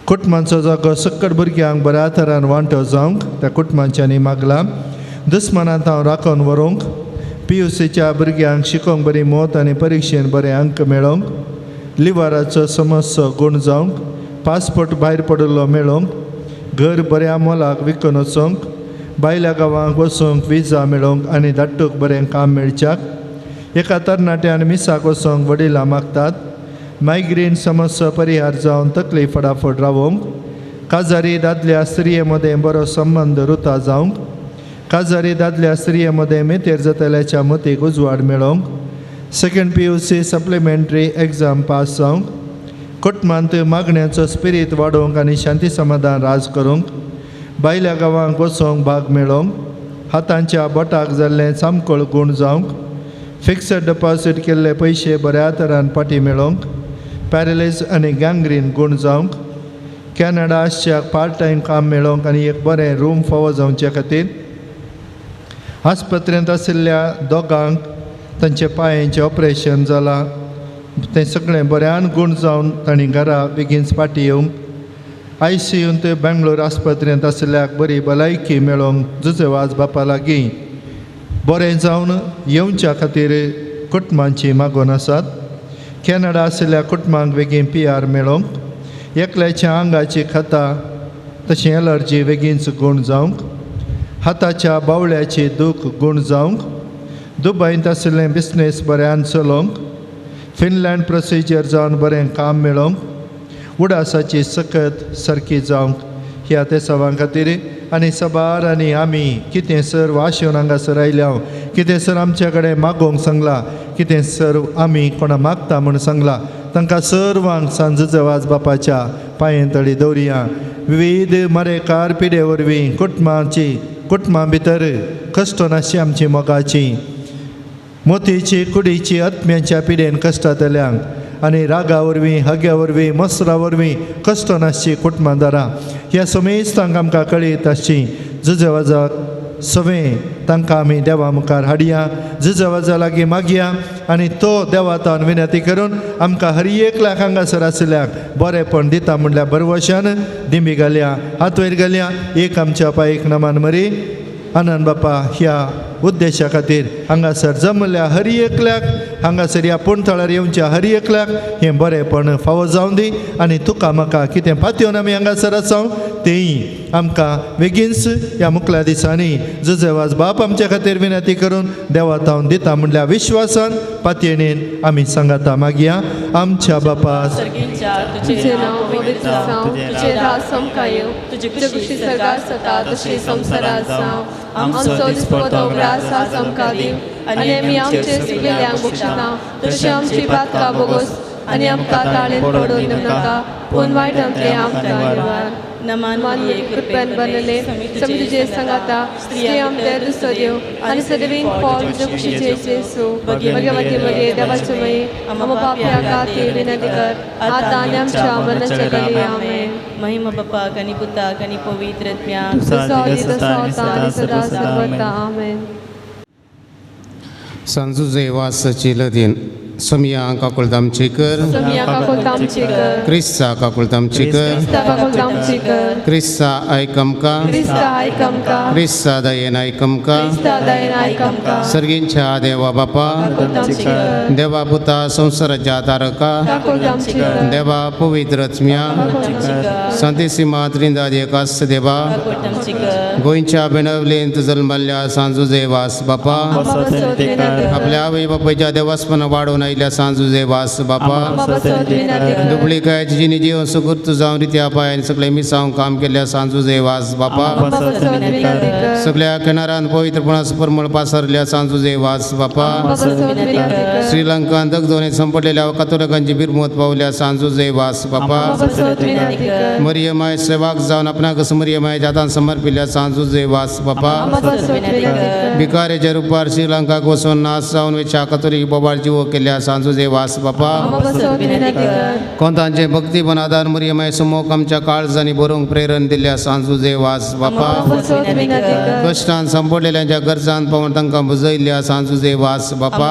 S8: कुटुंबांचो जागो सक्कड भुरग्यांक बऱ्या तरान वांटो जावंक त्या कुटुंबांच्यांनी मागलां। दुस्मनांत हांव राखून व्हरूंक, पी यू सीच्या भुरग्यांक शिकोवंक बरी मत आनी परिक्षेन बरे अंक मेळोवंक, लिवराचो समस्या गूण जावंक, पासपोर्ट भायर पडिल्लो मेळोवंक, घर बऱ्या मोलाक विकून वचोंक, भायल्या गांवांक वचूंक विजा मेळोवंक आनी धाडटूक बरें काम मेळच्याक, एका तरणाट्यान मिसाक वचोंक वडिलां मागतात, मायग्रेन समस्या परिहार जावन तकली फटाफट रावोवंक, काजारी दादल्या स्त्रिये मदें बरो संबंद रुता जावंक, काजारी दादल्या स्त्रिये मदें मेतेर जातल्याच्या मतीक उजवाड मेळोवंक, second PUC supplementary exam pass जावंक, कुटुंबांत मागण्याचो स्पिरीत वाडोवंक आनी शांती समाधान राज करूंक, भायल्या गांवांक वचोंक भाग मेळोवंक, हातांच्या बोटाक जाल्लें सामकोळ गूण जावंक, फिक्सड डिपॉजीट केल्ले पयशे बऱ्या तरान फाटीं मेळोवंक, पॅरलायज आनी गँग्रीन गूण जावंक, कॅनडा आसच्याक पार्ट टायम काम मेळोवंक आनी एक बरें रूम फावो जावचे खातीर, आस्पत्रेंत आशिल्ल्या दोगांक तांचे पांयांचें ऑपरेशन जालां तें सगळें बऱ्यान गूण जावन तांणी घरा बेगीन फाटीं येवंक, आय सी यूंत बेंगलोर आस्पत्रेंत आशिल्ल्याक बरी भलायकी मेळोवंक जुजेवाज बापा लागीं बरें जावन येवच्या खातीर कुटुंबांची मागून आसात। कॅनडा आशिल्ल्या कुटुंबांक बेगीन पी आर मेळोवंक, एकल्याच्या आंगाची खता तशें एलर्जी बेगीनच गूण जावंक, हाताच्या बावळ्याची दूख गूण जावंक, दुबयंत आशिल्लें बिजनेस बऱ्यान चलोवंक, फिनलँड प्रोसिजर जावन बरें काम मेळोवंक, उडासाची सकत सारकी जावंक ह्या तेसांवां खातीर आनी सबार आनी आमी कितें सर वाशेवन हांगासर आयल्या, कितें सर आमच्या कडेन मागोवंक सांगलां, कितें सर आमी कोणा मागता म्हूण सांगलां, तांकां सर्वांक सांजवाज बापाच्या पांये तळी दवरया। विविध मरेकार पिडे वरवीं कुटुंबाची कुटुंबां भितर कश्ट नाशी आमची मोगाची मोतीची कुडीची आत्म्याच्या पिडेन कश्टांतल्यांक आनी रागा वरवीं हग्या वरवीं मसरा वरवीं कश्ट नासची कुटुंबादारां ह्या समेस्तांक आमकां कळीत आसची जुजेवाजाक सवें तांकां आमी देवा मुखार हाडया, जुजेवाजा लागीं मागया आनी तो देवातान विनंती करून आमकां हर एकल्याक हांगासर आशिल्ल्याक बरेंपण दिता म्हणल्यार बरवशान दिंबी घालया, हात वयर घालया, एक आमच्या पांयक नमान मरी आनंद बापा ह्या उद्देशा खातीर हांगासर जमल्या हर एकल्याक हांगासर ह्या पूण थळार येवच्या हर एकल्याक हें बरेंपण फावो जावं दी आनी तुका म्हाका कितें पातयेवन आमी हांगासर आसा तेंय आमकां बेगीनच ह्या मुखल्या दिसांनी जुजेवाज बाप आमच्या खातीर विनंती करून देवा तावन दिता म्हणल्यार विश्वासान पातयेणेन आमी सांगाता मागया। आमच्या बापा
S4: तुझे नाव पवित्र जावं, तुझे राज आमकां येवं, तुजी खुशी स्वर्गार जाता तशी संवसारार जावं। आमचो दिसपडतो ग्रास आज आमकां दी आनी आमी आमचे चुकलेल्यांक बक्षिता तशी आमची पातकां बोगोस आनी आमकां ताळेन पडून दिवं नाका, पूण वायटांतलें आमकां निवार। नमान मरिये, कृपेन भरलेले, स्वामी तुजे सांगाता, स्त्रियां भितर तूं सदेव आनी सदैवीन फळ तुजे कुशीचे जेजू। भगवती मरिये, देवाचे माये, आमकां पापयां खातीर विनंती कर, आतां आनी आमच्या मरणाच्या घडये। आमेन।
S9: महिमा बापाक आनी पुताक आनी पवित्र आत्म्याक,
S4: जसो आदी तसो आतां आनी सदां सर्वथा। आमेन।
S7: सांजुजे वासाची लदीन समिया काकुळत आमची कर,
S4: समिया काकुळत आमची कर,
S7: क्रिस्ता काकुळत आमची कर,
S4: क्रिस्ता काकुळत आमची कर,
S7: क्रिस्ता आयक आमकां,
S4: क्रिस्ता आयक आमकां,
S7: क्रिस्ता दयेन आयक आमकां,
S4: क्रिस्ता दयेन आयक आमकां,
S7: सर्गींच्या देवा बापा,
S4: काकुळत आमची कर,
S7: देवा पुता संवसाराच्या तारका,
S4: काकुळत आमची कर,
S7: देवा पवित्र आत्म्या, संतेसीमा त्रिंदाद एकास देवा,
S9: काकुळत आमची कर,
S7: गोंयच्या बेणवलेंत जल्मल्ल्या सांजुजे वास बापा, आपल्या आवय बापायच्या देवास्पन वाडोवन आयिल्ल्या सांजुजे वास बापा, डुप्लिकायची जिनी जीवन सुकृत जावन रित्या पांयान सगळे मिसांव काम केल्ल्या सांजुजे वास बापा, सगळ्या किनारान पवित्रपणा परमळ पासरल्या सांजुजे वास बापा, श्रीलंकान दगदोने संपडलेल्या कातोलिकांची बिरमत पावल्या सांजुजे वास बापा, मरियमाय सेवाक जावन आपणाक मरियमाय जातान समर्पिल्ल्या सांजुजे वास बापा भिकारेच्या रुपार श्रीलंकाक वचून नाश जावन वेच्या कतोलीक बोबाळ जिवो केल्या सांजुजे वास बापा कोंतांचे भक्ती बनादार मरियमाय सुमोक आमच्या काळजांनी बरोवंक प्रेरण दिल्या सांजुजे वास बापा कश्टान संपडलेल्यांच्या गरजान पावून तांकां बुजयल्ल्या सांजुजे वास बापा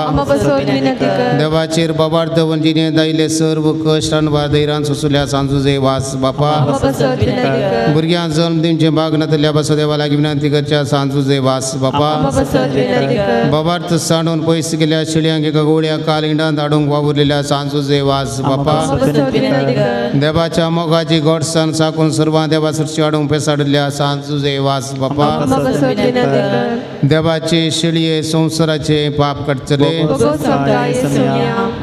S7: देवाचेर बाबार दवरून जिणेंत आयिल्ले सर्व कश्ट अणभार धैर्यान सोंसुल्या सांजुजे वास बापा भुरग्यांक जल्म दिवचे भाग नातल्या पासून देवा लागीं विनंती करच्या सांजुजे वास बापा बाबार्थ सांडून पयस गेल्या शिळयांक एका गोळ्या काल इंडांत हाडूंक वावुरलेल्या सांजुजे वास बापा देवाच्या मोगाची गोडसाण साकून सर्वां देवा सरशी हाडूंक पेसाडिल्ल्या सांजुजे वास बापा देवाचे शिळये संवसाराचे पाप काडचले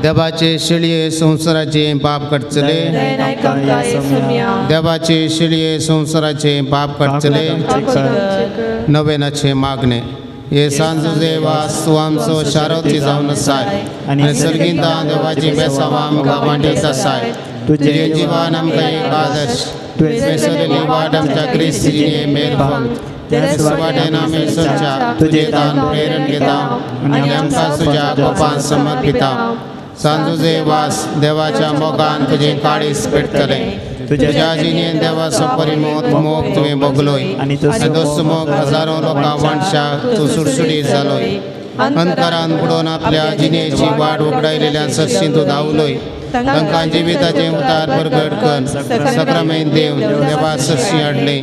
S7: देवाचे शिळये संवसाराचे पाप काडचले देवाचे शिळये संवसाराचे पाप काडचले नवेनाचे मागणे हे सांजुजे वास तूं आमचो शारोती जावन आसाय आनी सर्गींत देवाची बेसांव आमकां वांटेत आसाय तुजें जिवन आमकां एक आदर्श तुवें सरिल्ली वाट आमच्या क्रिस्त जिणे मेर त्याच वाटेन आमी सदच्या तुजें दान प्रेरण घेता आनी आमकां तुज्या गोपान समर्पिता सांजुजे वास देवाच्या मोगान तुजें काळीज पेटतलें तुज्या जिणेन देवाचो परिमोत मोग तुवें भोगलोय आनी तोच मोग हजारो लोकां वांटशाक तूं सुडसुडीत जालोय अंतरान बुडोवन आपल्या जिणेची वाट उगडायलेल्या सरशी तूं धांवलोय तांकां जिविताचें उतार परगट कर सक्रमेन देव देवा सरशी हाडलें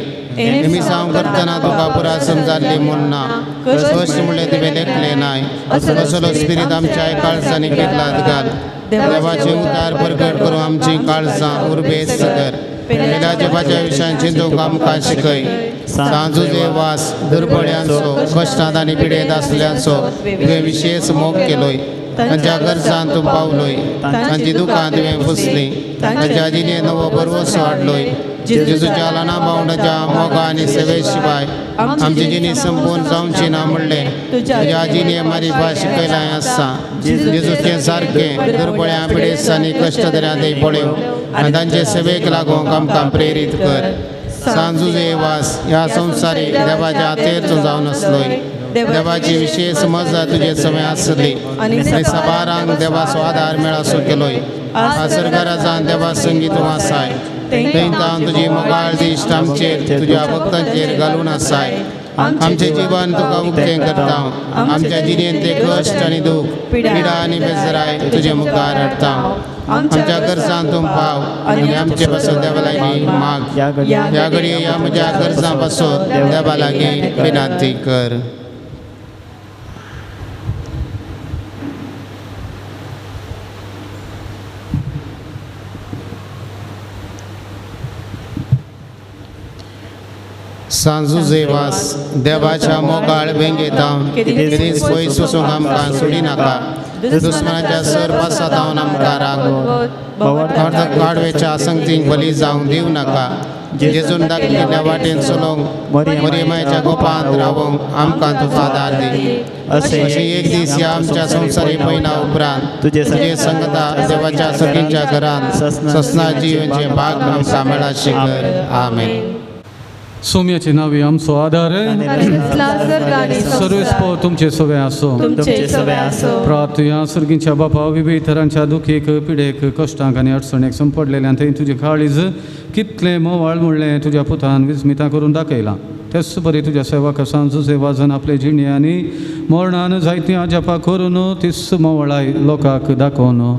S7: मिसांव करतना तुका पुरा समजाल्ली म्हूण ना कश्ट म्हणलें तुवें लेखलें नाय असलो स्पिरीत आमच्या काळजांनी कितलात घाल देवाचें उतार परगट करूं आमचीं काळजां उर्बेस्त कर पेल्या जिवाच्या विशयान चिंतूंक आमकां शिकय सांजुजे वास दुर्बळ्यांचो कश्टांत आनी पिडेंत आसल्यांचो तुवें विशेश मोग केलोय तांच्या गरजान तूं पावलोय तांची दुकां तुवें पुसलीं तांच्या जिणेंत नवो भरवंसो हाडलोय जेजूच्या ल्हाना भावंडाच्या मोगा आनी सेवे शिवाय आमची जिणी संपूर्ण जावची ना म्हणलें तुज्या जिणे मारिफा शिकयलां आसा जेजूचें सारकें दुर्बळ्यां पिडेस्त आनी कश्ट दर्यांत पळोव आनी तांचे सेवेक लागूंक आमकां प्रेरीत कर सांजुजे वास ह्या संवसारी देवाच्या हातेर तूं जावन आसलोय देवाची विशेष मजा तुजे समय आसली आनी सबारांक देवाचो आदार मेळासो केलोय सरकाराचान देवा संगीत तूं आसाय थंय तुजी मोगाळ दिश्ट आमचेर तुज्या भक्तांचेर घालून आसाय आमचें जिवन तुका उक्तें करता आमच्या जिणेंत ते कश्ट आनी दूख पिडा आनी बेजराय तुजे मुखार हाडटा आमच्या गरजां तूं पाव आनी आमचे पासून देवा लागीं माग ह्या घडये ह्या म्हज्या गरजां पासून देवा लागीं विनंती कर. सांजुजे वास देवाच्या मोगाळ वेंगेतावन केदींच पयस वचूंक आमकां सोडिनाका दुस्मनाच्या सर पासातावन आमकां राख गाडवेच्या आसंगतींक बली जावंक दिवं नाका जेजून दाखयल्ल्या वाटेन चलोवंक मरियमायच्या गोपांत रावोंक आमकां तुका आदार दी. अशें एक दीस ह्या आमच्या संवसारी पयना उपरांत तुजे संगता देवाच्या सगळींच्या घरांत ससना जिवनचे भाग आमकां मेळाशें कर. आमेन.
S2: सोम्याचे नावे आमचो आधार सर्वेस्पो तुमचे सवे आसो. प्रार्थुया. सर्गींच्या बापा विविध तरांच्या दुखीक पिडेक कश्टांक आनी अडचणेक संपडलेल्यान थंय तुजें काळीज कितलें मोवाळ म्हणलें तुज्या पुतान विस्मितां करून दाखयलां. तेच बरी तुज्या सेवक सांजुजे वाजन आपले जिणे आनी मरणान जायतीं अजापां करून तीच मोवाळाय लोकांक दाखोवन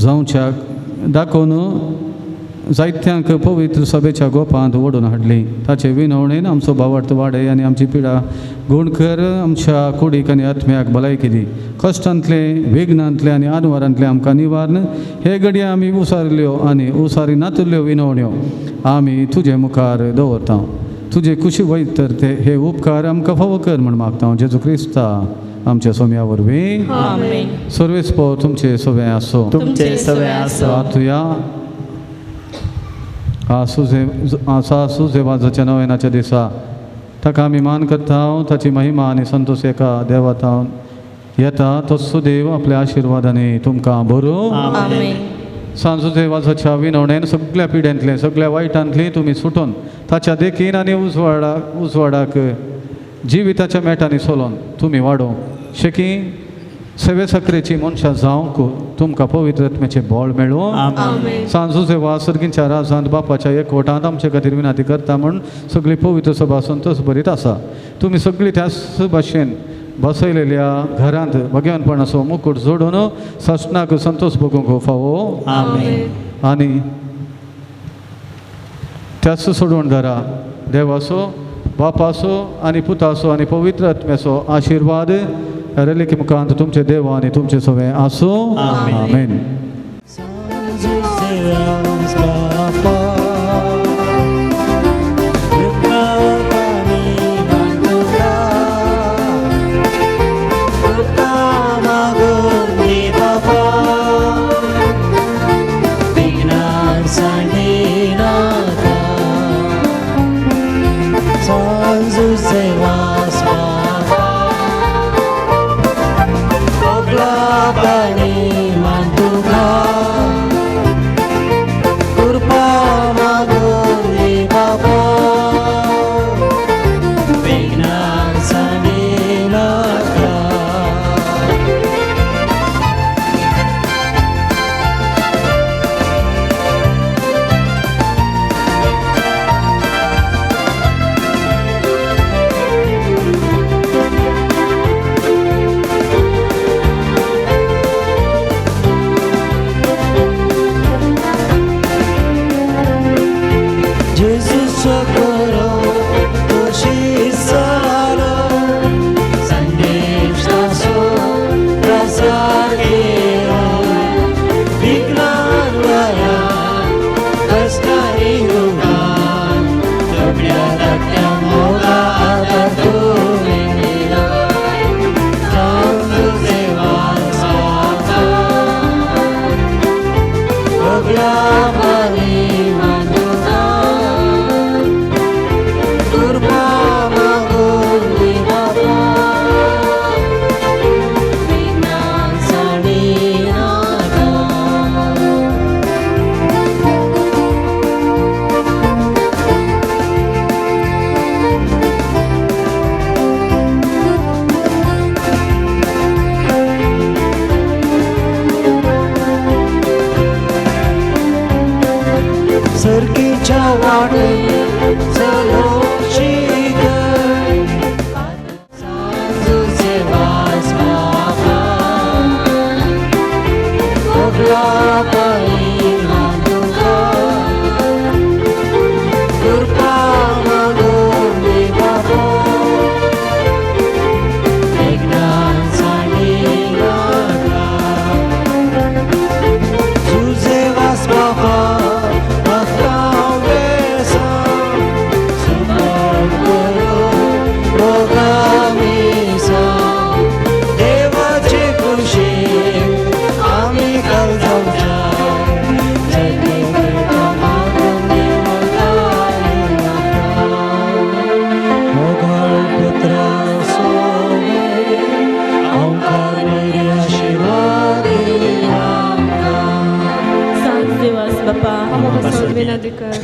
S2: जावच्याक दाखोवन जायत्यांक पवित्र सभेच्या गोपांत ओडून हाडली. ताचे विनवणेन आमचो भावार्थ वाडय आनी आमची पिडा गुणकर आमच्या कुडीक आनी आत्म्याक भलायकी दी. कश्टांतले विघ्नांतले आनी आनवारांतले आमकां निवारण हे घडये आमी उसारल्यो आनी उसारी नातुल्ल्यो विनवण्यो आमी तुजे मुखार दवरता. तुजे कुशी वयत तर ते हे उपकार आमकां फावो कर म्हूण मागता जेजू क्रिस्ता आमच्या सोम्या वरवीं. सर्वेस्पो तुमचे सवे आसो. प्रार्थुया. आसा सुजेवाजाच्या नवेनाच्या दिसा ताका आमी मान करता. ताची महिमा आनी संतोष एका देवातावन येता तो सुदेव आपल्या आशिर्वादाने तुमकां बरो. सांजुजे वाजाच्या विनवणेन सगळ्या पिड्यांतले सगळ्या वायटांतली तुमी सुटून ताच्या देखीन आनी उजवाडाक जिविताच्या मेटांनी सोलोन तुमी वाडोवंक शेकी सेवे सक्रेची मनशां जावंक तुमकां पवित्र आत्म्याचें बळ मेळूं. सांजुजे वास सर्गींच्या राजांत बापाच्या एकवटांत आमचे खातीर विनंती करता म्हूण सगळी पवित्र सभा संतोष भरीत आसा. तुमी सगळी त्याच भाशेन बसयलेल्या घरांत भगवानपणाचो मुकूट जोडून सासणाक संतोष भोगूंक फावो. आनी त्याच सोडून दारा देवाचो बापाचो आनी पुताचो आनी पवित्र आत्म्याचो आशिर्वाद रेलिकी मुखांत तुमचे देव आनी तुमचे सवे आसूं. आमेन.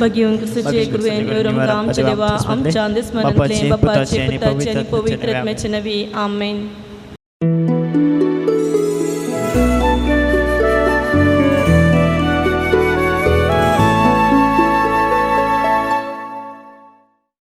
S9: भगीवन क्रिस्तुचे कृपेन आमच्या देवा आमच्या स्मरणांतले बापाचे पुताचे आनी पवित्र आत्म्याचे नांवी. आमेन.